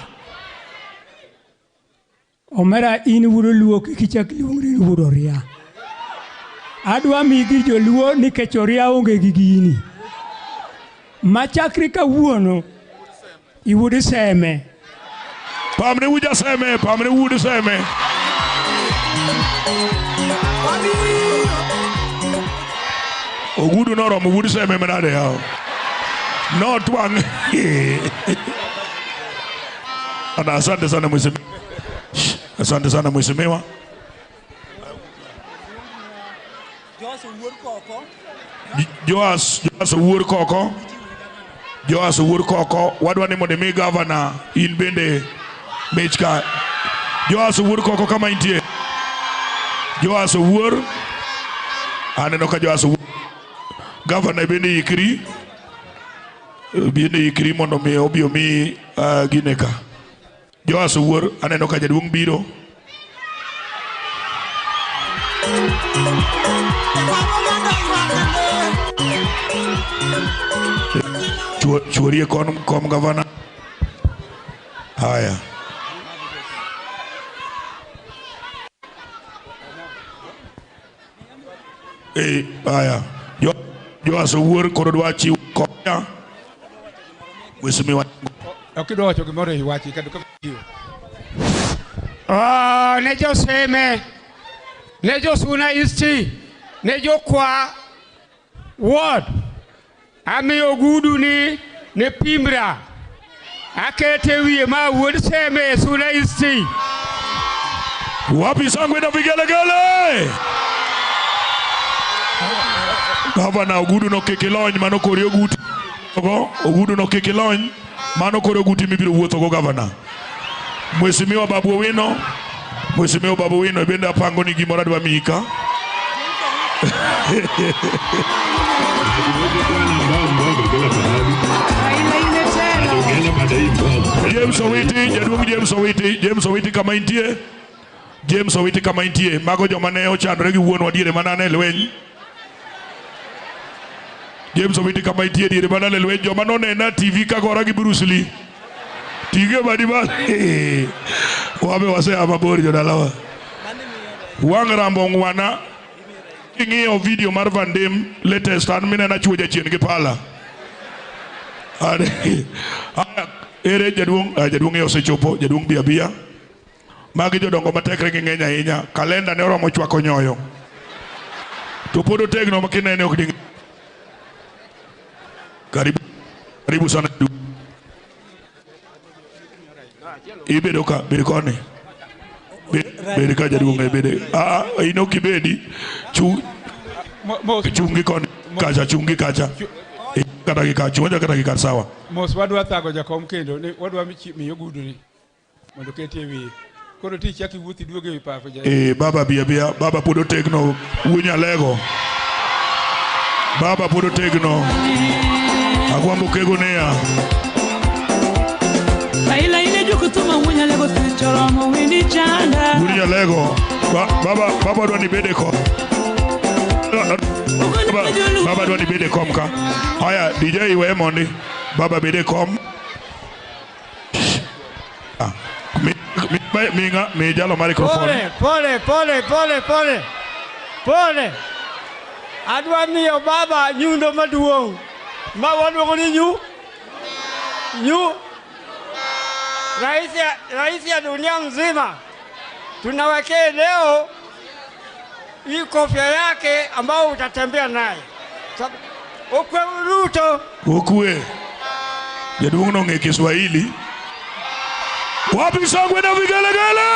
omera in wuod Luo kik ichak iluongri ni wuod Oria. Adwa miyi gir joluo nikech Oria onge gi gini. Machakri kawuono iwuod Seme. Pamne wuod Seme, pamne wuod Seme. Ogudu noromo wuod Seme manade yawa. Notwang'. Asante sana mheshimiwa. Asante sana mheshimiwa. Joas Owuor Koko. Joas Owuor Koko. Wadwa ni mondo imi gavana in bende mich ka. Joas Owuor Koko kama intie. Joas Owuor. Aneno ka Joas Owuor. Gavana bende ikri. Bende ikri mondo mi obi omi gine ka. Joas Owuor aneno ka jaduong' biro. Chuorie kom gavana. Haya. Haya. Joas Owuor koro dwa chiwo konya. Mheshimiwa. Ok idwa wacho gimoro e wachi kendo ka chiwo. Ne jo Seme, ne jo Suna East, ne jo Kwa Ward. Amiyo ogudu ni ne Pimra. Akete wiye ma wuod Seme Suna East. Wapi shangwe na vigelegele? Gavana ogudu no kik ilony mano kori oguti. Ogudu no kik ilony mano kori oguti mibiro wuothogo gavana. Mheshimiwa Babu Owino, Mheshimiwa Babu Owino bende apango ni gimoro adwa miyi ka. James Owiti, jaduong' James Owiti, James Owiti kama intie. James Owiti kama intie. Mago joma ne ochandore gi wuonwa diere manane e lweny. James Owiti kama intie diere manane e lweny. Joma nonena TV kagora gi Bruce Lee. Tige badi ba. Wabe wasea mabor jodalawa. Wang' rambo ng'wana. King'iyo video mar Van Dam latest an minena chuo jachien gi pala. Ere jaduong' jaduong' osechopo, jaduong' bi abia. Magi jodongo matekre gi ng'eny ahinya. Kalenda ne oromo chwako nyoyo. To pod otegno ma kinene ok ding. Karibu, karibu sana. Ibedo ka, bed koni. Bed ka jaduong' bede. In ok ibedi. Chungi koni. Kacha, chungi kacha. Kata gi kacha, chungi kata gi kacha sawa. Mos wadwa thago jakom kendo ni wadwa miyo ogudu ni. Mondo oketie e wiye. Koro ti chak iwuoth iduogo e wi pap ja. Eh, baba bia bia, baba pod otegno, wuo Nyalego. Baba pod otegno. Agwambo kego niya. Raila ine jokutuma wunyalego tuchoromo wini chanda. Wuo Nyalego. Baba baba dwa ni bede kom. Baba dwa ni bede kom ka. Haya, DJ we mondi. Baba bede kom. Minga mi jalo microphone. Pole, pole, pole, pole, pole. Pole. Adwa miyo baba nyundo maduong'. Ma waluongo ni nyu. Nyu. Rais ya dunia mzima. Tunawekea leo hii kofia yake ambao utatembea naye. Okwe Ruto. Okwe. Jaduong' nong'e Kiswahili. Wapi shangwe na vigelegele?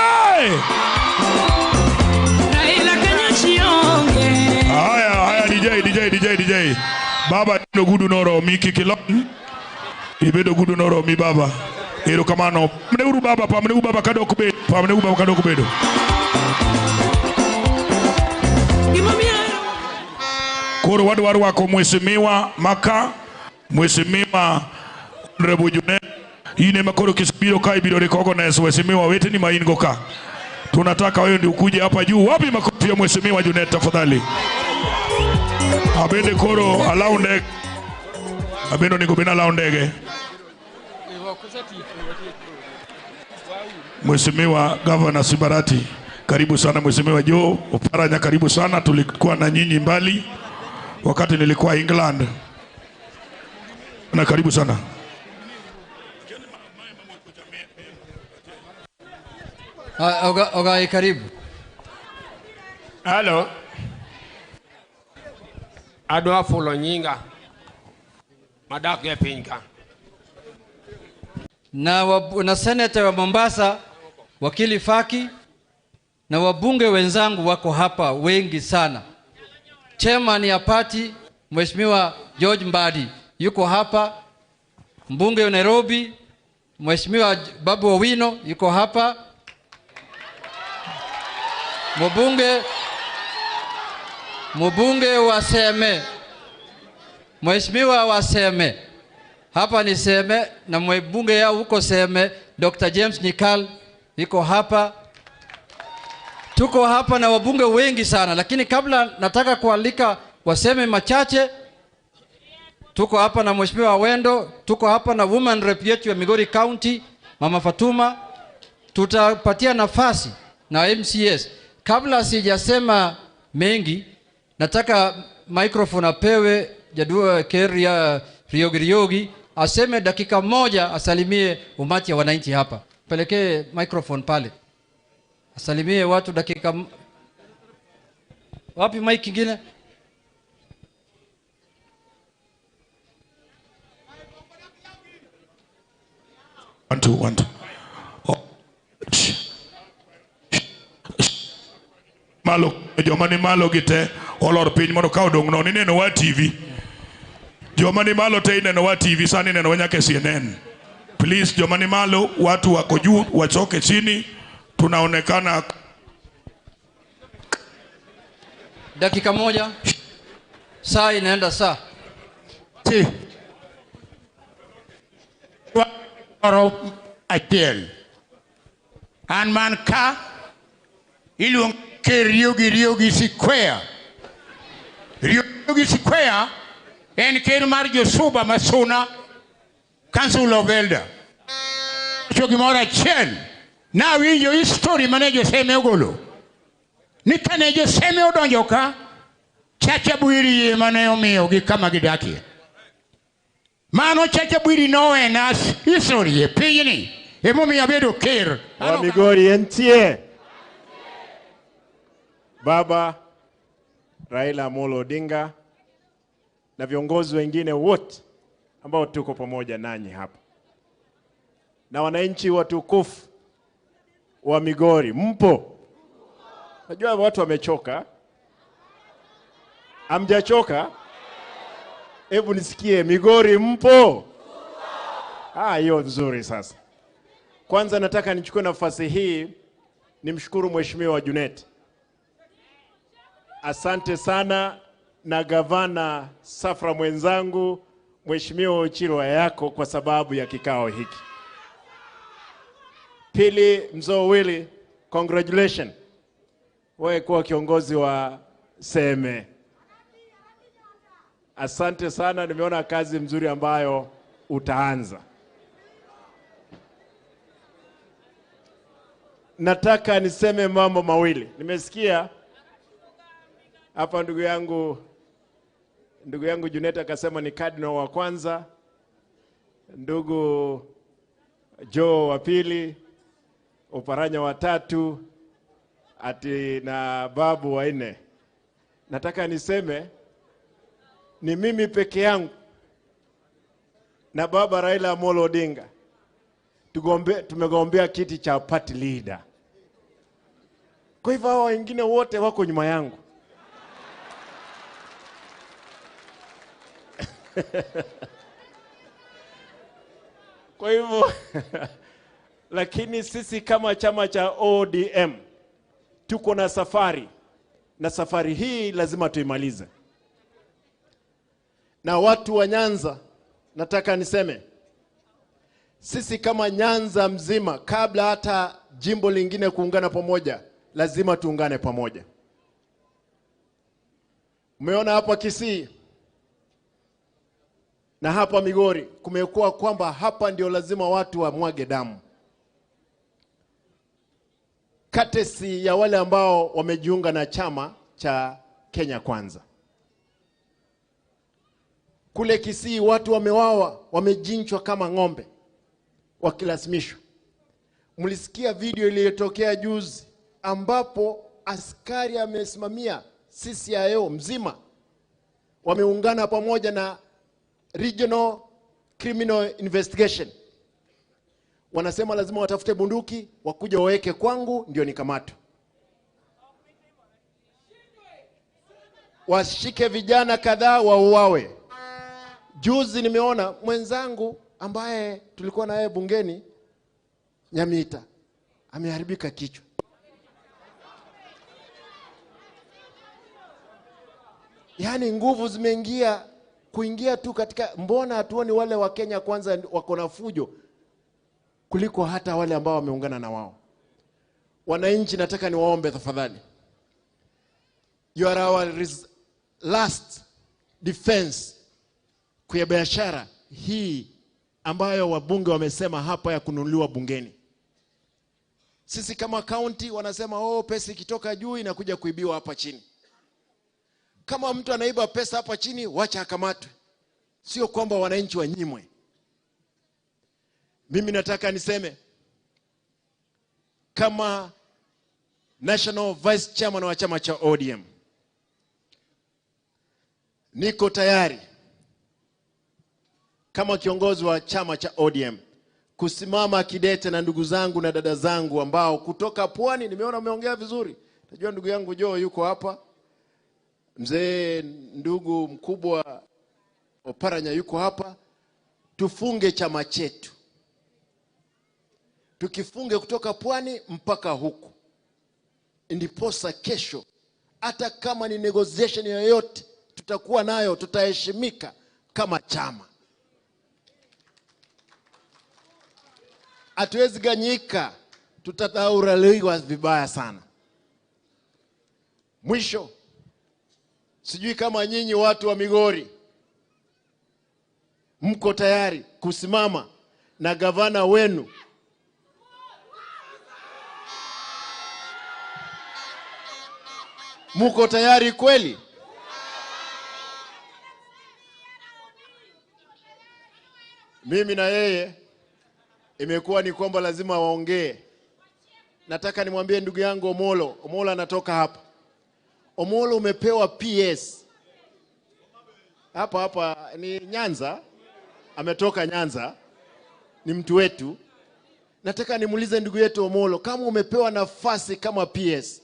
Raila Kenya chionge. Haya, haya DJ DJ DJ DJ. Baba no gudu noro mi kikilon. Ibedo gudu noro mi baba. Erokamano. Pamne baba, pamne baba kadok bedo. Pamne baba kadok bedo. Koro wadwaro wako mheshimiwa Maka, mheshimiwa Honorable Junet. Ine makoro kisibiro kai biro recognize mheshimiwa weteni maingo ka. Tunataka wewe ndio ukuje hapa juu. Wapi makofi ya mheshimiwa Junet tafadhali? Abende koro allow ndege. Abendo niko bena allow ndege. Mheshimiwa Governor Sibarati, karibu sana. Mheshimiwa Joe Oparanya, karibu sana. Tulikuwa na nyinyi mbali wakati nilikuwa England. Na karibu sana. Ogai, karibu. Halo. Adwa fulo nyinga. Madak ya pinka. Na senator wa Mombasa, Wakili Faki, na wabunge wenzangu wako hapa wengi sana. Chairman ya party Mheshimiwa George Mbadi yuko hapa. Mbunge wa Nairobi Mheshimiwa Babu Owino yuko hapa. Mbunge wa Seme, Mheshimiwa wa Seme, hapa ni Seme, na mbunge yao huko Seme Dr. James Nyikal yuko hapa. Tuko hapa na wabunge wengi sana, lakini kabla nataka kualika waseme machache. Tuko hapa na Mheshimiwa Wendo, tuko hapa na woman rep yetu ya Migori County Mama Fatuma. Tutapatia nafasi na MCS. Kabla sijasema mengi, nataka microphone apewe Jadua Keria Riogi Riogi aseme dakika moja, asalimie umati ya wananchi hapa. Pelekee microphone pale. Asalimie watu dakika. Wapi mic kingine? One, two, one, two. Oh. Malo, joma ni malo gite olor piny mondo ka odong' nono ineno wa TV. Joma ni malo te ineno wa TV, sani ineno nyaka CNN. Please joma ni malo, watu wako juu wachoke chini, tunaonekana. Dakika moja. Saa inaenda saa. Si. Achiel. An man ka iluongo ke Riogi Riogi Square. Riogi Square en ker mar Josuba Masuna, Council of Elder. Wacho gimoro achiel. Nawinjo history mane Joseme ogolo. Ni kane Joseme odonjo ka, Chacha Bwiri mane omiyogi kama gidakie. Mano Chacha Bwiri nowena history e pinyni. Emomiyo abedo ker. Wa Migori entie. Baba Raila Amolo Odinga na viongozi wengine wote ambao tuko pamoja nanyi hapa, na wananchi watukufu wa Migori, mpo? Najua watu wamechoka. Hamjachoka? Hebu nisikie, Migori mpo? Ah, hiyo nzuri sasa. Kwanza nataka nichukue nafasi hii nimshukuru Mheshimiwa Junet. Asante sana na gavana Safra mwenzangu Mheshimiwa Ochilo Ayako kwa sababu ya kikao hiki. Pili, Mzee Willy, congratulations. Wewe kuwa kiongozi wa Seme. Asante sana, nimeona kazi mzuri ambayo utaanza. Nataka niseme mambo mawili. Nimesikia hapa ndugu yangu Junet akasema ni cardinal wa kwanza, ndugu Joe wa pili, Oparanya wa tatu, ati na babu wa nne. Nataka niseme ni mimi peke yangu na baba Raila Amolo Odinga tumegombea kiti cha party leader. Kwa hivyo hao wengine wote wako nyuma yangu. Kwa hivyo lakini sisi kama chama cha ODM tuko na safari, na safari hii lazima tuimalize. Na watu wa Nyanza, nataka niseme sisi kama Nyanza mzima, kabla hata jimbo lingine kuungana pamoja, lazima tuungane pamoja. Umeona hapa Kisii na hapa Migori kumekuwa kwamba hapa ndio lazima watu wamwage damu. Katesi ya wale ambao wamejiunga na chama cha Kenya Kwanza. Kule Kisii watu wamewawa, wamejinchwa kama ng'ombe, wakilazimishwa. Mlisikia video iliyotokea juzi ambapo askari amesimamia CCIO mzima, wameungana pamoja na Regional Criminal Investigation. Wanasema lazima watafute bunduki, wakuja waweke kwangu ndio nikamatwe. Washike vijana kadhaa wauawe. Juzi nimeona mwenzangu ambaye tulikuwa naye bungeni, Nyamita, ameharibika kichwa. Yaani nguvu zimeingia kuingia tu katika, mbona hatuoni wale wa Kenya Kwanza wako na fujo kuliko hata wale ambao wameungana na wao. Wananchi, nataka niwaombe tafadhali. You are our last defense kwa biashara hii ambayo wabunge wamesema hapa ya kununuliwa bungeni. Sisi kama county wanasema oh, pesa ikitoka juu inakuja kuibiwa hapa chini. Kama mtu anaiba pesa hapa chini, wacha akamatwe. Sio kwamba wananchi wanyimwe. Mimi nataka niseme kama National Vice Chairman wa chama cha ODM, niko tayari kama kiongozi wa chama cha ODM kusimama kidete na ndugu zangu na dada zangu ambao kutoka pwani. Nimeona umeongea vizuri. Najua ndugu yangu Joe yuko hapa, mzee ndugu mkubwa Oparanya yuko hapa. Tufunge chama chetu, tukifunge kutoka pwani mpaka huku, ndiposa kesho hata kama ni negotiation yoyote tutakuwa nayo, tutaheshimika kama chama. Hatuwezi ganyika, tutatauraliwa vibaya sana. Mwisho, sijui kama nyinyi watu wa Migori mko tayari kusimama na gavana wenu Muko tayari kweli? Mimi na yeye imekuwa ni kwamba lazima waongee. Nataka nimwambie ndugu yangu Omolo. Omolo anatoka hapa. Omolo, umepewa PS. Hapa hapa ni Nyanza. Ametoka Nyanza. Ni mtu wetu. Nataka nimuulize ndugu yetu Omolo, kama umepewa nafasi kama PS,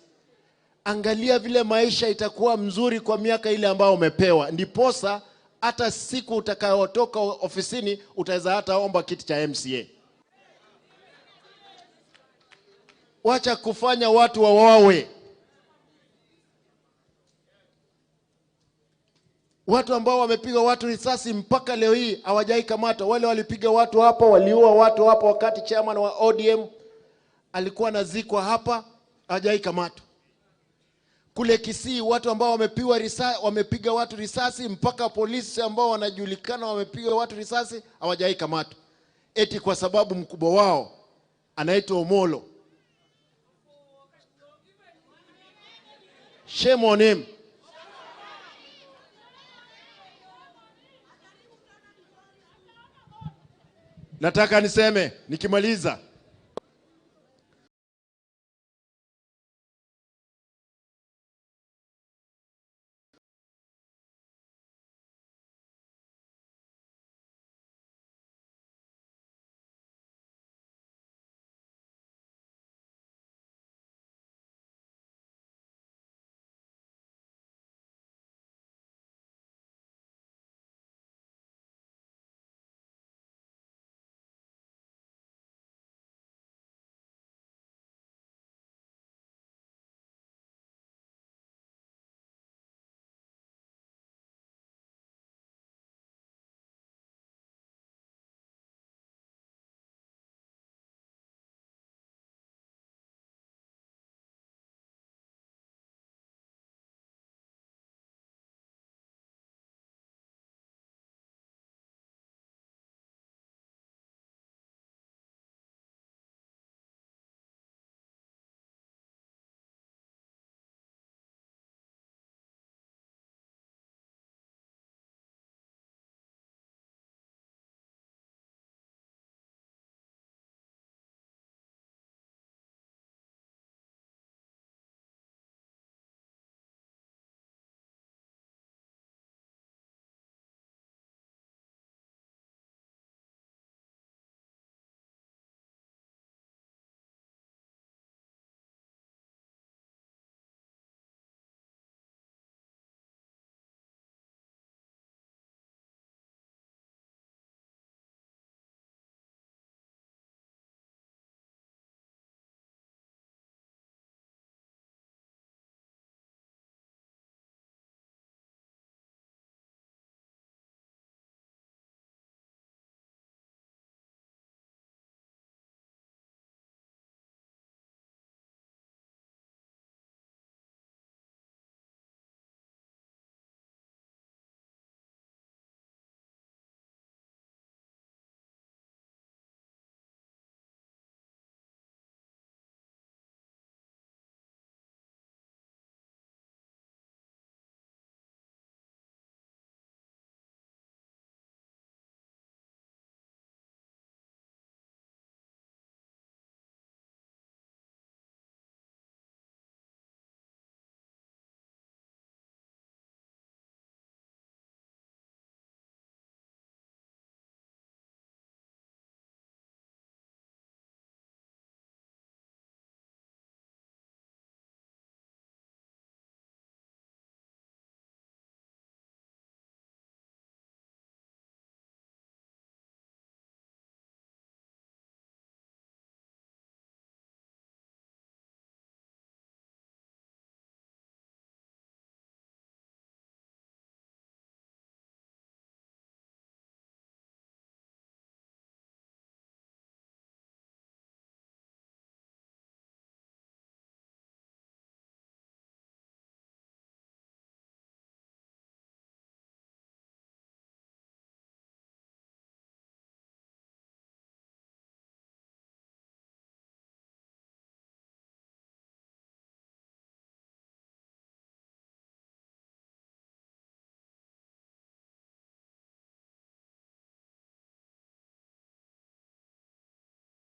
angalia vile maisha itakuwa mzuri kwa miaka ile ambayo umepewa. Ndiposa hata siku utakayotoka ofisini utaweza hata omba kiti cha MCA. Wacha kufanya watu wawawe. Watu ambao wamepiga watu risasi mpaka leo hii hawajaikamatwa. Wale walipiga watu hapa, waliua watu hapa wakati chairman wa ODM alikuwa anazikwa hapa, hawajaikamatwa. Kule Kisii watu ambao wamepiga risasi, wamepiga watu risasi mpaka polisi ambao wanajulikana wamepiga watu risasi hawajaikamatwa. Eti kwa sababu mkubwa wao anaitwa Omolo. Shame on him. Nataka niseme nikimaliza,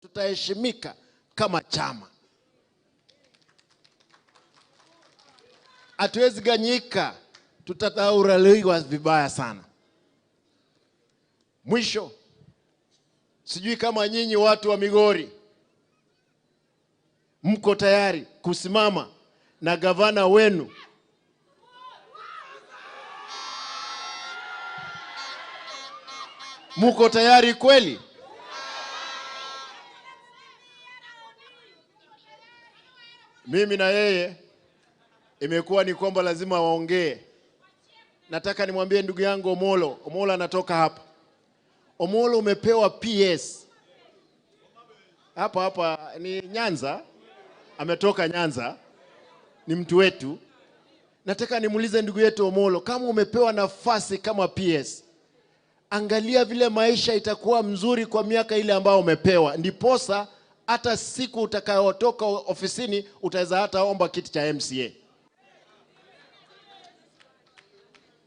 tutaheshimika kama chama. Hatuwezi ganyika, tutadhauraliwa vibaya sana. Mwisho, sijui kama nyinyi watu wa Migori mko tayari kusimama na gavana wenu Muko tayari kweli? Mimi na yeye imekuwa ni kwamba lazima waongee. Nataka nimwambie ndugu yangu Omolo. Omolo anatoka hapa. Omolo, umepewa PS. Hapa hapa ni Nyanza. Ametoka Nyanza. Ni mtu wetu. Nataka nimuulize ndugu yetu Omolo, kama umepewa nafasi kama PS, angalia vile maisha itakuwa mzuri kwa miaka ile ambayo umepewa. Ndiposa hata siku utakayotoka ofisini utaweza hata omba kiti cha MCA.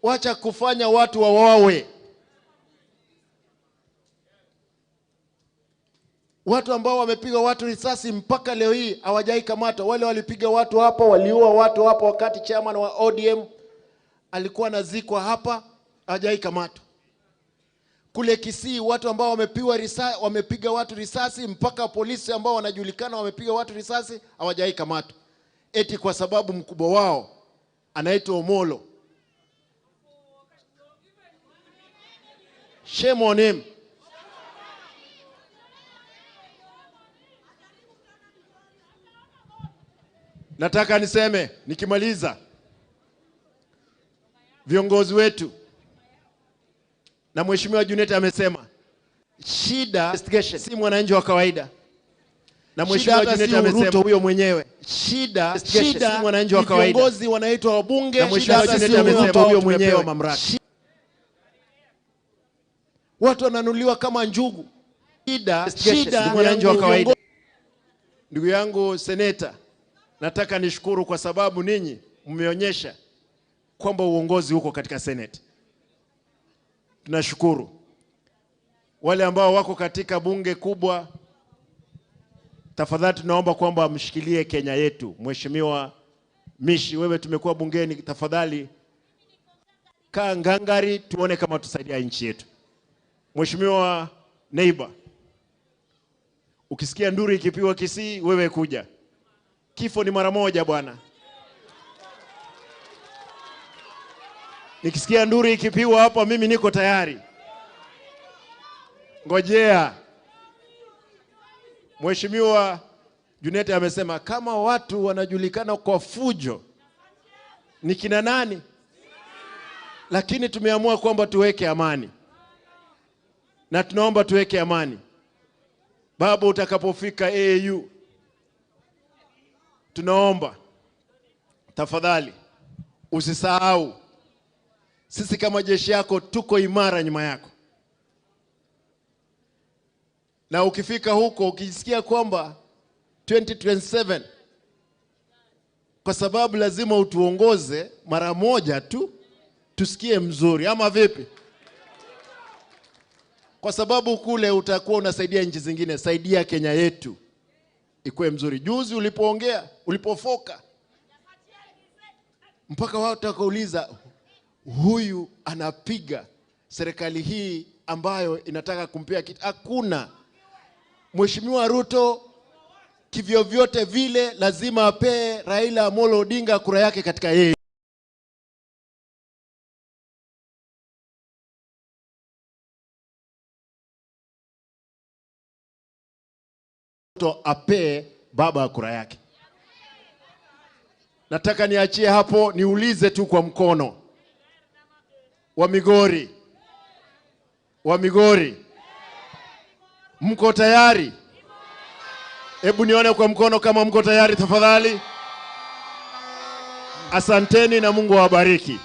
Wacha kufanya watu wawawe. Watu ambao wamepiga watu risasi mpaka leo hii hawajaikamatwa. Wale walipiga watu hapa, waliua watu hapa wakati chairman wa ODM alikuwa anazikwa hapa, hawajaikamatwa. Kule Kisii watu ambao wamepiga risasi, wamepiga watu risasi mpaka polisi ambao wanajulikana wamepiga watu risasi hawajaikamatwa. Eti kwa sababu mkubwa wao anaitwa Omolo. Shame on him. Nataka niseme nikimaliza, viongozi wetu na Mheshimiwa Junet amesema shida si mwananchi wa kawaida. Na Mheshimiwa Junet amesema huyo mwenyewe shida si mwananchi wa kawaida. Viongozi wanaitwa wabunge, na Mheshimiwa Junet amesema huyo mwenyewe mamlaka. Watu wananuliwa kama njugu. Shida si mwananchi wa kawaida. Ndugu yangu seneta, nataka nishukuru kwa sababu ninyi mmeonyesha kwamba uongozi huko katika Senate. Tunashukuru. Wale ambao wako katika bunge kubwa, tafadhali tunaomba kwamba mshikilie Kenya yetu. Mheshimiwa Mishi, wewe tumekuwa bungeni, tafadhali kaa ngangari tuone kama tusaidia nchi yetu. Mheshimiwa neighbor, ukisikia nduru ikipigwa Kisii, wewe kuja. Kifo ni mara moja bwana. Nikisikia nduru ikipigwa hapa mimi niko tayari. Ngojea. Mheshimiwa Junet amesema kama watu wanajulikana kwa fujo ni kina nani? Lakini tumeamua kwamba tuweke amani. Na tunaomba tuweke amani. Baba, utakapofika AU, tunaomba tafadhali usisahau sisi kama jeshi yako tuko imara nyuma yako. Na ukifika huko ukijisikia kwamba 2027, kwa sababu lazima utuongoze mara moja tu tusikie mzuri, ama vipi? Kwa sababu kule utakuwa unasaidia nchi zingine, saidia Kenya yetu ikuwe mzuri. Juzi ulipoongea, ulipofoka, mpaka watu wakauliza huyu anapiga serikali hii ambayo inataka kumpea kitu. Hakuna. Mheshimiwa Ruto kivyovyote vile lazima apee Raila Amolo Odinga kura yake katika yeye. Ruto apee baba kura yake. Nataka niachie hapo, niulize tu kwa mkono wa Migori. Wa Migori, mko tayari? Hebu nione kwa mkono kama mko tayari tafadhali. Asanteni na Mungu awabariki.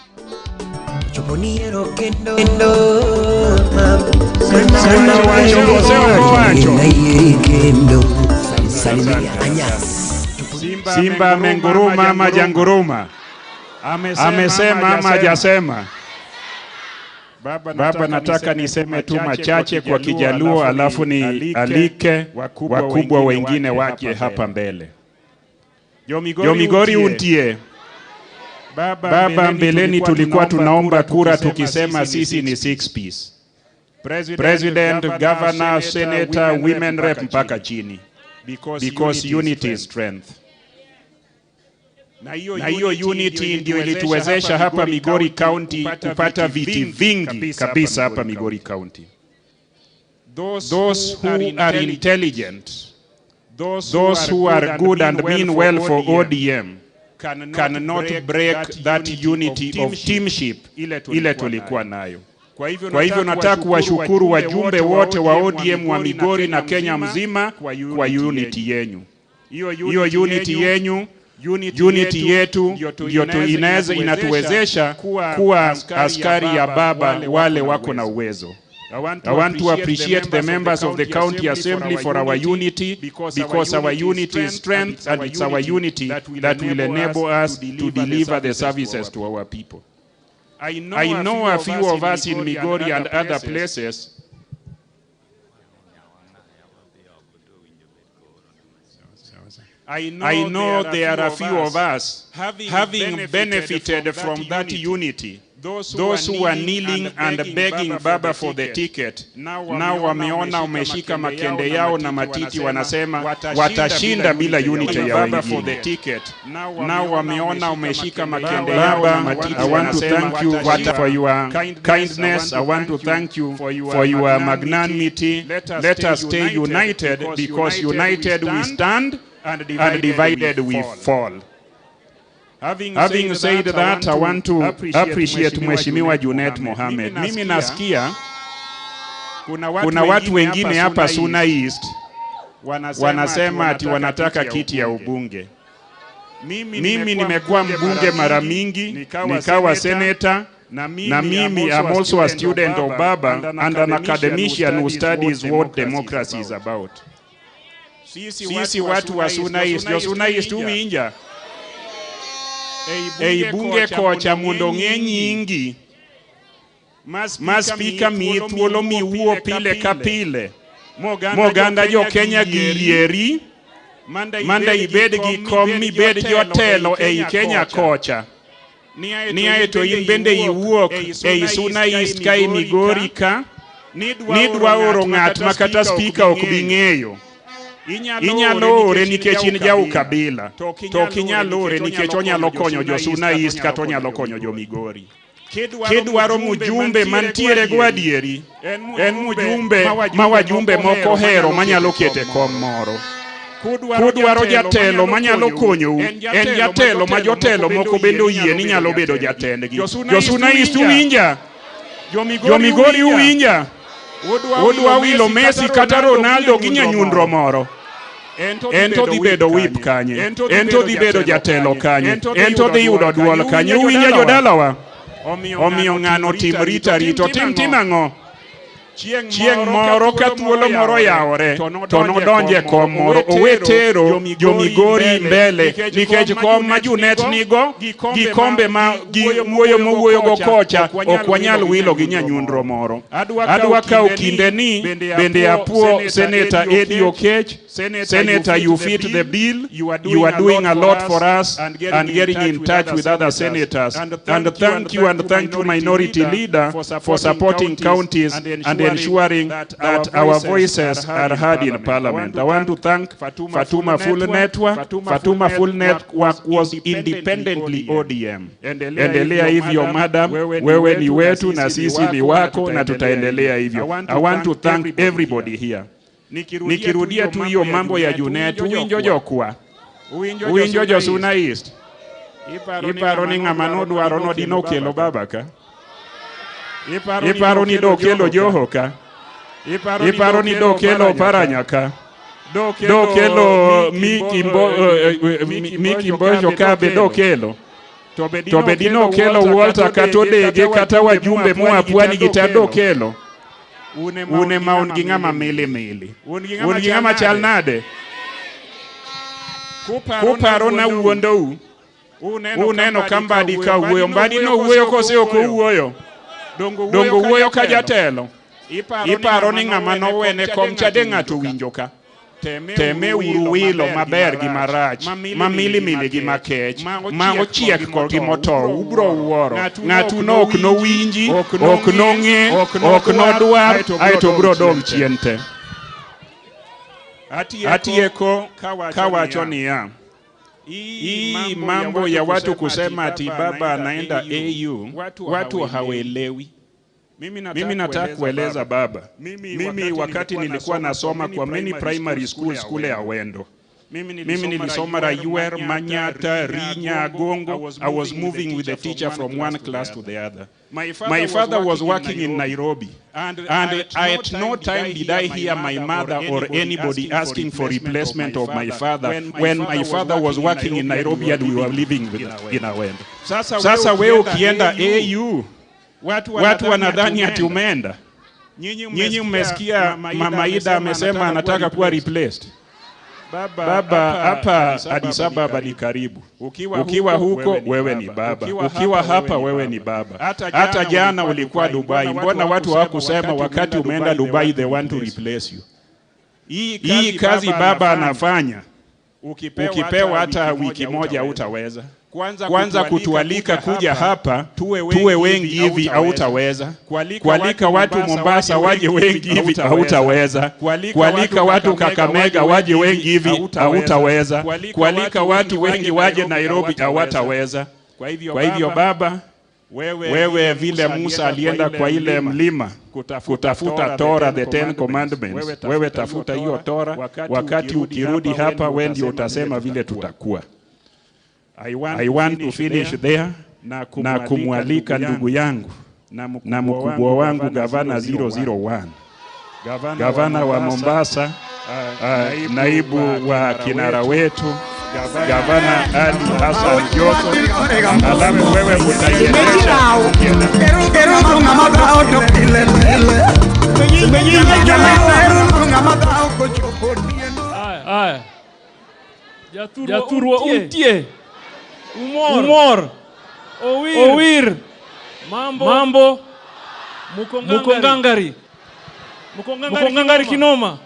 Simba amenguruma ama hajanguruma? Amesema ama hajasema? Baba, nataka niseme tu machache kwa Kijaluo alafu ni alike wakubwa wengine waje hapa mbele. Jomigori untie. Baba, mbeleni tulikuwa tunaomba kura tukisema sisi ni 6 piece. President, governor, senator, women rep mpaka chini. Because unity is strength. Na hiyo unity ndio ilituwezesha hapa Migori County kupata viti vingi kabisa hapa Migori County. Those who are intelligent, Those who are good and mean well for ODM cannot break that unity of teamship ile tulikuwa nayo. Kwa hivyo nataka kuwashukuru wajumbe wote wa ODM wa Migori na Kenya mzima kwa unity yenyu. Hiyo unity yenyu, unity yetu ndio inaweza inatuwezesha kuwa askari ya baba wale wako na uwezo. I want to appreciate the members of the county assembly for our unity, because our unity is strength, and it's our unity that will enable us to deliver the services to our people. I know a few of us in Migori and other places I know there are a few of us having benefited from that unity. Those who are kneeling and begging Baba for the ticket, now wameona umeshika makende yao na matiti, wanasema watashinda bila unity ya Baba for the ticket. Now wameona umeshika makende yao na matiti, I want to thank you for your kindness. I want to thank you for your magnanimity. Let us stay united, because united we stand and divided we fall. Having said that, I want to appreciate Mheshimiwa Junet Mohamed. Mimi nasikia kuna watu wengine hapa Suna East wanasema ati wanataka kiti ya ubunge. Mimi nimekuwa mbunge mara mingi, nikawa senator, na mimi I'm also a student of Baba and an academician who studies what democracy is about. Sisi watu wa Suna East, jo Suna East uwinja. Ei bunge kocha mondo ng'e nyingi ma speaker miyi thuolo miwuo pile ka pile moganda jo Kenya giyieri manda ibed gi kom mibed jotelo ei Kenya kocha ni aeto in bende iwuok ei Suna East ka e Migori ka nidwa oro ng'at ma kata speaker ok bi ng'eyo. Inyalo ore nikech in ja ukabila, to ok inyal ore nikech onyalo konyo jo Suna East kata onyalo konyo jo Migori. Kidwaro mjumbe mantiere go adieri, en mjumbe ma wajumbe moko ohero manyalo kete kom moro. Kudwaro jatelo manyalo konyou, en jatelo ma jotelo moko bende oyie ni nyalo bedo jatendgi. Jo Suna East uwinja? Jo Migori uwinja? Udwa wilo Messi kata Ronaldo gi nyanyundro moro. En to dhi bedo whip kanye, en to dhi bedo jatelo kanye, en to dhi yudo duol kanye. Uwinja jodalawa? Omiyo ng'ano tim rita rito, tim ang'o? Chieng' moro ka thuolo moro yawore to nodonje e kom moro, owe tero jo Migori mbele, nikech kom ma Junet nigo gi kombe ma gi wuoyo mowuoyogo kocha ok wanyal wilo gi nyanyundro moro. Adwa kawo kinde ni bende apuo Senator Eddie Okech. Senator, you fit the bill. You are doing a lot for us and getting in touch with other senators. And thank you, and thank you, minority leader, for supporting counties and ensuring that our voices are heard in parliament. I want to thank Fatuma Full Network. Fatuma Full Network was independently ODM. Endelea hivyo madam, wewe ni wetu na sisi ni wako na tutaendelea hivyo. I want to thank everybody here. Nikirudia tu hiyo mambo ya Junet, uwinjo jokwa, uwinjo jo Suna East, iparo ni ng'ama nodwaro no dinokelo baba ka, iparo ni dokelo Joho ka, iparo ni dokelo Oparanya ka, dokelo Miki Mbojo ka be dokelo. To be dinokelo Walter kata Odege kata wajumbe moa pwani gi ta dokelo. Un ema un gi ng'ama mili mili. Un gi ng'ama chal nade? Kuparo na wuondou. Uneno ka Mbadi ka wuoyo. Mbadi no wuoyo kose ok owuoyo? Dongo wuoyo ka jatelo. Iparo ni ng'ama nowene kom cha de ng'ato winjo ka. Teme uru wilo maber gi marach, ma milimili gi makech, ma ochiek kod gi motow, ubro wuoro. Ng'atu no ok nowinji, ok nong'e, ok nodwar, aeto bro dong' chien te. Atieko kawacho niya, hii mambo ya watu kusema ati baba anaenda AU, watu hawaelewi. Mimi nataka kueleza baba, mimi wakati nilikuwa nasoma kwa many primary schools kule ya Awendo, mimi nilisoma Rayuer, Manyata, Rinya, Gongo. I was moving with the teacher from one class to the other. My father was working in Nairobi, and at no time did I hear my mother or anybody asking for replacement of my father when my father was working in Nairobi and we were living in Awendo. Sasa wewe ukienda AU, watu wanadhani ati umeenda. Nyinyi mmesikia Mama Ida amesema anataka kuwa replaced. Baba, hapa Addis Ababa ni karibu. Ukiwa huko wewe ni baba, ukiwa hapa wewe ni baba. Hata jana ulikuwa Dubai, mbona watu hawakusema wakati umeenda Dubai they want to replace you? Hii kazi baba anafanya, ukipewa hata wiki moja hutaweza. Kwanza kutualika kuja hapa tuwe wengi hivi hautaweza. Kualika watu Mombasa waje wengi hivi hautaweza. Kualika watu Kakamega waje wengi hivi hautaweza. Kualika watu wengi waje Nairobi hawataweza. Kwa hivyo baba, wewe vile Musa alienda kwa ile mlima kutafuta Torah, the 10 Commandments, wewe tafuta hiyo Torah. Wakati ukirudi hapa wewe ndio utasema vile tutakuwa. I want to finish there na kumwalika ndugu yangu na mkubwa wangu Gavana 001, Gavana wa Mombasa, naibu wa kinara wetu Gavana Ali Hassan Joho. Alafu wewe utaiendesha. Aya. Jaturwa untie. Umor. Owir. Mambo. Mukongangari. Mukongangari kinoma.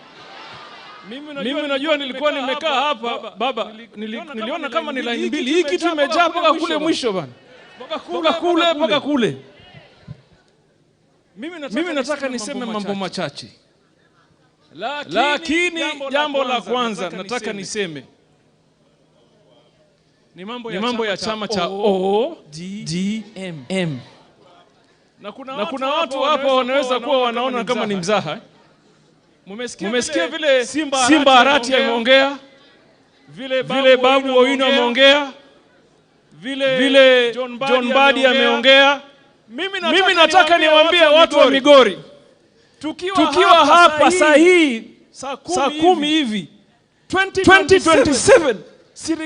Mimi unajua nilikuwa nimekaa hapa baba, niliona kama ni line mbili. Hii kitu imejaa mpaka kule mwisho bana. Mpaka kule, mpaka kule. Mimi nataka niseme mambo machache. Lakini jambo la kwanza nataka niseme ni mambo ya chama cha ODM. Na kuna watu hapa wanaweza kuwa wanaona kama ni mzaha. Mumesikia vile Simba Arati ameongea, vile Babu Owino ameongea, vile John Badi ameongea. Mimi nataka niwaambie watu wa Migori, tukiwa hapa saa hii saa 10 hivi 2027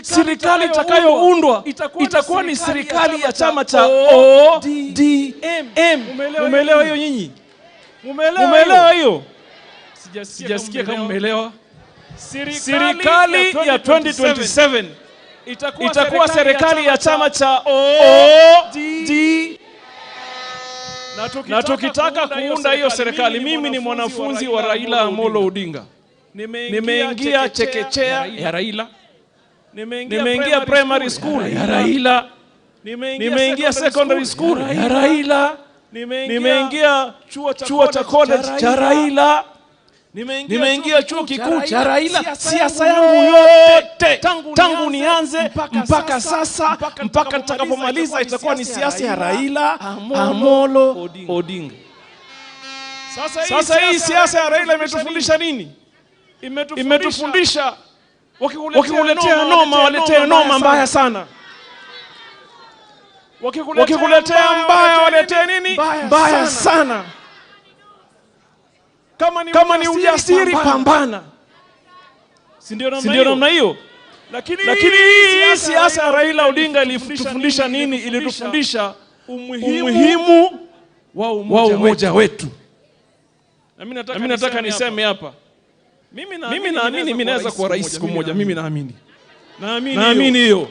serikali itakayoundwa itakuwa ni serikali ya chama cha ODM. Umeelewa hiyo nyinyi? Umeelewa hiyo? Sijasikia kama umeelewa. Serikali ya 2027 itakuwa serikali ya chama cha ODM. Na tukitaka kuunda hiyo serikali, mimi ni mwanafunzi wa Raila Amolo Odinga. Nimeingia chekechea ya Raila, nimeingia primary school ya Raila, nimeingia secondary school ya Raila, nimeingia chuo cha college cha Raila, nimeingia chuo kikuu cha Raila. Siasa yangu yote tangu nianze mpaka sasa, mpaka nitakapomaliza, itakuwa ni siasa ya Raila Amolo Odinga. Sasa hii siasa ya Raila imetufundisha nini? Imetufundisha wakikuletea noma, waletee noma mbaya sana. Wakikuletea mbaya, waletee nini? Mbaya sana. Kama ni ujasiri, pambana. Si ndio namna hiyo? Lakini hii siasa ya Raila Odinga ilitufundisha nini? Ilitufundisha umuhimu wa umoja wetu. Na mimi nataka niseme hapa, mimi naamini mimi naweza kuwa rais siku moja. Mimi naamini. Naamini hiyo.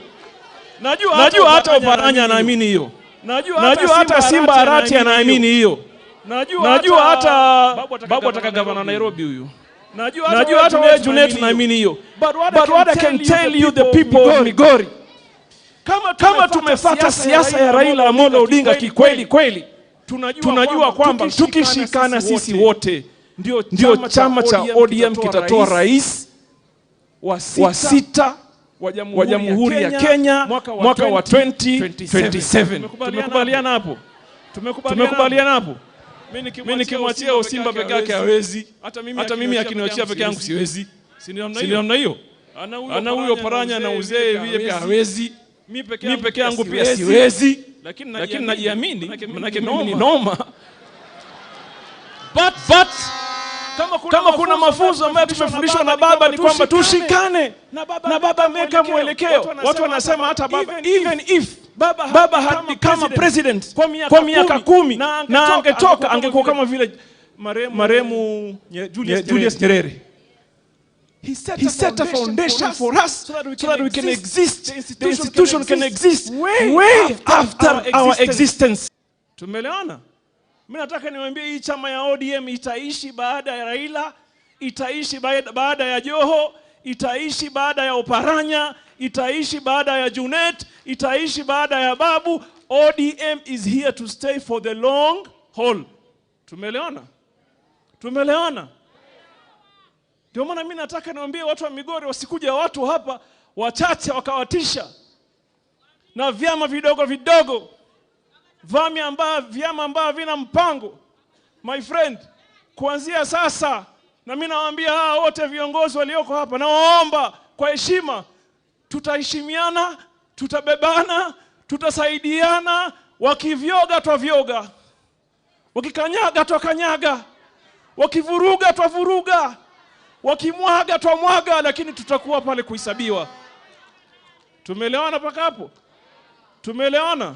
Najua hata Oparanya anaamini hiyo. Najua hata Simba Arati anaamini hiyo. Najua hata Babu ataka gavana Nairobi huyu. Najua hata wewe Junet naamini hiyo. But what I can tell you the people of Migori, kama tumefuata siasa ya Raila Amolo Odinga kikweli kweli, tunajua kwamba tukishikana sisi wote ndio chama cha ODM kitatoa rais wa sita wa Jamhuri ya Kenya mwaka wa 2027. Tumekubaliana hapo? Tumekubaliana hapo? Mimi nikimwachia Osimba peke yake hawezi. Hata mimi akiniachia peke yangu siwezi. Si namna hiyo? Ana huyo Paranya na uzee vile pia hawezi. Mimi peke yangu pia siwezi. Lakini najiamini, manake mimi ni noma. But kama kuna mafunzo ambayo tumefundishwa na baba ni kwamba tushikane, na baba ameweka mwelekeo. Watu wanasema hata baba, even if baba had become a president kwa miaka 10 na angetoka, angekuwa kama vile marehemu Julius Nyerere. He set a foundation for us so that we can exist, the institution can exist way after our existence. Tumeelewana? Mimi nataka niwaambie hii chama ya ODM itaishi baada ya Raila, itaishi baada ya Joho, itaishi baada ya Oparanya, itaishi baada ya Junet, itaishi baada ya Babu. ODM is here to stay for the long haul. Tumeelewana? Tumeelewana? Ndio maana mimi nataka niwaambie watu wa Migori wasikuja watu hapa wachache wakawatisha na vyama vidogo vidogo, vyama ambavyo vina mpango. My friend, kuanzia sasa, na mimi nawaambia hawa wote viongozi walioko hapa, nawaomba kwa heshima, tutaheshimiana, tutabebana, tutasaidiana. Wakivyoga twavyoga, wakikanyaga twakanyaga, wakivuruga twavuruga, wakimwaga twamwaga, lakini tutakuwa pale kuhesabiwa. Tumeelewana mpaka hapo? Tumeelewana?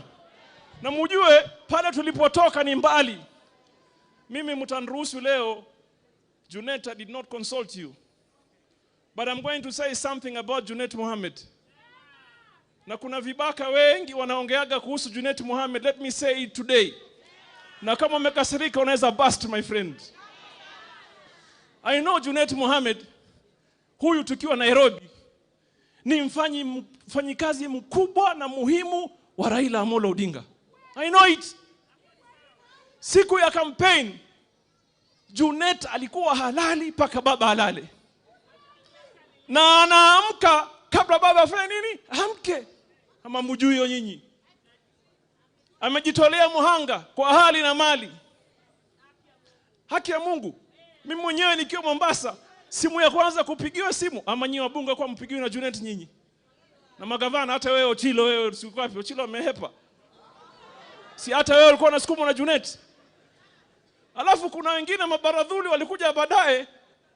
Na mujue pale tulipotoka ni mbali. Mimi mtaniruhusu leo, Junet, I did not consult you, but I'm going to say something about Junet Mohammed. Na kuna vibaka wengi wanaongeaga kuhusu Junet Mohammed. Let me say it today. Na kama umekasirika unaweza bust, my friend. I know Junet Mohammed, huyu tukiwa Nairobi, ni mfanyikazi mkubwa na muhimu wa Raila Amolo Odinga. I know it. Siku ya campaign, Junet alikuwa halali paka baba halale. Na anaamka kabla baba afanye nini? Amke. Ama mjui hiyo nyinyi. Amejitolea muhanga kwa hali na mali. Haki ya Mungu. Mimi mwenyewe nikiwa Mombasa, simu ya kwanza kupigiwa simu, ama nyinyi wabunge kwa mpigiwe na Junet nyinyi. Na magavana, hata wewe Ochilo, wewe usiku wapi? Ochilo amehepa. Si hata wewe ulikuwa unasukumwa na Junet. Alafu kuna wengine mabaradhuli walikuja baadaye,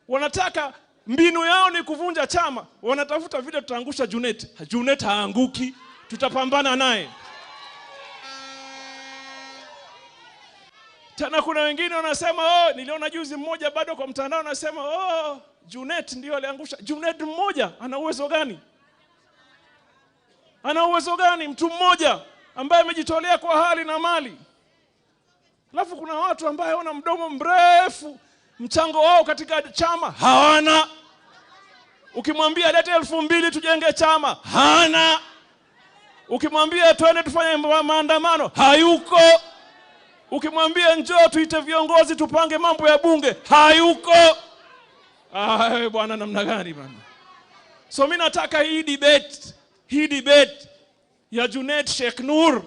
wanataka mbinu yao ni kuvunja chama, wanatafuta vile tutaangusha Junet. Junet haanguki, tutapambana naye. Tena kuna wengine wanasema, oh, niliona juzi mmoja bado kwa mtandao anasema, oh, Junet ndio aliangusha. Junet mmoja ana uwezo gani? Ana uwezo gani mtu mmoja ambaye amejitolea kwa hali na mali? Alafu kuna watu ambao wana mdomo mrefu, mchango wao katika chama hawana. Ukimwambia lete 2000 tujenge chama, hana. Ukimwambia twende tufanye maandamano, hayuko. Ukimwambia njoo tuite viongozi tupange mambo ya bunge, hayuko. Ah, bwana namna gani bwana? So mimi nataka hii debate ya Junet Sheikh Nur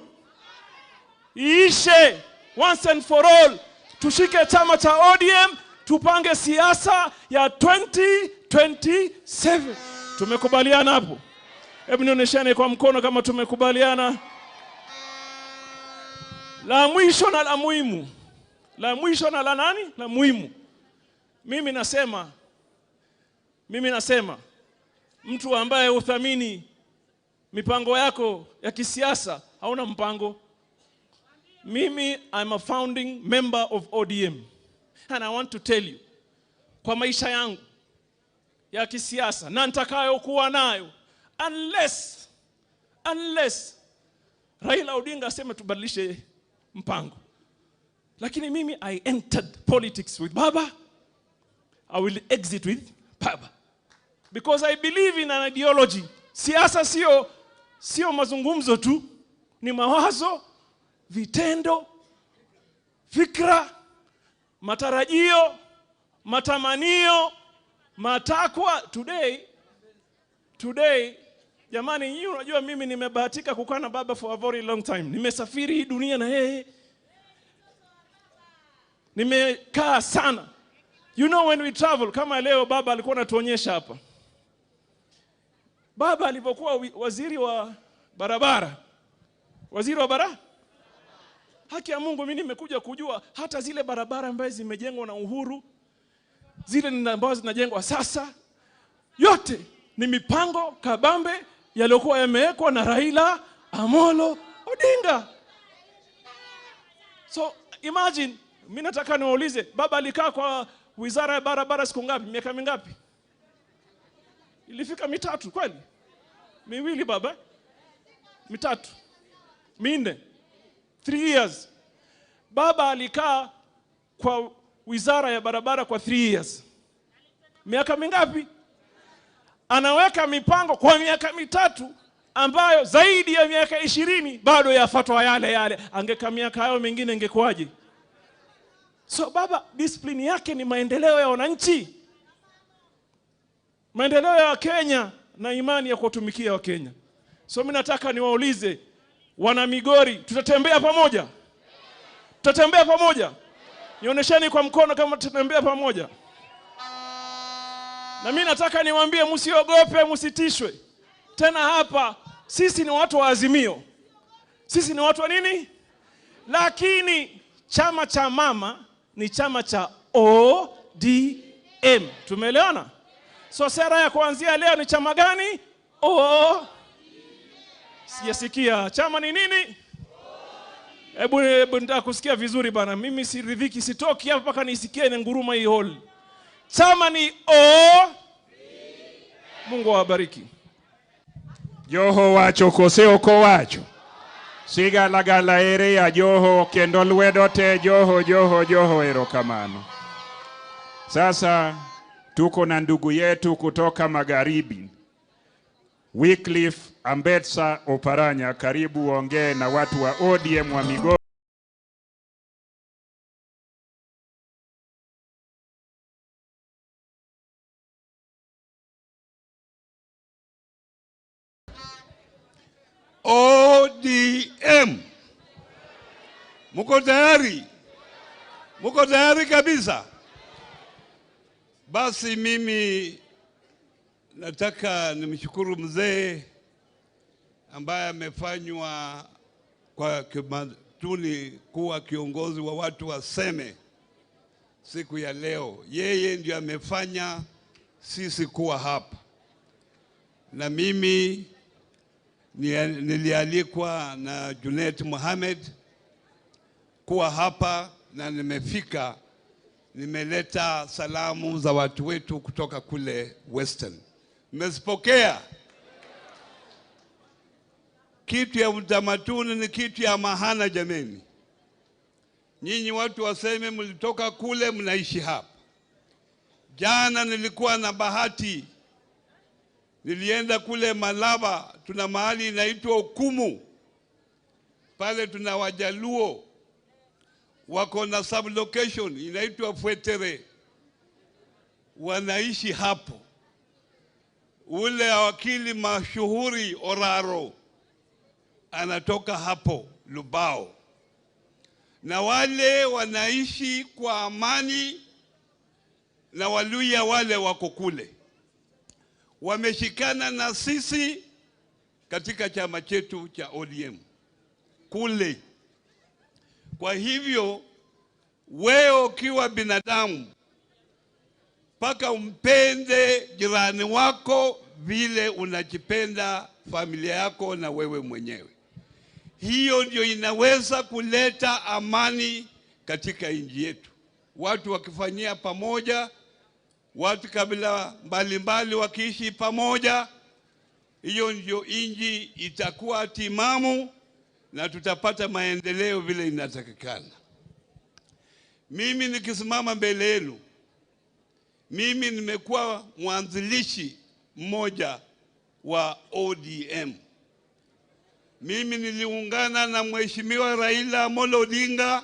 iishe once and for all. Tushike chama cha ODM, tupange siasa ya 2027. Tumekubaliana hapo? Hebu nionyeshane kwa mkono kama tumekubaliana. La mwisho na la muhimu. La mwisho na la nani? La muhimu. Mimi nasema mtu ambaye huthamini mipango yako ya kisiasa hauna mpango. Mimi, I'm a founding member of ODM. And I want to tell you, kwa maisha yangu ya kisiasa na nitakayokuwa nayo, unless Raila Odinga aseme tubadilishe mpango. Lakini mimi, I entered politics with Baba. I will exit with Baba. Because I believe in an ideology. Siasa sio mazungumzo tu, ni mawazo, vitendo, fikra, matarajio, matamanio, matakwa. Today, jamani, nyinyi unajua mimi nimebahatika kukaa na baba for a very long time. Nimesafiri hii dunia na yeye. Nimekaa sana. You know when we travel, kama leo baba alikuwa anatuonyesha hapa. Baba alipokuwa waziri wa barabara. Waziri wa barabara? Haki ya Mungu, mimi nimekuja kujua hata zile barabara ambazo zimejengwa na Uhuru, zile ambazo zinajengwa sasa, yote ni mipango kabambe yaliyokuwa yamewekwa na Raila Amolo Odinga. So imagine, mimi nataka niwaulize, baba alikaa kwa wizara ya barabara siku ngapi? Miaka mingapi? Ilifika 3 kweli? 2 baba? 3. 4. 3 years. Baba alikaa kwa wizara ya barabara kwa 3 years. Miaka mingapi? Anaweka mipango kwa miaka 3 ambayo zaidi ya miaka 20 bado yafuatwa yale yale. Angeka miaka hayo mengine ingekuwaje? So baba discipline yake ni maendeleo ya wananchi, maendeleo ya Kenya na imani ya kuwatumikia wa Kenya. So mimi nataka niwaulize wana Migori, tutatembea pamoja? Tutatembea pamoja? Nionyesheni kwa mkono kama tutatembea pamoja. Na mimi nataka niwaambie, msiogope, msitishwe. Tena hapa sisi ni watu wa Azimio. Sisi ni watu wa nini? Lakini chama cha mama ni chama cha ODM. Tumeelewana? So sera ya kuanzia leo ni chama gani? O. Sijasikia. Chama ni nini? Hebu nitaka kusikia vizuri bana. Mimi siridhiki, sitoki hapa mpaka nisikie ni nguruma hii hall. Chama ni O. Mungu awabariki. Joho wacho kose oko wacho. Sigalagala ere ya Joho kendo lwedo te Joho Joho Joho erokamano. Sasa tuko na ndugu yetu kutoka magharibi, Wycliffe Ambetsa Oparanya, karibu ongee na watu wa ODM wa Migori. ODM. Muko tayari? Muko tayari kabisa? Basi mimi nataka nimshukuru mzee ambaye amefanywa kwa kimatuni kuwa kiongozi wa watu wa Seme siku ya leo. Yeye ndiyo amefanya sisi kuwa hapa. Na mimi nilialikwa na Junet Mohamed kuwa hapa na nimefika, nimeleta salamu za watu wetu kutoka kule Western. Mmezipokea? Kitu ya utamaduni ni kitu ya mahana jameni. Nyinyi watu waseme mlitoka kule mnaishi hapa. Jana nilikuwa na bahati, nilienda kule Malaba, tuna mahali inaitwa Okumu. Pale tuna Wajaluo wako na sublocation inaitwa Fwetere, wanaishi hapo. Ule wakili mashuhuri Oraro anatoka hapo Lubao. Na wale wanaishi kwa amani na Waluya wale wako kule. Wameshikana na sisi katika chama chetu cha ODM kule. Kwa hivyo wewe ukiwa binadamu paka umpende jirani wako vile unajipenda familia yako na wewe mwenyewe. Hiyo ndio inaweza kuleta amani katika nchi yetu. Watu wakifanyia pamoja, watu kabila mbalimbali wakiishi pamoja, hiyo ndio nchi itakuwa timamu na tutapata maendeleo vile inatakikana. Mimi nikisimama mbele yenu, mimi nimekuwa mwanzilishi mmoja wa ODM. Mimi niliungana na Mheshimiwa Raila Amolo Odinga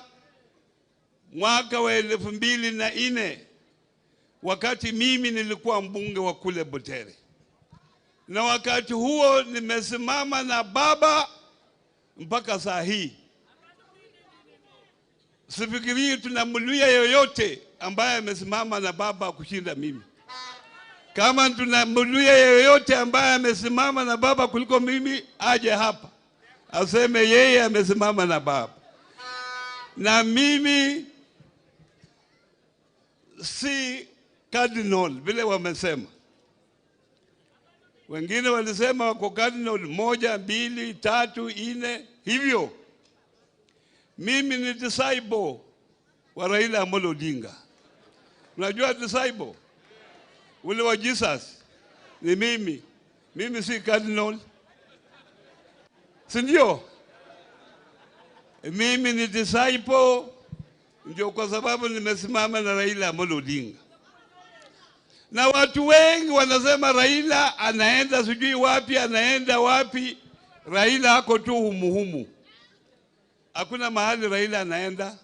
mwaka wa 2004, wakati mimi nilikuwa mbunge wa kule Butere. Na wakati huo nimesimama na baba mpaka saa hii. Sifikirii tuna Mluya yoyote ambaye amesimama na baba kushinda mimi. Kama tuna Mluya yoyote ambaye amesimama na baba kuliko mimi, aje hapa aseme yeye amesimama na baba. Na mimi si cardinal vile wamesema. Wengine walisema wako cardinal 1, 2, 3, 4 hivyo. Mimi ni disciple wa Raila Amolo Odinga. Unajua disciple ule wa Jesus ni mimi. Mimi si cardinal, si ndio? Mimi ni disciple, ndio kwa sababu nimesimama na Raila Amolo Odinga. Na watu wengi wanasema Raila anaenda sijui wapi, anaenda wapi. Raila ako tu humuhumu. Hakuna mahali Raila anaenda.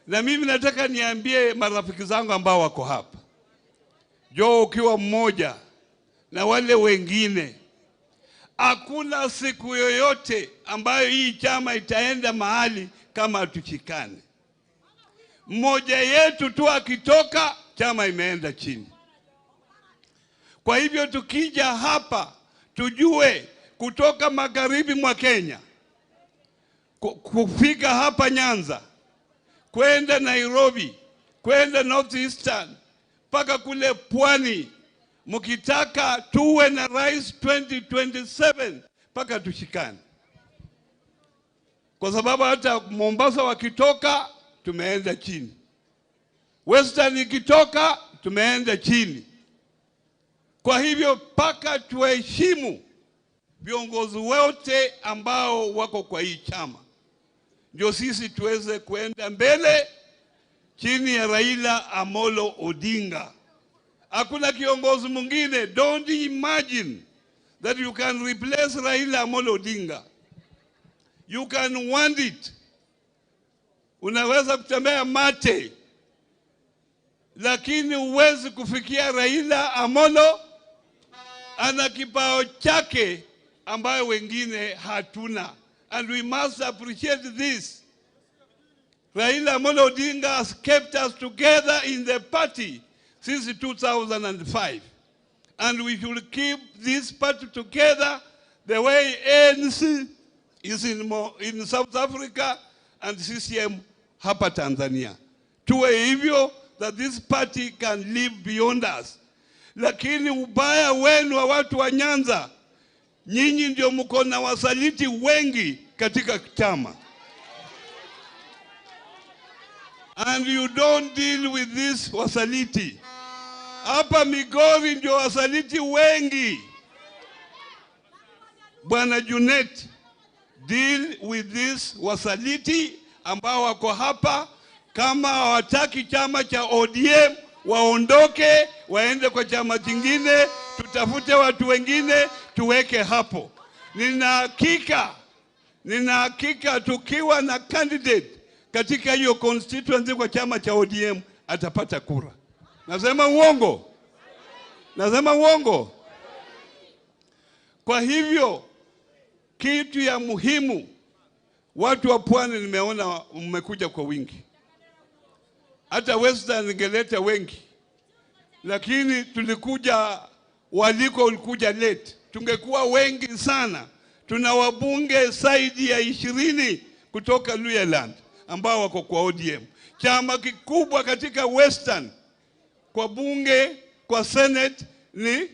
Na mimi nataka niambie marafiki zangu ambao wako hapa, Joe ukiwa mmoja na wale wengine, hakuna siku yoyote ambayo hii chama itaenda mahali kama hatushikane. Mmoja yetu tu akitoka, chama imeenda chini. Kwa hivyo tukija hapa tujue kutoka magharibi mwa Kenya kufika hapa Nyanza, kwenda Nairobi, kwenda North Eastern, mpaka kule Pwani, mkitaka tuwe na rais 2027 mpaka tushikane. Kwa sababu hata Mombasa wakitoka tumeenda chini, Western ikitoka tumeenda chini. Kwa hivyo mpaka tuheshimu viongozi wote ambao wako kwa hii chama, ndio sisi tuweze kuenda mbele chini ya Raila Amolo Odinga. Hakuna kiongozi mwingine. Don't imagine that you can replace Raila Amolo Odinga. You can want it. Unaweza kutembea mate, lakini huwezi kufikia Raila Amolo. Ana kipao chake ambayo wengine hatuna. And we must appreciate this. Raila Amolo Odinga has kept us together in the party since 2005. And we should keep this party together the way ANC is in South Africa and CCM hapa Tanzania. Tuwe hivyo that this party can live beyond us. Lakini ubaya wenu wa watu wa Nyanza, nyinyi ndio mko na wasaliti wengi katika chama. And you don't deal with this wasaliti. Hapa Migori ndio wasaliti wengi. Bwana Junet, deal with this wasaliti ambao wako hapa. Kama hawataki chama cha ODM waondoke, waende kwa chama kingine, tutafute watu wengine tuweke hapo. Nina hakika tukiwa na candidate katika hiyo constituency kwa chama cha ODM atapata kura. Nasema uongo? Nasema uongo? Kwa hivyo kitu ya muhimu, watu wa Pwani nimeona mmekuja kwa wingi. Hata Western ningeleta wengi, lakini tulikuja, waliko ulikuja late. Tungekuwa wengi sana. Tuna wabunge zaidi ya 20 kutoka Luhyaland ambao wako kwa ODM. Chama kikubwa katika Western kwa bunge, kwa Senate ni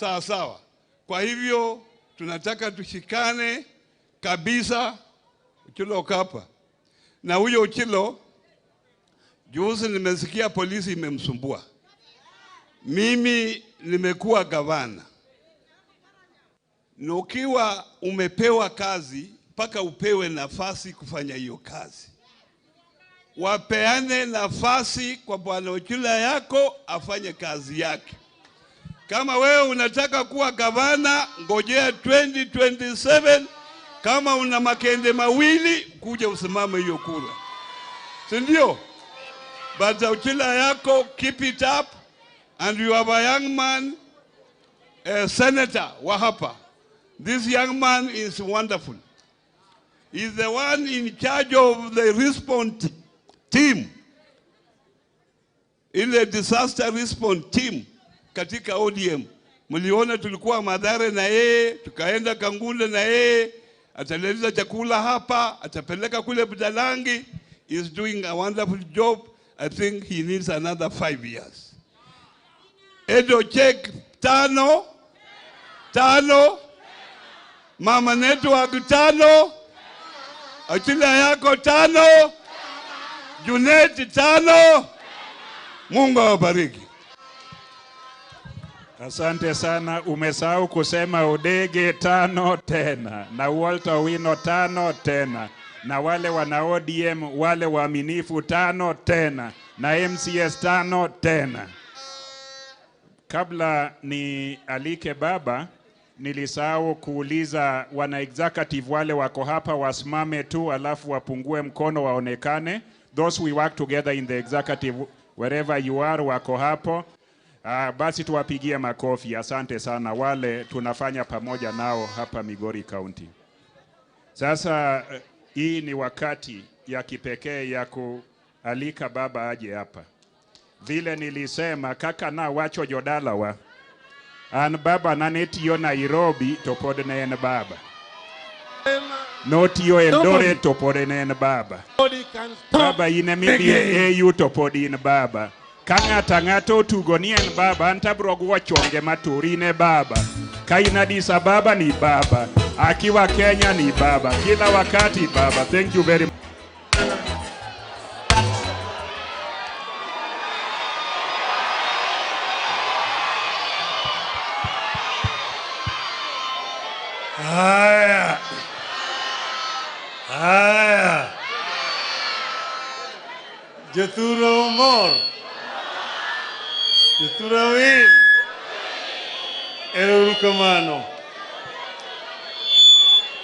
sawa sawa. Kwa hivyo tunataka tushikane kabisa. Uchilo kapa. Na huyo Uchilo juzi nimesikia polisi imemsumbua. Mimi nimekuwa gavana. Na ukiwa umepewa kazi mpaka upewe nafasi kufanya hiyo kazi. Wapeane nafasi kwa bwana Uchila yako afanye kazi yake. Kama wewe unataka kuwa gavana, ngojea 2027. Kama una makende mawili, kuja usimame hiyo kura. Si ndio? But Uchila yako, keep it up. And you have a young man, a senator wa hapa. This young man is wonderful. Is the one in charge of the response team, ile disaster response team katika ODM. Mliona tulikuwa Mathare na yeye, tukaenda Kangundo na yeye, ataleta chakula hapa, atapeleka kule Budalangi. Is doing a wonderful job. I think he needs another 5 years. Edo Check 5 5, Mama Network 5, Achila yako 5, Junet 5. Mungu awabariki. Asante sana. Umesahau kusema Odege 5 tena na Walter Wino 5 tena na wale wana ODM wale waaminifu 5 tena na MCS 5 tena. Kabla ni alike baba, nilisahau kuuliza wana executive wale wako hapa wasimame tu alafu wapungue mkono waonekane. Those we work together in the executive wherever you are wako hapo. Basi tuwapigie makofi. Asante sana wale tunafanya pamoja nao hapa Migori County. Sasa hii ni wakati ya kipekee ya kualika baba aje hapa. Vile nilisema kaka na wacho jodalawa an baba nanetiyo Nairobi to pod ne en baba. Notiyo Eldoret to pod ne en baba. Baba ine midhi AU to pod in baba. Ka ng'ato ng'ato otugo ni en baba, an tabro go chonge maturi ne baba. Ka in Addis Ababa ni baba, akiwa Kenya ni baba, kila wakati baba. Thank you very much. Haya. Haya. Jothuro mor. Jothuro wil. Ero kamano.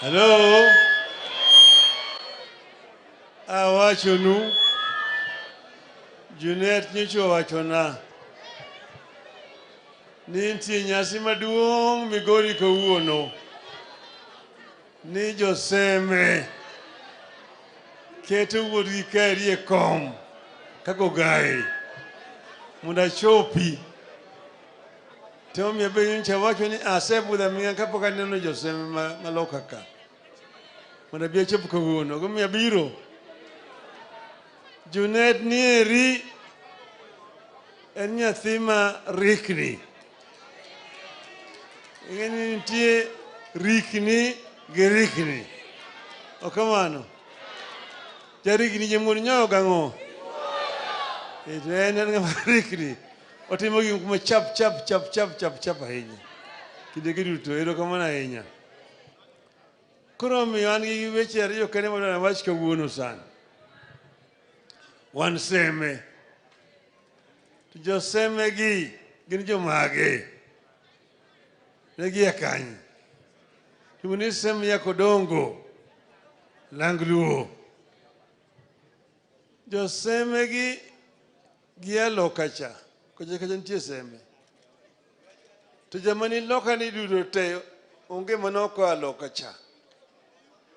Hello. Awachonu. Junet nyocha owachona ni nitie nyasi maduong' Migori kawuono. Ni joseme keto wuodgi kari e kom kaka ogayi mondo achopi. To omiyo be nyocha awacho ni asebudho aming'a kapok aneno joseme maloka ka mondo abi achop kawuono. Omiyo abiro. Junet nieri en nyathi ma rikni. Ing'e ni nitie rikni gi rikni. Ok kamano? Jarikni jamon nyawo gang'o? To en ng'ama rikni. Otimo gik moko chap chap chap chap chap chap ahinya. Kinde gi duto erokamano ahinya. Koro omiyo an gi weche ariyo kende madwa awach kawuono sani. Wan Seme. To joseme gi gin jomage? Ne gia kanye? Iluongo ni Seme ya Kodongo, Lang Luo. Joseme gi gia loka cha, kocha kacha nitie Seme. To joma ni loka ni duto te onge mane ok oa loka cha.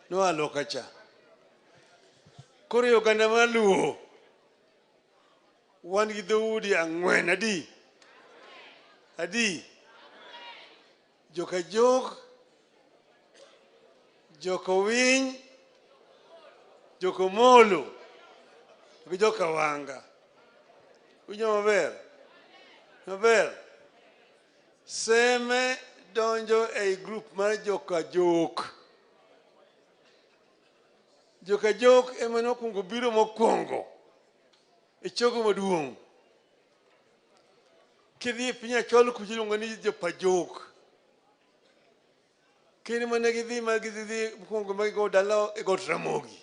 Noa loka cha. Koro e oganda mar Luo, wan gi dhoudi 4 adi? Adi? Joka Jok, Joka Winy, Joka Molo, gi Joka Wanga. Winjo maber? Maber? Seme donjo ei grup mar Joka Jok. Joka Jok ema nokwongo biro mokwongo e chogo maduong'. Kidhi e piny Achol kucha iluongo ni Jopajok. Kinde mane gidhi ma gidhi mokwongo ma gigo dala e got Ramogi.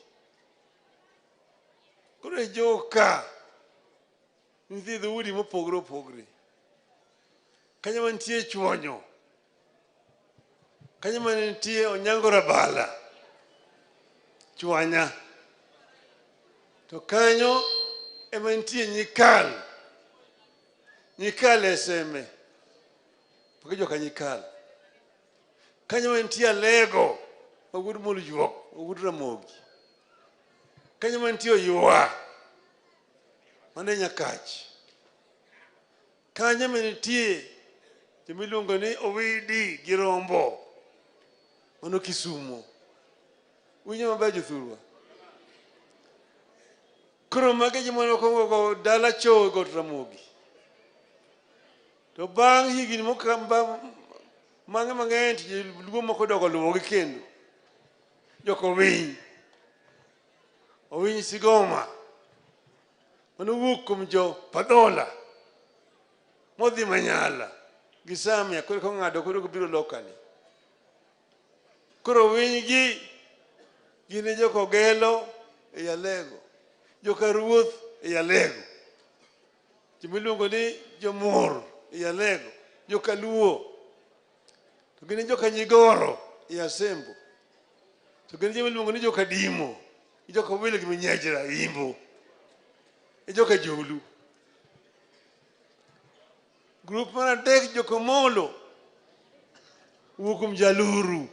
Koro e joka nitie dhoudi mopogore opogore. Kanyo mantie Chuonyo, kanyo mantie Onyango Rabala, Chwanya. To kanyo ema nitie Nyikal. Nyikal e Seme. Pok joka Nyikal. Kanyo mantie Alego, Ma wuod Mol Juok, ma wuod Ramogi. Kanyo mantie Oywa, mano e Nyakach. Kanyo manitie joma iluongo ni Owidi gi Rombo, mano Kisumo. Winjo maber jothurwa? Koro magi joma nokwongo go dala cho e got Ramogi. To bang' higni mang'e mang'eny to joluo moko odogo luwogi kendo. Jokowiny. Owiny Sigoma. Mano wuok kuom jo Padhola. Modhi Manyala gi Samia koro kong'ado koro gibiro lokani. Koro winy gi gin e jokogelo e Alego, joka ruoth e Alego, joma iluongo ni jomur e Alego, joka Luo, to gin e joka Nyigoro e Asembo, to gin joma iluongo ni joka Dimo, gi joka Wilo gi Minyejra Imbo, e joka Jolu. Grup mar adek Jokomolo wuok kuom Jaluru.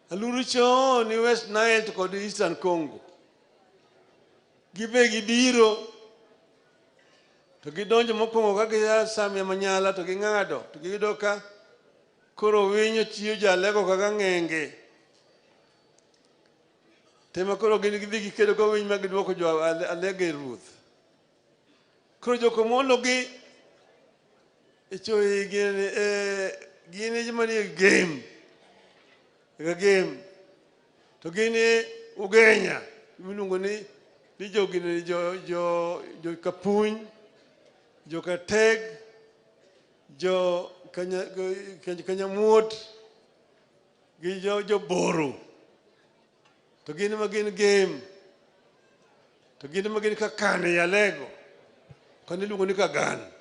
Aluru chon ni West Nile to kod Eastern Congo. Gibe gibiro to gidonjo mokwongo ka gia Samia Manyala to ging'ado to giyudo ka koro winyo tiyo jalego kaka ng'enge. Tema koro gin gidhi gikedo go winy ma giduoko jo Alego e ruoth. Koro jokomolo gi icho gin e joma nie game ka game to gin e Ugenya miluongo ni jo gin jo jo jo Kapuny, jo Kateg, jo Kanyamuot gi jo Boro. To gin ma gin game to gin ma gin Kakane e Alego kane iluongo ni Kagan.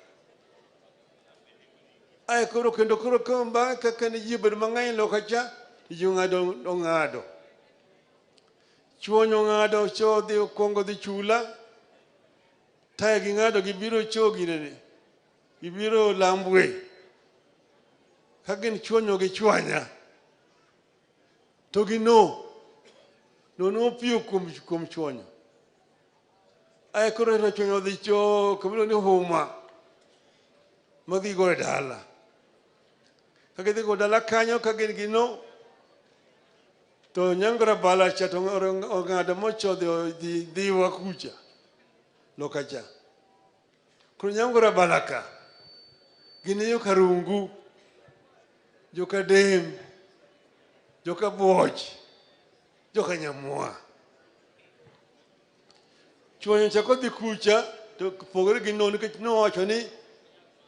Ae koro kendo koro bang'e kaka ne ji obedo mang'eny loka cha to ji ong'ado ong'ado. Chuonyo ong'ado cho dhi okwongo dhi chula tae ging'ado gibiro cho ginene gibiro Lambwe ka gin chuonyo gi chwanya to gino no nopiyo kuom chuonyo. Ae koro rachuonyo odhi cho kama iluongo ni Huma madhi go e dala. Ka gidhi go dala kanyo ka gin gi no to Nyangora Bala cha to ong'ado mochodho dhi Dhiwa kucha loka cha. Koro Nyangora Bala ka gin e joka Rungu, joka Dem, joka Buoch, joka Nyamwa. Chuonyo cha kodhi kucha to pogore gi no nikech nowacho ni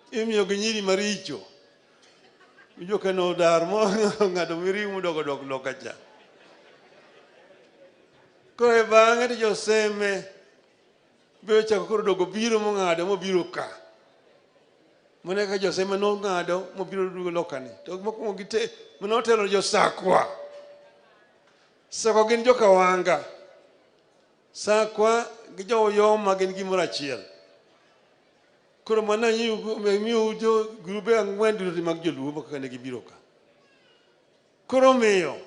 imiyo gi nyiri maricho. Joka no dar mo ng'ado miring'o modogo dok loka cha. Koro e bang'e to joseme be ochako koro dogo biro mong'ado mobiro ka. Mane ka joseme nong'ado mobiro duogo lokani. To mokwongo gite manotelo josakwa. Sakwa gin joka Wanga. Sakwa gi jo Uyoma gin gimoro achiel. Koro mano miyo jo grube ang'wen duto mag joluo kaka ne gibiro ka. Koro miyo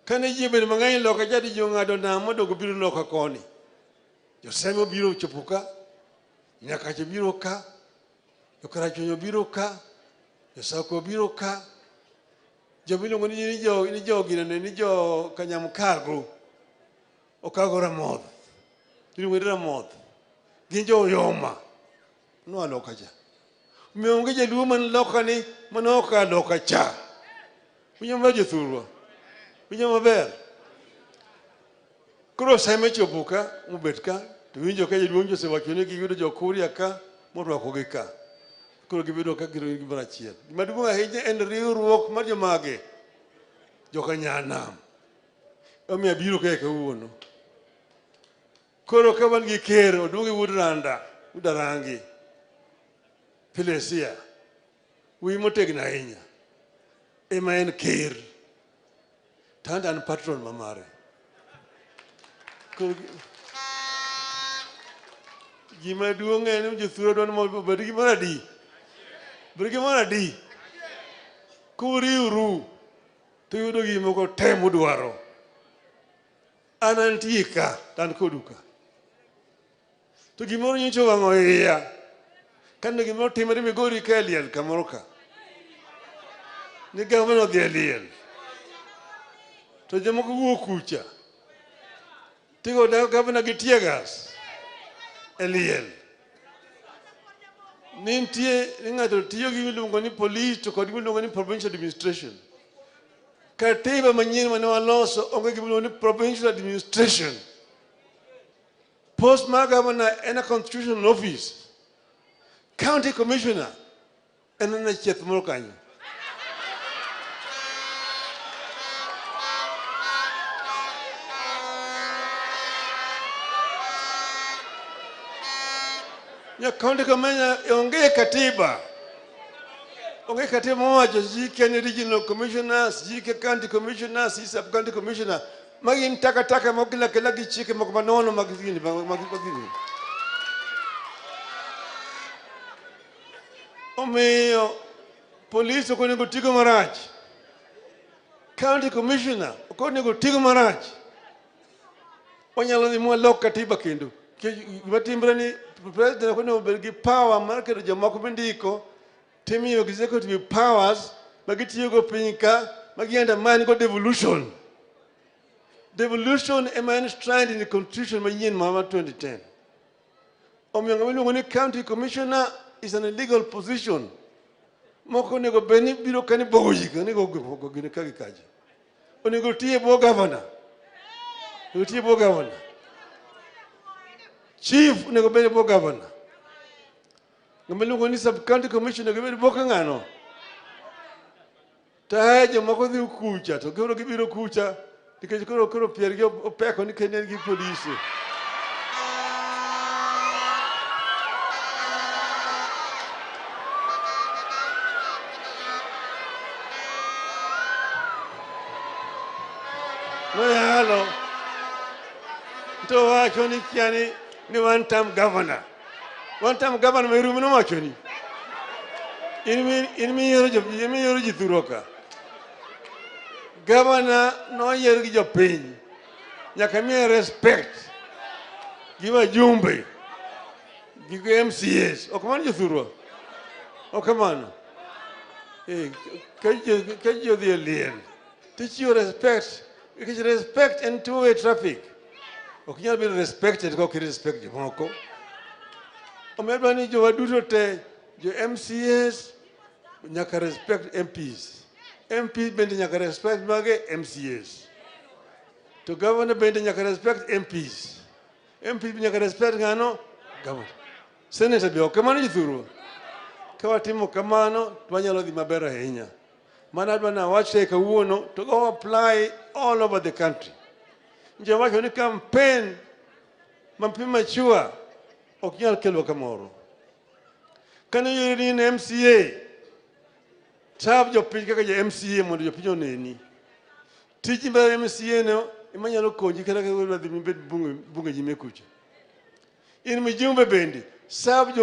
kane ji obedo mang'eny loka cha to ji ong'ado nam modogo biro loka koni. Joseme obiro chopo ka, Nyakache biro ka, Jokarachuonyo biro ka, Josako biro ka, joma iluongo ni jo ginene ni jo Kanyamkago okago Ramoth. Iluongo ni Ramoth. Gin jo Uyoma. Noa loka cha. Omiyo onge jaluo man loka ni mane ok a loka cha. Winjo maber jothurwa? Winjo maber? Koro seme chopo ka mobet ka to winjo ka jaduong' osewacho ni giyudo jokuria ka morwakogi ka. Koro gibedo ka gin gimoro achiel. Gima duong' ahinya en riwruok mar jomage? Joka Nyanam. Omiyo abiro kae kawuono. Koro ka wan gi ker oduong' gi wuod Randa, wuod Arangi, Filesia, wuoyi motegno ahinya, ema en ker. To an to an patron ma mare. Koro gima duong' en ni jothurwa dwaro ni mondo obed gimoro adi? Obed gimoro adi? Kuriwru To yudo gik moko te mudwaro. An antie ka, to an kodu ka. To gimoro nyocha owang'o iya. Kane gimoro timore Migori ka e liel kamoro ka. Ni gavana odhi e liel. To jomoko wuok kucha. Tigo gavana gi tear gas e liel. Ni nitie ni ng'ato tiyo gi miluongo ni police to kod gimiluongo ni provincial administration. Katiba manyien mane waloso onge gimiluongo ni provincial administration. Post mar governor en a constitutional office. County commissioner en mana chieth moro kanyo. Nya county commissioner onge katiba. Onge katiba mowacho sijui kia ni regional commissioner, sijui kia county commissioner, sijui sub county commissioner. Magi gin takataka moko kila kila gi chike moko manono mag gini mag gini. Omiyo polis ok onego tigo marach. County commissioner ok onego tigo marach. Wanyalo dhi mwalok katiba kendo. Gima timre ni president ok onego bed gi power mar keto jomoko mindiko timiyo executive powers ma gitiyogo piny ka ma gi undermine go devolution. Devolution ema enshrined in the constitution manyien mar 2010. Omiyo ng'ama iluongo ni county commissioner is an illegal position. Moko onego bed ni biro ka ni bogo ji, onego go gini ka gi kacha. Onego ti e bwo governor. Onego ti e bwo governor. Chief onego bed e bwo governor. Ng'ama iluongo ni sub county commissioner onego bed e bwo ka ng'ano. To ae jomoko dhi kucha to koro gibiro kucha nikech koro piergi opeko nikech ne en gi polise. Noyalo to wacho ni kia ni one term governor. One term governor ma irumo nowacho ni in miyiero ji thurwa ka. Governor noyier gi jopiny. Nyaka miye respect gi wajumbe gi MCAs. Ok mano jothurwa? Ok kamano. Ka ji odhi e liel tichiwo respect nikech respect en two way traffic. Ok inyal bedo respected ka ok i respect jomoko. Omiyo adwa ni jowa duto te, jo MCAs nyaka respect MPs. MPs bende nyaka respect mage MCAs. To governor bende nyaka respect MPs. MPs nyaka respect ng'ano? Governor. Senator be ok kamano jothurwa. Ka watimo kamano to wanyalo dhi maber ahinya. Mana adwa ni awach kawuono to go apply all over the country. Nje wacho ni campaign ma premature ok nyal kelo kamoro. Kane yieri ni in MCA, tab jopiny kaka ja MCA mondo jopiny oneni. Tiji mar MCA no ema nyalo konyi kata ka idwa dhi mibed bunge nyime kucha. In mjumbe bende, serve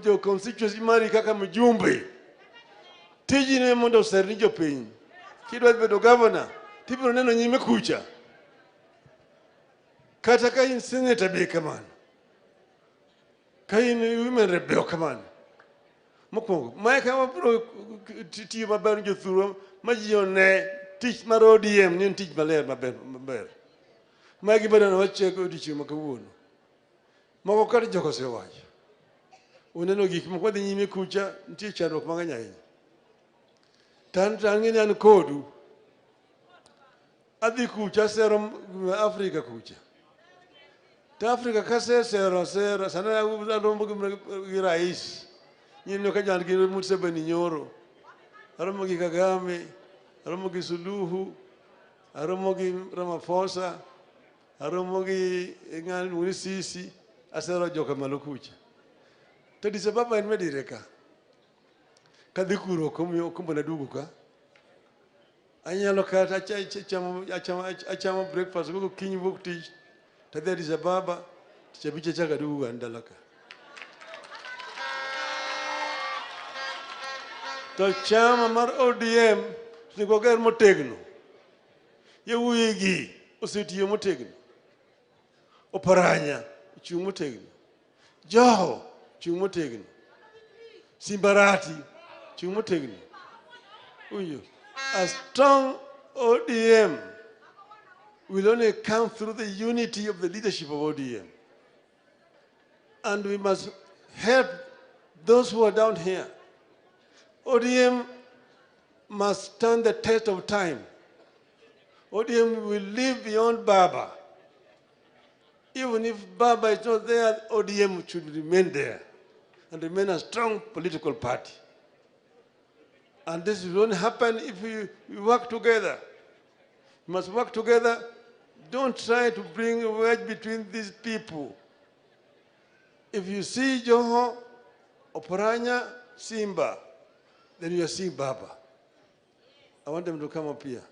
jo constituency mari kaka mjumbe. Tiji ne mondo oser ni jopiny. Kidwa bedo governor, tibiro neno nyime kucha. Kata ka in senator be kamano. Ka in women rep be kamano. Mokwongo, mae kama wabiro tiyo maber jothurwa ma ji one tich mar ODM ni en tich maler maber. Mae gima dwa wachego odiochieng' ma kawuono. Moko kata jok osewacho. Uneno gik moko dhi nyime kucha, nitie chandruok mang'eny ahinya. To an to ang'e ni an kodu. Adhi kucha asero Afrika kucha. To Afrika kasesero asero, sani aromo gi rais. Nyineno ka jan gi Museveni nyoro. Aromo gi Kagame, aromo gi Suluhu, aromo gi Ramaphosa, aromo gi ng'ani iluongo ni Sisi, asero joka malo kucha. To Addis Ababa en medire ka. Kadhi kuro ok omiyo duogo ka. Anyalo kata achamo breakfast gokinyi wuok tich tadhi Addis Ababa tich abich achako aduogo an dala ka. To chama mar ODM onego wager motegno. Yawuoyigi osetiyo motegno. Oparanya ochung' motegno. Joho chung' motegno. Simbarati chung' motegno. Uyo. A strong ODM will only come through the unity of the leadership of ODM. And we must help those who are down here. ODM must stand the test of time. ODM will live beyond Baba. Even if Baba is not there, ODM should remain there and remain a strong political party. And this will only happen if we work together. We must work together. Don't try to bring a wedge between these people. If you see Joho, Oparanya, Simba, then you are seeing Baba. I want them to come up here.